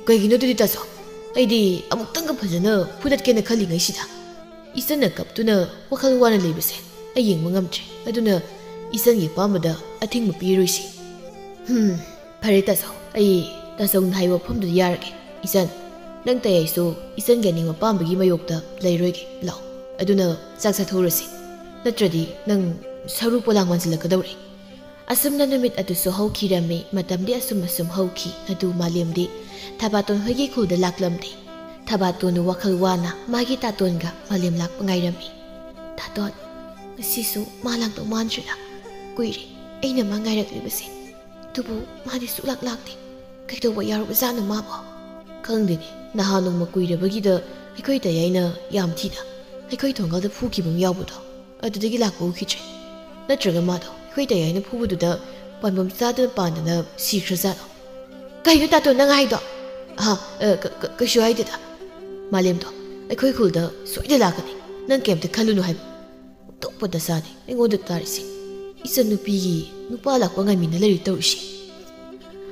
ꯀꯩꯒꯤꯅꯣ ꯑꯗꯨꯗꯤ ꯇꯥꯆꯧ? ꯑꯩꯗꯤ ꯑꯃꯨꯛꯇꯪꯒ ꯐꯖꯅ ꯐꯨꯗꯠꯀꯦꯅ ꯈꯜꯂꯤꯉꯩꯁꯤꯗ ꯏꯆꯟꯅ ꯀꯞꯇꯨꯅ ꯋꯥꯈꯜ ꯋꯥꯅ ꯂꯩꯕꯁꯦ ꯑꯩ ꯌꯦꯡꯕ ꯉꯝꯗ꯭ꯔꯦ꯫ ꯑꯗꯨꯅ ꯏꯆꯟꯒꯤ ꯑꯄꯥꯝꯕꯗ ꯑꯊꯤꯡꯕ ꯄꯤꯔꯣꯏꯁꯤ꯫" "ꯍꯨꯝ, ꯐꯔꯦ ꯇꯥꯆꯧ, ꯑꯩ ꯇꯥꯆꯧꯅ ꯍꯥꯏꯕ ꯋꯥꯐꯝꯗꯨꯗ ꯌꯥꯔꯒꯦ꯫ ꯏꯆꯟ, ꯅꯪ ꯇꯌꯥꯏꯁꯨ ꯏꯆꯟꯒꯤ ꯑꯅꯤꯡꯕ ꯑꯄꯥꯝꯕꯒꯤ ꯃꯥꯌꯣꯛꯇ ꯂꯩꯔꯣꯏꯒꯦ꯫ ꯂꯥꯛꯑꯣ, ꯑꯗꯨꯅ ꯆꯥꯛ ꯆꯥꯊꯣꯛꯎꯔꯁꯤ꯫ ꯅꯠꯇ꯭ꯔꯗꯤ ꯅꯪ ꯁꯔꯨ ꯄꯣꯂꯥꯡ ꯃꯥꯟꯁꯤꯜꯂꯛꯀꯗꯧꯔꯦ꯫" ꯑꯁꯨꯝꯅ ꯅꯨꯃꯤꯠ ꯑꯗꯨꯁꯨ ꯍꯧꯈꯤꯔꯝꯃꯤ꯫ ꯃꯇꯝꯗꯤ ꯑꯁꯨꯝ ꯑꯁꯨꯝ ꯍꯧꯈꯤ꯫ ꯑꯗꯨ ꯃꯥꯂꯦꯝꯗꯤ ꯊꯕꯥꯇꯣꯟ ꯍꯣꯏꯒꯤ ꯈꯨꯜꯗ ꯂꯥꯛꯂꯝꯗꯦ꯫ ꯊꯕꯥꯇꯣꯟꯗꯨ ꯋꯥꯈꯜ ꯋꯥꯅ ꯃꯥꯒꯤ ꯇꯥꯇꯣꯟꯒ ꯃꯥꯂꯦꯝ ꯂꯥꯛꯄ ꯉꯥꯏꯔꯝꯃꯤ꯫ "ꯇꯥꯇꯣꯟ, ꯉꯁꯤꯁꯨ ꯃꯥ ꯂꯥꯛꯇꯧ ꯃꯥꯟꯗ꯭ꯔꯦꯗ꯫ ꯀꯨꯏꯔꯦ ꯑꯩꯅ ꯃꯥ ꯉꯥꯏꯔꯛꯂꯤꯕꯁꯦ꯫ ꯑꯗꯨꯕꯨ ꯃꯥꯗꯤ ꯁꯨꯛꯂꯥꯛ ꯂꯥꯛꯇꯦ꯫ ꯀꯩꯗꯧꯕ ꯌꯥꯎꯔꯕꯖꯥꯠꯅꯣ ꯃꯥꯕꯣ?" "ꯈꯪꯗꯦꯅꯦ, ꯅꯍꯥꯟ ꯅꯣꯡꯃ ꯀꯨꯏꯔꯕꯒꯤꯗ ꯑꯩꯈꯣꯏ ꯇꯌꯥꯏꯅ ꯌꯥꯝ ꯊꯤꯅ ꯑꯩꯈꯣꯏ ꯊꯣꯡꯒꯥꯜꯗ ꯐꯨꯈꯤꯕ ꯑꯃ ꯌꯥꯎꯕꯗꯣ, ꯑꯗꯨꯗꯒꯤ ꯂꯥꯛꯄ ꯎꯈꯤꯗ꯭ꯔꯦ꯫ ꯅꯠꯇ꯭ꯔꯒ ꯃꯥꯗꯣ ꯑꯩꯈꯣꯏ ꯇꯌꯥꯏꯅ ꯐꯨꯕꯗꯨꯗ ꯄꯥꯟꯐꯝ ꯆꯥꯗꯅ ꯄꯥꯟꯗꯅ ꯁꯤꯈ꯭ꯔꯖꯥꯠꯂꯣ? ꯀꯩꯅꯣ ꯇꯥꯇꯣꯟ ꯅꯪ ꯍꯥꯏꯗꯣ? ꯑꯍ, ꯑ, ꯀ-, ꯀ-, ꯀꯩꯁꯨ ꯍꯥꯏꯗꯦꯗ꯫ ꯃꯥꯂꯦꯝꯗꯣ ꯑꯩꯈꯣꯏ ꯈꯨꯜꯗ ꯁꯣꯏꯗ ꯂꯥꯛꯀꯅꯤ, ꯅꯪ ꯀꯩꯝꯇ ꯈꯜꯂꯨꯅꯨ ꯍꯥꯏꯕ꯫ ꯑꯣꯟꯊꯣꯛꯄ ꯗꯁꯥꯅꯤ ꯑꯩꯉꯣꯟꯗ ꯇꯥꯔꯤꯁꯦ꯫ ꯏꯆꯟꯅꯨꯄꯤꯒꯤ ꯅꯨꯄꯥ ꯂꯥꯛꯄ ꯉꯥꯏꯃꯤꯟꯅ ꯂꯩꯔꯤ ꯇꯧꯔꯤꯁꯦ꯫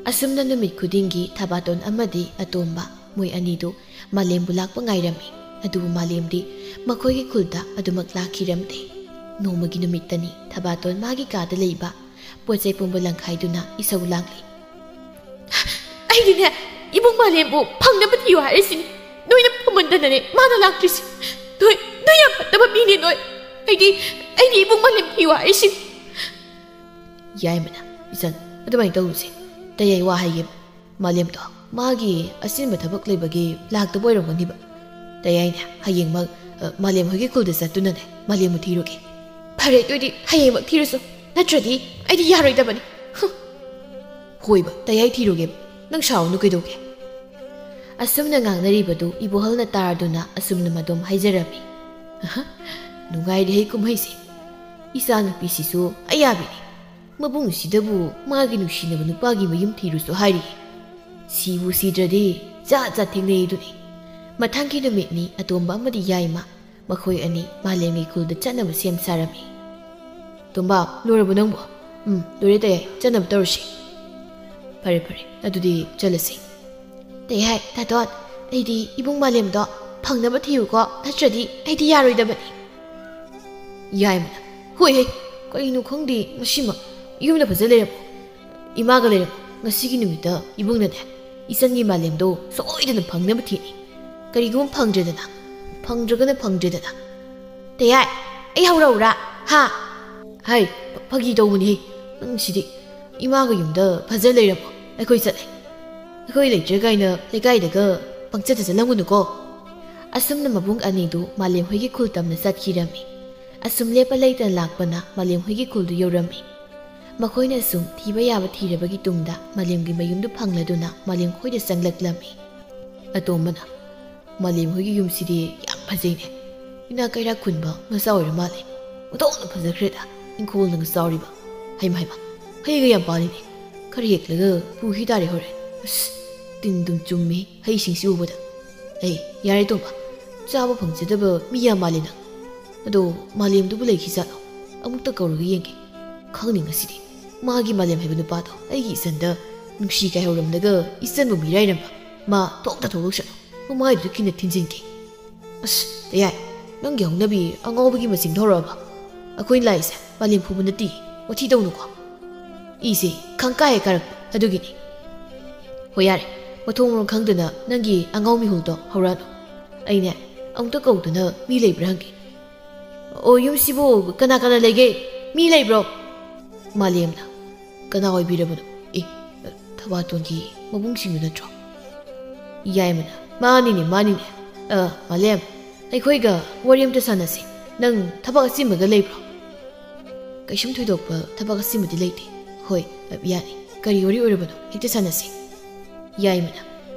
ꯑꯁꯨꯝꯅ ꯅꯨꯃꯤꯠ ꯈꯨꯗꯤꯡꯒꯤ ꯊꯕꯥꯇꯣꯟ ꯑꯃꯗꯤ ꯑꯇꯣꯝꯕ, ꯃꯣꯏ ꯑꯅꯤꯗꯨ ꯃꯥꯂꯦꯝꯕꯨ ꯂꯥꯛꯄ ꯉꯥꯏꯔꯝꯃꯤ꯫ ꯑꯗꯨꯕꯨ ꯃꯥꯂꯦꯝꯗꯤ ꯃꯈꯣꯏꯒꯤ ꯈꯨꯜꯗ ꯑꯗꯨꯃꯛ ꯂꯥꯛꯈꯤꯔꯝꯗꯦ꯫ ꯅꯣꯡꯃꯒꯤ ꯅꯨꯃꯤꯠꯇꯅꯤ ꯊꯕꯥꯇꯣꯟ ꯃꯥꯒꯤ ꯀꯥꯗ ꯂꯩꯕ ꯄꯣꯠ ꯆꯩ ꯄꯨꯝꯕ ꯂꯪꯈꯥꯏꯗꯨꯅ ꯏꯁꯧ ꯂꯥꯡꯂꯤ꯫ "ꯑꯩꯗꯤꯅꯦ, ꯏꯕꯨꯡ ꯃꯥꯂꯦꯝꯕꯨ ꯐꯪꯅꯕ ꯊꯤꯌꯨ ꯍꯥꯏꯔꯤꯁꯤꯅꯤ꯫ ꯅꯣꯏꯅ ꯐꯃꯟꯗꯅꯅꯦ ꯃꯥꯅ ꯂꯥꯛꯇ꯭ꯔꯤꯁꯤ꯫ ꯅꯣꯏ, ꯅꯣꯏ ꯌꯥꯝ ꯐꯠꯇꯕ ꯃꯤꯅꯦ ꯅꯣꯏ꯫ ꯑꯩꯗꯤ, ꯑꯩꯗꯤ ꯏꯕꯨꯡ ꯃꯥꯂꯦꯝ ꯊꯤꯌꯨ ꯍꯥꯏꯔꯤꯁꯤꯅꯤ꯫" ꯌꯥꯏꯃꯅ, "ꯏꯆꯟ, ꯑꯗꯨꯃꯥꯏꯅ ꯇꯧꯔꯨꯁꯦ꯫ ꯇꯌꯥꯏ ꯋꯥ ꯍꯥꯏꯒꯦ꯫ ꯃꯥꯂꯦꯝꯗꯣ ꯃꯥꯒꯤ ꯑꯆꯤꯟꯕ ꯊꯕꯛ ꯂꯩꯕꯒꯤ ꯂꯥꯛꯇꯕ ꯑꯣꯏꯔꯝꯒꯅꯤꯕ꯫ ꯇꯌꯥꯏꯅꯦ, ꯍꯌꯦꯡꯃꯛ, ꯑ, ꯃꯥꯂꯦꯝ ꯍꯣꯏꯒꯤ ꯈꯨꯜꯗ ꯆꯠꯇꯨꯅꯅꯦ ꯃꯥꯂꯦꯝꯕꯨ ꯊꯤꯔꯨꯒꯦ꯫" "ꯐꯔꯦ, ꯑꯗꯨꯗꯤ ꯍꯌꯦꯡꯃꯛ ꯊꯤꯔꯨꯁꯨ꯫ ꯅꯠꯇ꯭ꯔꯗꯤ ꯑꯩꯗꯤ ꯌꯥꯔꯣꯏꯗꯕꯅꯤ꯫" "ꯍꯨꯝ꯫ ꯍꯣꯏꯕ, ꯇꯌꯥꯏ ꯊꯤꯔꯨꯒꯦꯕ꯫ ꯅꯪ ꯁꯥꯎꯅꯨ ꯀꯩꯗꯧꯒꯦ?" ꯑꯁꯨꯝꯅ ꯉꯥꯡꯅꯔꯤꯕꯗꯨ ꯏꯕꯣꯍꯜꯅ ꯇꯥꯔꯗꯨꯅ ꯑꯁꯨꯝꯅ ꯃꯗꯨꯝ ꯍꯥꯏꯖꯔꯝꯃꯤ꯫ "ꯑꯍ, ꯅꯨꯡꯉꯥꯏꯔꯦꯍꯦ ꯀꯨꯝꯍꯩꯁꯦ꯫ ꯏꯆꯥꯅꯨꯄꯤꯁꯤꯁꯨ ꯑꯌꯥꯕꯤꯅꯤ꯫ ꯃꯕꯨꯡꯁꯤꯗꯕꯨ ꯃꯥꯒꯤ ꯅꯨꯡꯁꯤꯅꯕ ꯅꯨꯄꯥꯒꯤ ꯃꯌꯨꯝ ꯊꯤꯔꯨꯁꯨ ꯍꯥꯏꯔꯤ꯫ ꯁꯤꯕꯨ ꯁꯤꯗ꯭ꯔꯗꯤ ꯖꯥꯠ ꯖꯥꯠ ꯊꯦꯡꯅꯩꯗꯨꯅꯤ꯫" ꯃꯊꯪꯒꯤ ꯅꯨꯃꯤꯠꯅꯤ ꯑꯇꯣꯝꯕ ꯑꯃꯗꯤ ꯌꯥꯏꯃ ꯃꯈꯣꯏ ꯑꯅꯤ ꯃꯥꯂꯦꯝꯒꯤ ꯈꯨꯜꯗ ꯆꯠꯅꯕ ꯁꯦꯝ ꯁꯥꯔꯝꯃꯤ꯫ "ꯇꯣꯝꯕ, ꯂꯣꯏꯔꯕꯣ ꯅꯪꯕꯣ?" "ꯎꯝ, ꯂꯣꯏꯔꯦ ꯇꯌꯥꯏ, ꯆꯠꯅꯕ ꯇꯧꯔꯁꯤ꯫" "ꯐꯔꯦ, ꯐꯔꯦ, ꯑꯗꯨꯗꯤ ꯆꯠꯂꯁꯤ꯫" "ꯇꯌꯥꯏ, ꯇꯥꯇꯣꯟ, ꯑꯩꯗꯤ ꯏꯕꯨꯡ ꯃꯥꯂꯦꯝꯗꯣ ꯐꯪꯅꯕ ꯊꯤꯌꯨꯀꯣ, ꯅꯠꯇ꯭ꯔꯗꯤ ꯑꯩꯗꯤ ꯌꯥꯔꯣꯏꯗꯕꯅꯤ꯫" ꯌꯥꯏꯃꯅ, "ꯍꯣꯏꯍꯦ, ꯀꯩꯅꯣ ꯈꯪꯗꯦ ꯃꯁꯤꯃ, ꯌꯨꯝꯗ ꯐꯖ ꯂꯩꯔꯝꯃꯣ꯫ ꯏꯃꯥꯒ ꯂꯩꯔꯝꯃꯣ꯫ ꯉꯁꯤꯒꯤ ꯅꯨꯃꯤꯠꯇ ꯏꯕꯨꯡꯅꯅꯦ ꯏꯆꯟꯒꯤ ꯃꯥꯂꯦꯝꯗꯣ ꯁꯣꯏꯗꯅ ꯐꯪꯅꯕ ꯊꯤꯅꯤ꯫ ꯀꯔꯤꯒꯨꯝꯕ ꯐꯪꯗ꯭ꯔꯦꯗꯅ, ꯐꯪꯗ꯭ꯔꯒꯅ ꯐꯪꯗ꯭ꯔꯦꯗꯅ꯫" "ꯇꯌꯥꯏ, ꯑꯩ ꯍꯧꯔꯛꯎꯔꯥ? ꯍꯥ?" "ꯍꯥꯏ, ꯐ-, ꯐꯥꯒꯤ ꯇꯧꯕꯅꯤꯍꯦ꯫ ꯅꯪ ꯁꯤꯗꯤ꯫ ꯏꯃꯥꯒ ꯌꯨꯝꯗ ꯐꯖ ꯂꯩꯔꯝꯃꯣ, ꯑꯩꯈꯣꯏ ꯆꯠꯂꯦ꯫ ꯑꯩꯈꯣꯏ ꯂꯩꯇ꯭ꯔꯦ ꯀꯥꯏꯅ ꯂꯩꯀꯥꯏꯗꯒ ꯄꯪꯆꯠꯇ ꯆꯠꯂꯝꯒꯅꯨꯀꯣ꯫" ꯑꯁꯨꯝꯅ ꯃꯕꯨꯡ ꯑꯅꯤꯗꯨ ꯃꯥꯂꯦꯝ ꯍꯣꯏꯒꯤ ꯈꯨꯜ ꯇꯝꯅ ꯆꯠꯈꯤꯔꯝꯃꯤ꯫ ꯑꯁꯨꯝ ꯂꯦꯞꯄ ꯂꯩꯇꯅ ꯂꯥꯛꯄꯅ ꯃꯥꯂꯦꯝ ꯍꯣꯏꯒꯤ ꯈꯨꯜꯗꯨ ꯌꯧꯔꯝꯃꯤ꯫ ꯃꯈꯣꯏꯅ ꯁꯨꯝ ꯊꯤꯕ ꯌꯥꯕ ꯊꯤꯔꯕꯒꯤ ꯇꯨꯡꯗ ꯃꯥꯂꯦꯝꯒꯤ ꯃꯌꯨꯝꯗꯨ ꯐꯪꯂꯗꯨꯅ ꯃꯥꯂꯦꯝ ꯈꯣꯏꯗ ꯆꯪꯂꯛꯂꯝꯃꯤ꯫ ꯑꯇꯣꯝꯕꯅ, "ꯃꯥꯂꯦꯝ ꯍꯣꯏꯒꯤ ꯌꯨꯝꯁꯤꯗꯤ ꯌꯥꯝ ꯐꯖꯩꯅꯦ꯫ ꯏꯅꯥꯛ ꯀꯩꯔꯥꯛ ꯈꯨꯟꯕ ꯃꯆꯥ ꯑꯣꯏꯔ ꯃꯥꯜꯂꯦ꯫ ꯑꯣꯟꯊꯣꯛꯅ ꯐꯖꯈ꯭ꯔꯦꯗ, ꯏꯪꯈꯣꯜꯅꯒ ꯆꯥꯎꯔꯤꯕ꯫ ꯍꯩꯃ ꯍꯩꯃ, ꯍꯩꯒ ꯌꯥꯝ ꯄꯥꯜꯂꯤꯅꯦ꯫ ꯈꯔ ꯍꯦꯛꯂꯒ ꯄꯨꯈꯤ ꯇꯥꯔꯦ ꯍꯣꯔꯦꯟ꯫ ꯑꯁ, ꯇꯤꯟ ꯑꯗꯨꯝ ꯆꯨꯝꯃꯤ ꯍꯩꯁꯤꯡꯁꯤ ꯎꯕꯗ꯫ ꯑꯦ, ꯌꯥꯔꯦ ꯇꯣꯝꯕ, ꯆꯥꯕ ꯐꯪꯖꯗꯕ ꯃꯤ ꯌꯥꯝ ꯃꯥꯜꯂꯦ ꯅꯪ꯫ ꯑꯗꯣ ꯃꯥꯂꯦꯝꯗꯨꯕꯨ ꯂꯩꯈꯤꯖꯥꯠꯂꯣ? ꯑꯃꯨꯛꯇ ꯀꯧꯔꯒ ꯌꯦꯡꯒꯦ꯫ ꯈꯪꯅꯤ ꯉꯁꯤꯗꯤ꯫ ꯃꯥꯒꯤ ꯃꯥꯂꯦꯝ ꯍꯥꯏꯕ ꯅꯨꯄꯥꯗꯣ ꯑꯩꯒꯤ ꯏꯆꯟꯗ ꯅꯨꯡꯁꯤ ꯀꯥꯏꯍꯧꯔꯝꯂꯒ ꯏꯆꯟꯕꯨ ꯃꯤꯔꯥꯏꯔꯝꯕ꯫ ꯃꯥ ꯊꯣꯛꯇ ꯊꯣꯛꯂꯛꯁꯅꯨ꯫ ꯃꯃꯥꯏꯗꯨꯗ ꯈꯤꯟꯅ ꯊꯤꯟꯖꯤꯟꯒꯦ꯫ ꯑꯁ, ꯌꯥꯏ, ꯅꯪꯒꯤ ꯍꯧꯅꯕꯤ ꯑꯉꯥꯎꯕꯒꯤ ꯃꯆꯤꯡꯗ ꯍꯧꯔꯛꯑꯕ? ꯑꯩꯈꯣꯏꯅ ꯂꯥꯛꯏꯁꯦ ꯃꯥꯂꯦꯝ ꯐꯨꯕ ꯅꯠꯇꯦ, ꯋꯥꯊꯤ ꯇꯧꯅꯨꯀꯣ꯫ ꯏꯁꯦ ꯈꯪꯀꯥꯏ ꯍꯦꯛ ꯀꯥꯔꯛꯄ ꯑꯗꯨꯒꯤꯅꯤ꯫ ꯍꯣꯏ ꯌꯥꯔꯦ, ꯃꯊꯣꯡ ꯃꯔꯝ ꯈꯪꯗꯅ ꯅꯪꯒꯤ ꯑꯉꯥꯎ ꯃꯤꯍꯨꯜꯗꯣ ꯍꯧꯔꯛꯑꯅꯨ꯫ ꯑꯩꯅꯦ, ꯑꯃꯨꯛꯇ ꯀꯧꯗꯨꯅ ꯃꯤ ꯂꯩꯕ꯭ꯔꯥ ꯍꯪꯒꯦ꯫ ꯑꯣ, ꯌꯨꯝꯁꯤꯕꯨ ꯀꯅꯥ ꯀꯅꯥ ꯂꯩꯒꯦ? ꯃꯤ ꯂꯩꯕ꯭ꯔꯣ? ꯃꯥꯂꯦꯝꯅ, ꯀꯅꯥ ꯑꯣꯏꯕꯤꯔꯕꯅꯣ? ꯑꯦ, ꯊꯕꯥꯇꯣꯟꯒꯤ ꯃꯕꯨꯡꯁꯤꯡꯗꯨ ꯅꯠꯇ꯭ꯔꯣ? ꯌꯥꯏꯃꯅ, ꯃꯥꯅꯤꯅꯦ, ꯃꯥꯅꯤꯅꯦ꯫ ꯑ, ꯃꯥꯂꯦꯝ, ꯑꯩꯈꯣꯏꯒ ꯋꯥꯔꯤ ꯑꯝꯇ ꯁꯥꯟꯅꯁꯤ꯫ ꯅꯪ ꯊꯕꯛ ꯑꯆꯤꯟꯕꯒ ꯂꯩꯕ꯭ꯔꯣ? ꯀꯩꯁꯨꯝ ꯊꯣꯏꯗꯣꯛꯄ ꯊꯕꯛ ꯑꯆꯤꯟꯕꯗꯤ ꯂꯩꯇꯦ꯫ ꯍꯣꯏ, ꯌꯥꯅꯤ꯫ ꯀꯔꯤ ꯋꯥꯔꯤ ꯑꯣꯏꯔꯕꯅꯣ? ꯍꯦꯛꯇ ꯁꯥꯟꯅꯁꯤ꯫ ꯌꯥꯏꯃꯅ,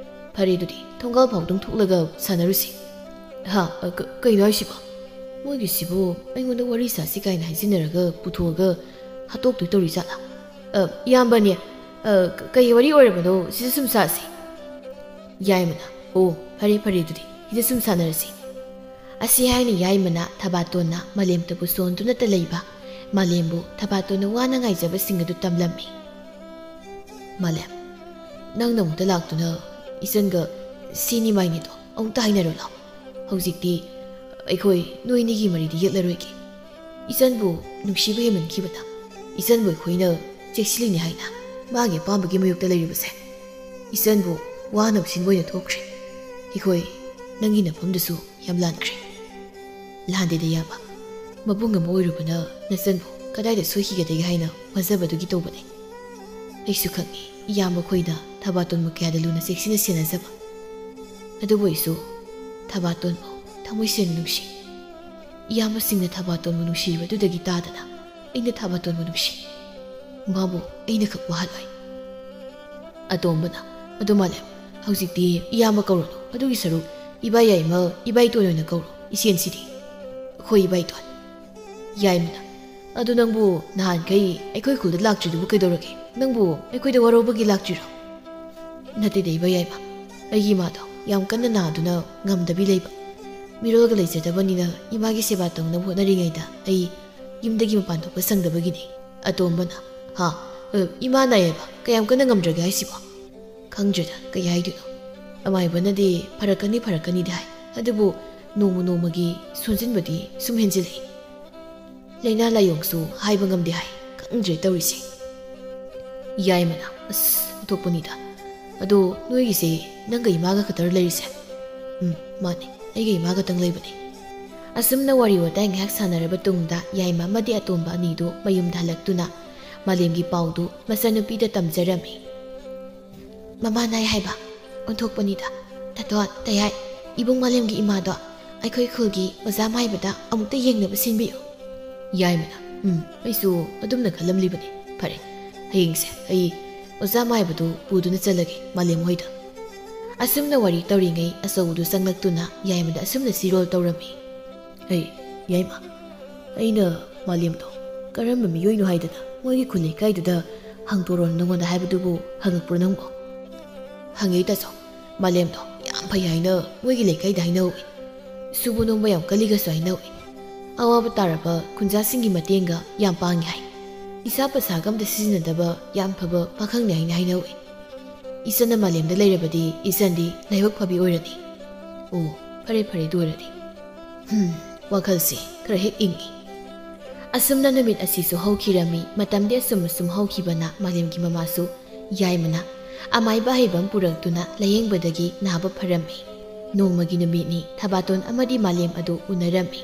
ꯐꯔꯦ ꯑꯗꯨꯗꯤ, ꯊꯣꯡꯒꯥꯜ ꯐꯥꯎꯗꯪ ꯊꯣꯛꯂꯒ ꯁꯥꯟꯅꯔꯨꯁꯤ꯫ ꯍꯥ? ꯑ, ꯀ-, ꯀꯩꯅꯣ ꯍꯥꯏꯁꯤꯕꯣ? ꯃꯣꯏꯒꯤꯁꯤꯕꯨ ꯑꯩꯉꯣꯟꯗ ꯋꯥꯔꯤ ꯁꯥꯁꯤ ꯀꯥꯏꯅ ꯍꯥꯏꯖꯤꯟꯅꯔꯒ ꯄꯨꯊꯣꯛꯑꯒ ꯍꯥꯠꯇꯣꯛꯇꯣꯏ ꯇꯧꯔꯤ ꯖꯥꯠꯂꯥ? ꯑ, ꯏꯌꯥꯝꯕꯅꯦ, ꯑ, ꯀ-, ꯀꯩ ꯋꯥꯔꯤ ꯑꯣꯏꯔꯕꯅꯣ? ꯁꯤꯗ ꯁꯨꯝ ꯁꯥꯁꯤ꯫ ꯌꯥꯏꯃꯅ, ꯑꯣ, ꯐꯔꯦ, ꯐꯔꯦ ꯑꯗꯨꯗꯤ, ꯁꯤꯗ ꯁꯨꯝ ꯁꯥꯟꯅꯔꯁꯤ꯫ ꯑꯁꯤ ꯍꯥꯏꯅ ꯌꯥꯏꯃꯅ ꯊꯕꯥꯇꯣꯟꯅ ꯃꯥꯂꯦꯝꯇꯕꯨ ꯁꯣꯟꯗꯨꯅꯇ ꯂꯩꯕ, ꯃꯥꯂꯦꯝꯕꯨ ꯊꯕꯥꯇꯣꯟꯅ ꯋꯥꯅ ꯉꯥꯏꯖꯕꯁꯤꯡ ꯑꯗꯨ ꯇꯝꯂꯝꯃꯤ꯫ ꯃꯥꯂꯦꯝ, ꯅꯪꯅ ꯑꯃꯨꯛꯇ ꯂꯥꯛꯇꯨꯅ ꯏꯆꯟꯒ ꯁꯤꯅꯤ ꯃꯥꯏꯅꯤꯗꯣ ꯑꯃꯨꯛꯇ ꯍꯥꯏꯅꯔꯣ ꯂꯥꯎ꯫ ꯍꯧꯖꯤꯛꯇꯤ ꯑꯩꯈꯣꯏ ꯅꯣꯏꯅꯤꯒꯤ ꯃꯔꯤꯗꯤ ꯌꯦꯠꯂꯔꯣꯏꯒꯦ꯫ ꯏꯆꯟꯕꯨ ꯅꯨꯡꯁꯤꯕ ꯍꯦꯟꯃꯟꯈꯤꯕꯗ ꯏꯆꯟꯕꯨ ꯑꯩꯈꯣꯏꯅ ꯆꯦꯛꯁꯤꯜꯂꯤꯅꯤ ꯍꯥꯏꯅ ꯃꯥꯒꯤ ꯑꯄꯥꯝꯕꯒꯤ ꯃꯥꯌꯣꯛꯇ ꯂꯩꯔꯤꯕꯁꯦ꯫ ꯏꯆꯟꯕꯨ ꯋꯥꯅꯕ ꯁꯤꯟꯕ ꯑꯣꯏꯅ ꯊꯣꯛꯈ꯭ꯔꯦ꯫ ꯑꯩꯈꯣꯏ ꯅꯪꯒꯤ ꯅꯐꯝꯗꯨꯁꯨ ꯌꯥꯝ ꯂꯥꯟꯈ꯭ꯔꯦ꯫ ꯂꯥꯟꯗꯦꯗ ꯏꯌꯥꯝꯕ, ꯃꯕꯨꯡ ꯑꯃ ꯑꯣꯏꯔꯨꯕꯅ ꯅꯆꯟꯕꯨ ꯀꯗꯥꯏꯗ ꯁꯣꯏꯈꯤꯒꯗꯒꯦ ꯍꯥꯏꯅ ꯋꯥꯖꯕꯗꯨꯒꯤ ꯇꯧꯕꯅꯤ꯫ ꯑꯩꯁꯨ ꯈꯪꯏ ꯏꯌꯥꯝꯕ ꯈꯣꯏꯅ ꯊꯕꯥꯇꯣꯟꯕꯨ ꯀꯌꯥꯗ ꯂꯨꯅ ꯆꯦꯛꯁꯤꯟꯅ ꯁꯦꯟꯅꯖꯕ꯫ ꯑꯗꯨꯕꯨ ꯑꯩꯁꯨ ꯊꯕꯥꯇꯣꯟꯕꯨ ꯊꯃꯣꯏ ꯁꯦꯡꯅ ꯅꯨꯡꯁꯤ꯫ ꯏꯌꯥꯝꯕꯁꯤꯡꯅ ꯊꯕꯥꯇꯣꯟꯕꯨ ꯅꯨꯡꯁꯤꯔꯤꯕꯗꯨꯗꯒꯤ ꯇꯥꯗꯅ ꯑꯩꯅ ꯊꯕꯥꯇꯣꯟꯕꯨ ꯅꯨꯡꯁꯤ꯫ ꯃꯥꯕꯨ ꯑꯩꯅ ꯈꯛ ꯋꯥꯍꯜꯂꯣꯏ꯫ ꯑꯇꯣꯝꯕꯅ, ꯑꯗꯨ ꯃꯥꯂꯦꯝ, ꯍꯧꯖꯤꯛꯇꯤ ꯏꯌꯥꯝꯕ ꯀꯧꯔꯨꯅꯨ꯫ ꯑꯗꯨꯒꯤ ꯁꯔꯨꯛ ꯏꯕꯥ ꯌꯥꯏꯃ, ꯏꯕꯥ ꯏꯇꯣꯟ ꯑꯣꯏꯅ ꯀꯧꯔꯣ꯫ ꯏꯆꯦꯟꯁꯤꯗꯤ꯫ ꯍꯣꯏ, ꯏꯕꯥ ꯏꯇꯣꯟ꯫ ꯌꯥꯏꯃꯅ, "ꯑꯗꯨ ꯅꯪꯕꯨ ꯅꯍꯥꯟꯈꯩ ꯑꯩꯈꯣꯏ ꯈꯨꯜꯗ ꯂꯥꯛꯇ꯭ꯔꯤꯗꯨꯕꯨ ꯀꯩꯗꯧꯔꯒꯦ? ꯅꯪꯕꯨ ꯑꯩꯈꯣꯏꯗ ꯋꯥꯔꯧꯕꯒꯤ ꯂꯥꯛꯇ꯭ꯔꯤꯔꯣ?" "ꯅꯠꯇꯦꯗ ꯏꯕ ꯌꯥꯏꯃ, ꯑꯩꯒꯤ ꯏꯃꯥꯗꯣ ꯌꯥꯝ ꯀꯟꯅ ꯅꯥꯗꯨꯅ ꯉꯝꯗꯕꯤ ꯂꯩꯕ꯫ ꯃꯤꯔꯣꯜꯒ ꯂꯩꯖꯗꯕꯅꯤꯅ ꯏꯃꯥꯒꯤ ꯁꯦꯕꯥ ꯇꯧꯅꯕ ꯍꯣꯠꯅꯔꯤꯉꯩꯗ ꯑꯩ ꯌꯨꯝꯗꯒꯤ ꯃꯄꯥꯟ ꯊꯣꯛꯄ ꯁꯪꯗꯕꯒꯤꯅꯦ꯫" ꯑꯇꯣꯝꯕꯅ, "ꯍꯥ? ꯑ, ꯏꯃꯥ ꯅꯥꯏꯌꯦꯕ? ꯀꯌꯥꯝ ꯀꯟꯅ ꯉꯝꯗ꯭ꯔꯒꯦ ꯍꯥꯏꯁꯤꯕꯣ?" "ꯈꯪꯗ꯭ꯔꯦꯗ, ꯀꯩ ꯍꯥꯏꯗꯣꯏꯅꯣ꯫ ꯑꯃꯥꯏꯕꯅꯗꯤ ꯐꯔꯛꯀꯅꯤ, ꯐꯔꯛꯀꯅꯤꯗꯤ ꯍꯥꯏ꯫ ꯑꯗꯨꯕꯨ ꯅꯣꯡꯃ ꯅꯣꯡꯃꯒꯤ ꯁꯣꯟꯖꯤꯟꯕꯗꯤ ꯁꯨꯝ ꯍꯦꯟꯖꯤꯜꯂꯛꯏ꯫ ꯂꯥꯏꯅꯥ ꯂꯥꯏꯌꯣꯡꯁꯨ ꯍꯥꯏꯕ ꯉꯝꯗꯦ ꯍꯥꯏ꯫ ꯈꯪꯗ꯭ꯔꯦ ꯇꯧꯔꯤꯁꯦ꯫" ꯌꯥꯏꯃꯅ, "ꯑꯁ, ꯑꯣꯟꯊꯣꯛꯄꯅꯤꯗ꯫ ꯑꯗꯣ ꯅꯣꯏꯒꯤꯁꯦ ꯅꯪꯒ ꯏꯃꯥꯒ ꯈꯛꯇꯔ ꯂꯩꯔꯤꯁꯦ?" "ꯎꯝ, ꯃꯥꯅꯦ꯫ ꯑꯩꯒ ꯏꯃꯥ ꯈꯛꯇꯪ ꯂꯩꯕꯅꯦ꯫" ꯑꯁꯨꯝꯅ ꯋꯥꯔꯤ ꯋꯥꯇꯥꯏ ꯉꯥꯏꯍꯥꯛ ꯁꯥꯟꯅꯔꯕ ꯇꯨꯡꯗ ꯌꯥꯏꯃ ꯑꯃꯗꯤ ꯑꯇꯣꯝꯕ ꯑꯅꯤꯗꯨ ꯃꯌꯨꯝꯗ ꯍꯜꯂꯛꯇꯨꯅ ꯃꯥꯂꯦꯝꯒꯤ ꯄꯥꯎꯗꯨ ꯃꯆꯥꯅꯨꯄꯤꯗ ꯇꯝꯖꯔꯝꯃꯤ꯫ "ꯃꯃꯥ ꯅꯥꯏ ꯍꯥꯏꯕ? ꯑꯣꯟꯊꯣꯛꯄꯅꯤꯗ꯫ ꯇꯥꯇꯣꯟ, ꯇꯌꯥꯏ, ꯏꯕꯨꯡ ꯃꯥꯂꯦꯝꯒꯤ ꯏꯃꯥꯗꯣ ꯑꯩꯈꯣꯏ ꯈꯨꯜꯒꯤ ꯑꯣꯖꯥ ꯃꯥꯏꯕꯗ ꯑꯃꯨꯛꯇ ꯌꯦꯡꯅꯕ ꯁꯤꯟꯕꯤꯌꯨ꯫" ꯌꯥꯏꯃꯅ, "ꯎꯝ, ꯑꯩꯁꯨ ꯑꯗꯨꯝꯅ ꯈꯜꯂꯝꯂꯤꯕꯅꯤ꯫ ꯐꯔꯦ, ꯍꯌꯦꯡꯁꯦ ꯑꯩ ꯑꯣꯖꯥ ꯃꯥꯏꯕꯗꯨ ꯄꯨꯗꯨꯅ ꯆꯠꯂꯒꯦ ꯃꯥꯂꯦꯝ ꯍꯣꯏꯗ꯫" ꯑꯁꯨꯝꯅ ꯋꯥꯔꯤ ꯇꯧꯔꯤꯉꯩ ꯑꯆꯧꯕꯗꯨ ꯆꯪꯂꯛꯇꯨꯅ ꯌꯥꯏꯃꯗ ꯑꯁꯨꯝꯅ ꯆꯤꯔꯣꯜ ꯇꯧꯔꯝꯃꯤ꯫ "ꯑꯩ, ꯌꯥꯏꯃ, ꯑꯩꯅ ꯃꯥꯂꯦꯝꯗꯣ ꯀꯔꯝꯕ ꯃꯤꯑꯣꯏꯅꯣ ꯍꯥꯏꯗꯅ ꯃꯣꯏꯒꯤ ꯈꯨꯜ ꯂꯩꯀꯥꯏꯗꯨꯗ ꯍꯪꯗꯣꯔꯣꯅ ꯅꯉꯣꯟꯗ ꯍꯥꯏꯕꯗꯨꯕꯨ ꯍꯪꯉꯛꯄ꯭ꯔꯣ ꯅꯪꯕꯣ?" "ꯍꯪꯉꯦ ꯇꯥꯆꯧ, ꯃꯥꯂꯦꯝꯗꯣ ꯌꯥꯝ ꯐꯩ ꯍꯥꯏꯅ ꯃꯣꯏꯒꯤ ꯂꯩꯀꯥꯏꯗ ꯍꯥꯏꯅꯍꯧꯏ꯫ ꯁꯨꯕ ꯅꯣꯝꯕ ꯌꯥꯝ ꯀꯜꯂꯤꯒꯁꯨ ꯍꯥꯏꯅꯍꯧꯏ꯫ ꯑꯋꯥꯕ ꯇꯥꯔꯕ ꯈꯨꯟꯖꯥꯁꯤꯡꯒꯤ ꯃꯇꯦꯡꯒ ꯌꯥꯝ ꯄꯥꯡꯉꯤ ꯍꯥꯏ꯫ ꯏꯁꯥ ꯄꯩꯁꯥꯒ ꯑꯝꯇ ꯁꯤꯖꯤꯟꯅꯗꯕ ꯌꯥꯝ ꯐꯕ ꯄꯥꯈꯪꯅꯤ ꯍꯥꯏꯅ ꯍꯥꯏꯅꯍꯧꯏ꯫ ꯏꯆꯟꯅ ꯃꯥꯂꯦꯝꯗ ꯂꯩꯔꯕꯗꯤ ꯏꯆꯟꯗꯤ ꯂꯥꯏꯕꯛ ꯐꯕꯤ ꯑꯣꯏꯔꯅꯤ꯫" "ꯑꯣ, ꯐꯔꯦ ꯐꯔꯦ, ꯑꯗꯨ ꯑꯣꯏꯔꯗꯤ꯫ ꯍꯝ, ꯋꯥꯈꯜꯁꯦ ꯈꯔ ꯍꯦꯛ ꯏꯪꯉꯤ꯫" ꯑꯁꯨꯝꯅ ꯅꯨꯃꯤꯠ ꯑꯁꯤꯁꯨ ꯍꯧꯈꯤꯔꯝꯃꯤ꯫ ꯃꯇꯝꯗꯤ ꯑꯁꯨꯝ ꯑꯁꯨꯝ ꯍꯧꯈꯤꯕꯅ ꯃꯥꯂꯦꯝꯒꯤ ꯃꯃꯥꯁꯨ ꯌꯥꯏꯃꯅ ꯑꯃꯥꯏꯕ ꯑꯍꯩꯕ ꯑꯃ ꯄꯨꯔꯛꯇꯨꯅ ꯂꯥꯌꯦꯡꯕꯗꯒꯤ ꯅꯥꯕ ꯐꯔꯝꯃꯤ꯫ ꯅꯣꯡꯃꯒꯤ ꯅꯨꯃꯤꯠꯅꯤ ꯊꯕꯥꯇꯣꯟ ꯑꯃꯗꯤ ꯃꯥꯂꯦꯝ ꯑꯗꯨ ꯎꯅꯔꯝꯃꯤ꯫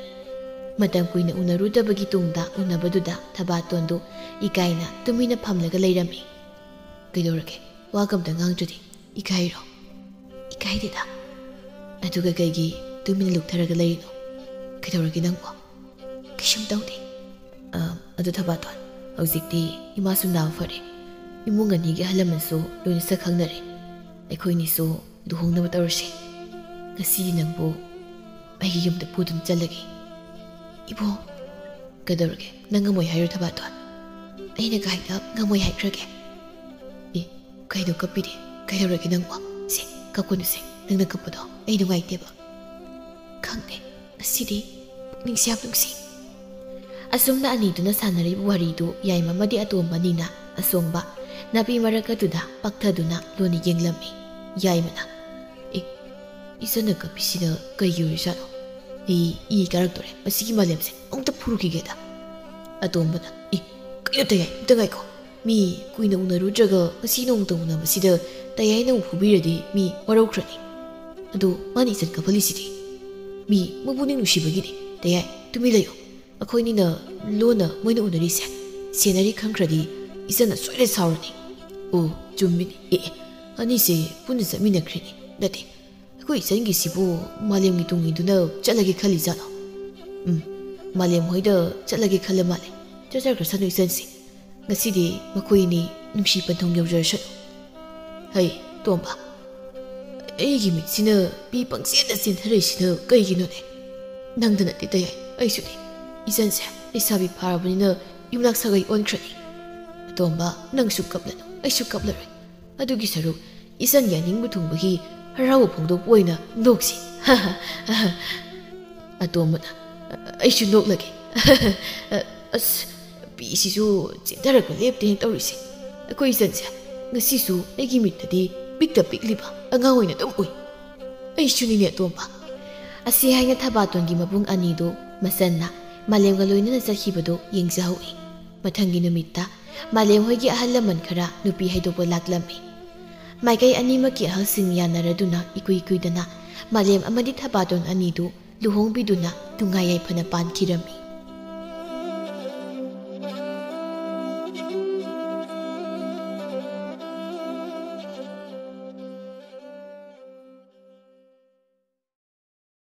ꯃꯇꯝ ꯀꯨꯏꯅ ꯎꯅꯔꯨꯗꯕꯒꯤ ꯇꯨꯡꯗ ꯎꯅꯕꯗꯨꯗ ꯊꯕꯥꯇꯣꯟꯗꯨ ꯏꯀꯥꯏꯅ ꯇꯨꯃꯤꯟꯅ ꯐꯝꯂꯒ ꯂꯩꯔꯝꯃꯤ꯫ "ꯀꯩꯗꯧꯔꯒꯦ? ꯋꯥꯒ ꯑꯝꯇ ꯉꯥꯡꯗ꯭ꯔꯗꯤ ꯏꯀꯥꯏꯔꯣ?" "ꯏꯀꯥꯏꯗꯦꯗ꯫" "ꯑꯗꯨꯒ ꯀꯩꯒꯤ ꯇꯨꯃꯤꯟꯅ ꯂꯨꯞꯊꯔꯒ ꯂꯩꯔꯤꯅꯣ? ꯀꯩꯗꯧꯔꯒꯦ ꯅꯪꯕꯣ?" "ꯀꯩꯁꯨꯝ ꯇꯧꯗꯦ꯫" "ꯑ, ꯑꯗꯨ ꯊꯕꯥꯇꯣꯟ, ꯍꯧꯖꯤꯛꯇꯤ ꯏꯃꯥꯁꯨ ꯅꯥꯕ ꯐꯔꯦ꯫ ꯏꯃꯨꯡ ꯑꯅꯤꯒꯤ ꯑꯍꯜ ꯂꯃꯟꯁꯨ ꯂꯣꯏꯅ ꯁꯛ ꯈꯪꯅꯔꯦ꯫ ꯑꯩꯈꯣꯏꯅꯤꯁꯨ ꯂꯨꯍꯣꯡꯅꯕ ꯇꯧꯔꯁꯦ꯫ ꯉꯁꯤꯗꯤ ꯅꯪꯕꯨ ꯑꯩꯒꯤ ꯌꯨꯝꯗ ꯄꯨꯗꯨꯅ ꯆꯠꯂꯒꯦ꯫" "ꯏꯕꯣ!" "ꯀꯩꯗꯧꯔꯒꯦ? ꯅꯪ ꯉꯝꯃꯣꯏ ꯍꯥꯏꯔꯣ, ꯊꯕꯥꯇꯣꯟ?" "ꯑꯩꯅ ꯀꯥꯏꯗ ꯉꯝꯃꯣꯏ ꯍꯥꯏꯈ꯭ꯔꯒꯦ?" "ꯑꯦ, ꯀꯩꯅꯣ ꯀꯞꯄꯤꯗꯤ? ꯀꯩꯗꯧꯔꯒꯦ ꯅꯪꯕꯣ? ꯁꯦ, ꯀꯞꯀꯅꯨꯁꯦ, ꯅꯪꯅ ꯀꯞꯄꯗꯣ ꯑꯩ ꯅꯨꯡꯉꯥꯏꯇꯦꯕ꯫ ꯈꯪꯗꯦ, ꯉꯁꯤꯗꯤ ꯄꯨꯛꯅꯤꯡꯁꯦ ꯌꯥꯝ ꯅꯨꯡꯁꯤ꯫" ꯑꯁꯨꯝꯅ ꯑꯅꯤꯗꯨꯅ ꯁꯥꯟꯅꯔꯤꯕ ꯋꯥꯔꯤꯗꯨ ꯌꯥꯏꯃ ꯑꯃꯗꯤ ꯑꯇꯣꯝꯕ ꯑꯅꯤꯅ ꯑꯁꯣꯡꯕ ꯅꯥꯄꯤ ꯃꯔꯛ ꯑꯗꯨꯗ ꯄꯛꯊꯗꯨꯅ ꯂꯣꯟꯅ ꯌꯦꯡꯂꯝꯃꯤ꯫ ꯌꯥꯏꯃꯅ, "ꯑꯦ, ꯏꯆꯟꯅ ꯀꯞꯄꯤꯁꯤꯅ ꯀꯩꯒꯤ ꯑꯣꯏꯔꯤꯖꯥꯠꯅꯣ? ꯑꯩ ꯏ ꯀꯥꯔꯛꯇꯣꯔꯦ, ꯃꯁꯤꯒꯤ ꯃꯥꯂꯦꯝꯁꯦ ꯑꯃꯨꯛꯇ ꯐꯨꯔꯨꯈꯤꯒꯦꯗ꯫" ꯑꯇꯣꯝꯕꯅ, "ꯑꯦ, ꯀꯩꯅꯣ ꯇꯌꯥꯏ, ꯑꯝꯇ ꯉꯥꯏꯈꯣ꯫ ꯃꯤ ꯀꯨꯏꯅ ꯎꯅꯔꯨꯗ꯭ꯔꯒ ꯉꯁꯤ ꯅꯣꯡꯃꯇ ꯎꯅꯕꯁꯤꯗ ꯇꯌꯥꯏꯅ ꯑꯃꯨꯛ ꯐꯨꯕꯤꯔꯗꯤ ꯃꯤ ꯋꯥꯔꯧꯈ꯭ꯔꯅꯤ꯫ ꯑꯗꯣ ꯃꯥꯅ ꯏꯆꯟ ꯀꯞꯍꯜꯂꯤꯁꯤꯗꯤ? ꯃꯤ ꯃꯄꯨꯛꯅꯤꯡ ꯅꯨꯡꯁꯤꯕꯒꯤꯅꯤ꯫ ꯇꯌꯥꯏ, ꯇꯨꯃꯤꯟ ꯂꯩꯌꯨ꯫ ꯑꯩꯈꯣꯏꯅꯤꯅ ꯂꯣꯟꯅ ꯃꯣꯏꯅ ꯎꯅꯔꯤꯁꯦ ꯁꯦꯟꯅꯔꯤ ꯈꯪꯈ꯭ꯔꯗꯤ ꯏꯆꯟꯅ ꯁꯣꯏꯗꯅ ꯁꯥꯎꯔꯅꯤ꯫" "ꯑꯣ, ꯆꯨꯝꯃꯤꯅꯤ꯫ ꯑꯦ, ꯑꯦ, ꯑꯅꯤꯁꯦ ꯄꯨꯟꯅ ꯆꯠꯃꯤꯟꯅꯈ꯭ꯔꯤꯅꯤ꯫ ꯅꯠꯇꯦ, ꯑꯩꯈꯣꯏ ꯏꯆꯟꯒꯤꯁꯤꯕꯨ ꯃꯥꯂꯦꯝꯒꯤ ꯇꯨꯡ ꯏꯟꯗꯨꯅ ꯆꯠꯂꯒꯦ ꯈꯜꯂꯤꯖꯥꯠꯂꯣ? ꯎꯝ, ꯃꯥꯂꯦꯝ ꯍꯣꯏꯗ ꯆꯠꯂꯒꯦ ꯈꯜꯂ ꯃꯥꯜꯂꯦ꯫ ꯆꯠꯆꯈ꯭ꯔꯁꯅꯨ ꯏꯆꯟꯁꯦ꯫ ꯉꯁꯤꯗꯤ ꯃꯈꯣꯏ ꯑꯅꯤ ꯅꯨꯡꯁꯤ ꯄꯟꯊꯨꯡ ꯌꯧꯖꯔꯁꯅꯨ꯫" "ꯍꯩ, ꯇꯣꯝꯕ, ꯑꯩꯒꯤ ꯃꯤꯠꯁꯤꯅ ꯃꯤ ꯄꯪꯆꯦꯟꯗ ꯆꯦꯟꯊꯔꯛꯏꯁꯤꯅ ꯀꯩꯒꯤꯅꯣꯅꯦ? ꯅꯪꯗ ꯅꯠꯇꯦ ꯇꯌꯥꯏ, ꯑꯩꯁꯨꯅꯤ꯫ ꯏꯆꯟꯁꯦ ꯂꯩꯁꯥꯕꯤ ꯐꯥꯔꯕꯅꯤꯅ ꯌꯨꯝꯂꯥꯛ ꯁꯥꯒꯩ ꯑꯣꯟꯈ꯭ꯔꯅꯤ꯫ ꯑꯇꯣꯝꯕ, ꯅꯪꯁꯨ ꯀꯞꯂꯅꯨ, ꯑꯩꯁꯨ ꯀꯞꯂꯔꯣꯏ꯫ ꯑꯗꯨꯒꯤ ꯁꯔꯨꯛ ꯏꯆꯟꯒꯤ ꯑꯅꯤꯡꯕ ꯊꯨꯡꯕꯒꯤ ꯍꯔꯥꯎꯕ ꯐꯣꯡꯗꯣꯛꯄ ꯑꯣꯏꯅ ꯅꯣꯛꯁꯤ꯫" ꯑꯇꯣꯝꯕꯅ, "ꯑꯩꯁꯨ ꯅꯣꯛꯂꯒꯦ꯫" "ꯑꯁ, ꯄꯤꯁꯤꯁꯨ ꯆꯦꯟꯊꯔꯛꯄ ꯂꯦꯞꯇꯦꯅ ꯇꯧꯔꯤꯁꯦ꯫ ꯑꯩꯈꯣꯏ ꯏꯆꯟꯁꯦ ꯉꯁꯤꯁꯨ ꯑꯩꯒꯤ ꯃꯤꯠꯇꯗꯤ ꯄꯤꯛꯇ ꯄꯤꯛꯂꯤꯕ ꯑꯉꯥꯡ ꯑꯣꯏꯅ ꯑꯗꯨꯝ ꯎꯏ꯫ ꯑꯩꯁꯨꯅꯤꯅꯦ, ꯑꯇꯣꯝꯕ꯫" ꯑꯁꯤ ꯍꯥꯏꯅ ꯊꯕꯥꯇꯣꯟꯒꯤ ꯃꯕꯨꯡ ꯑꯅꯤꯗꯨ ꯃꯆꯟꯅ ꯃꯥꯂꯦꯝꯒ ꯂꯣꯏꯅꯅ ꯆꯠꯈꯤꯕꯗꯨ ꯌꯦꯡꯖꯍꯧꯏ꯫ ꯃꯊꯪꯒꯤ ꯅꯨꯃꯤꯠꯇ ꯃꯥꯂꯦꯝ ꯍꯣꯏꯒꯤ ꯑꯍꯜ ꯂꯃꯟ ꯈꯔ ꯅꯨꯄꯤ ꯍꯩꯗꯣꯛꯄ ꯂꯥꯛꯂꯝꯃꯤ꯫ ꯃꯥꯏꯀꯩ ꯑꯅꯤꯃꯛꯀꯤ ꯑꯍꯜꯁꯤꯡ ꯌꯥꯅꯔꯗꯨꯅ ꯏꯀꯨꯏ ꯀꯨꯏꯗꯅ ꯃꯥꯂꯦꯝ ꯑꯃꯗꯤ ꯊꯕꯥꯇꯣꯟ ꯑꯅꯤꯗꯨ ꯂꯨꯍꯣꯡꯕꯤꯗꯨꯅ ꯅꯨꯡꯉꯥꯏ ꯌꯥꯏꯐꯅ ꯄꯥꯟꯈꯤꯔꯝꯃꯤ꯫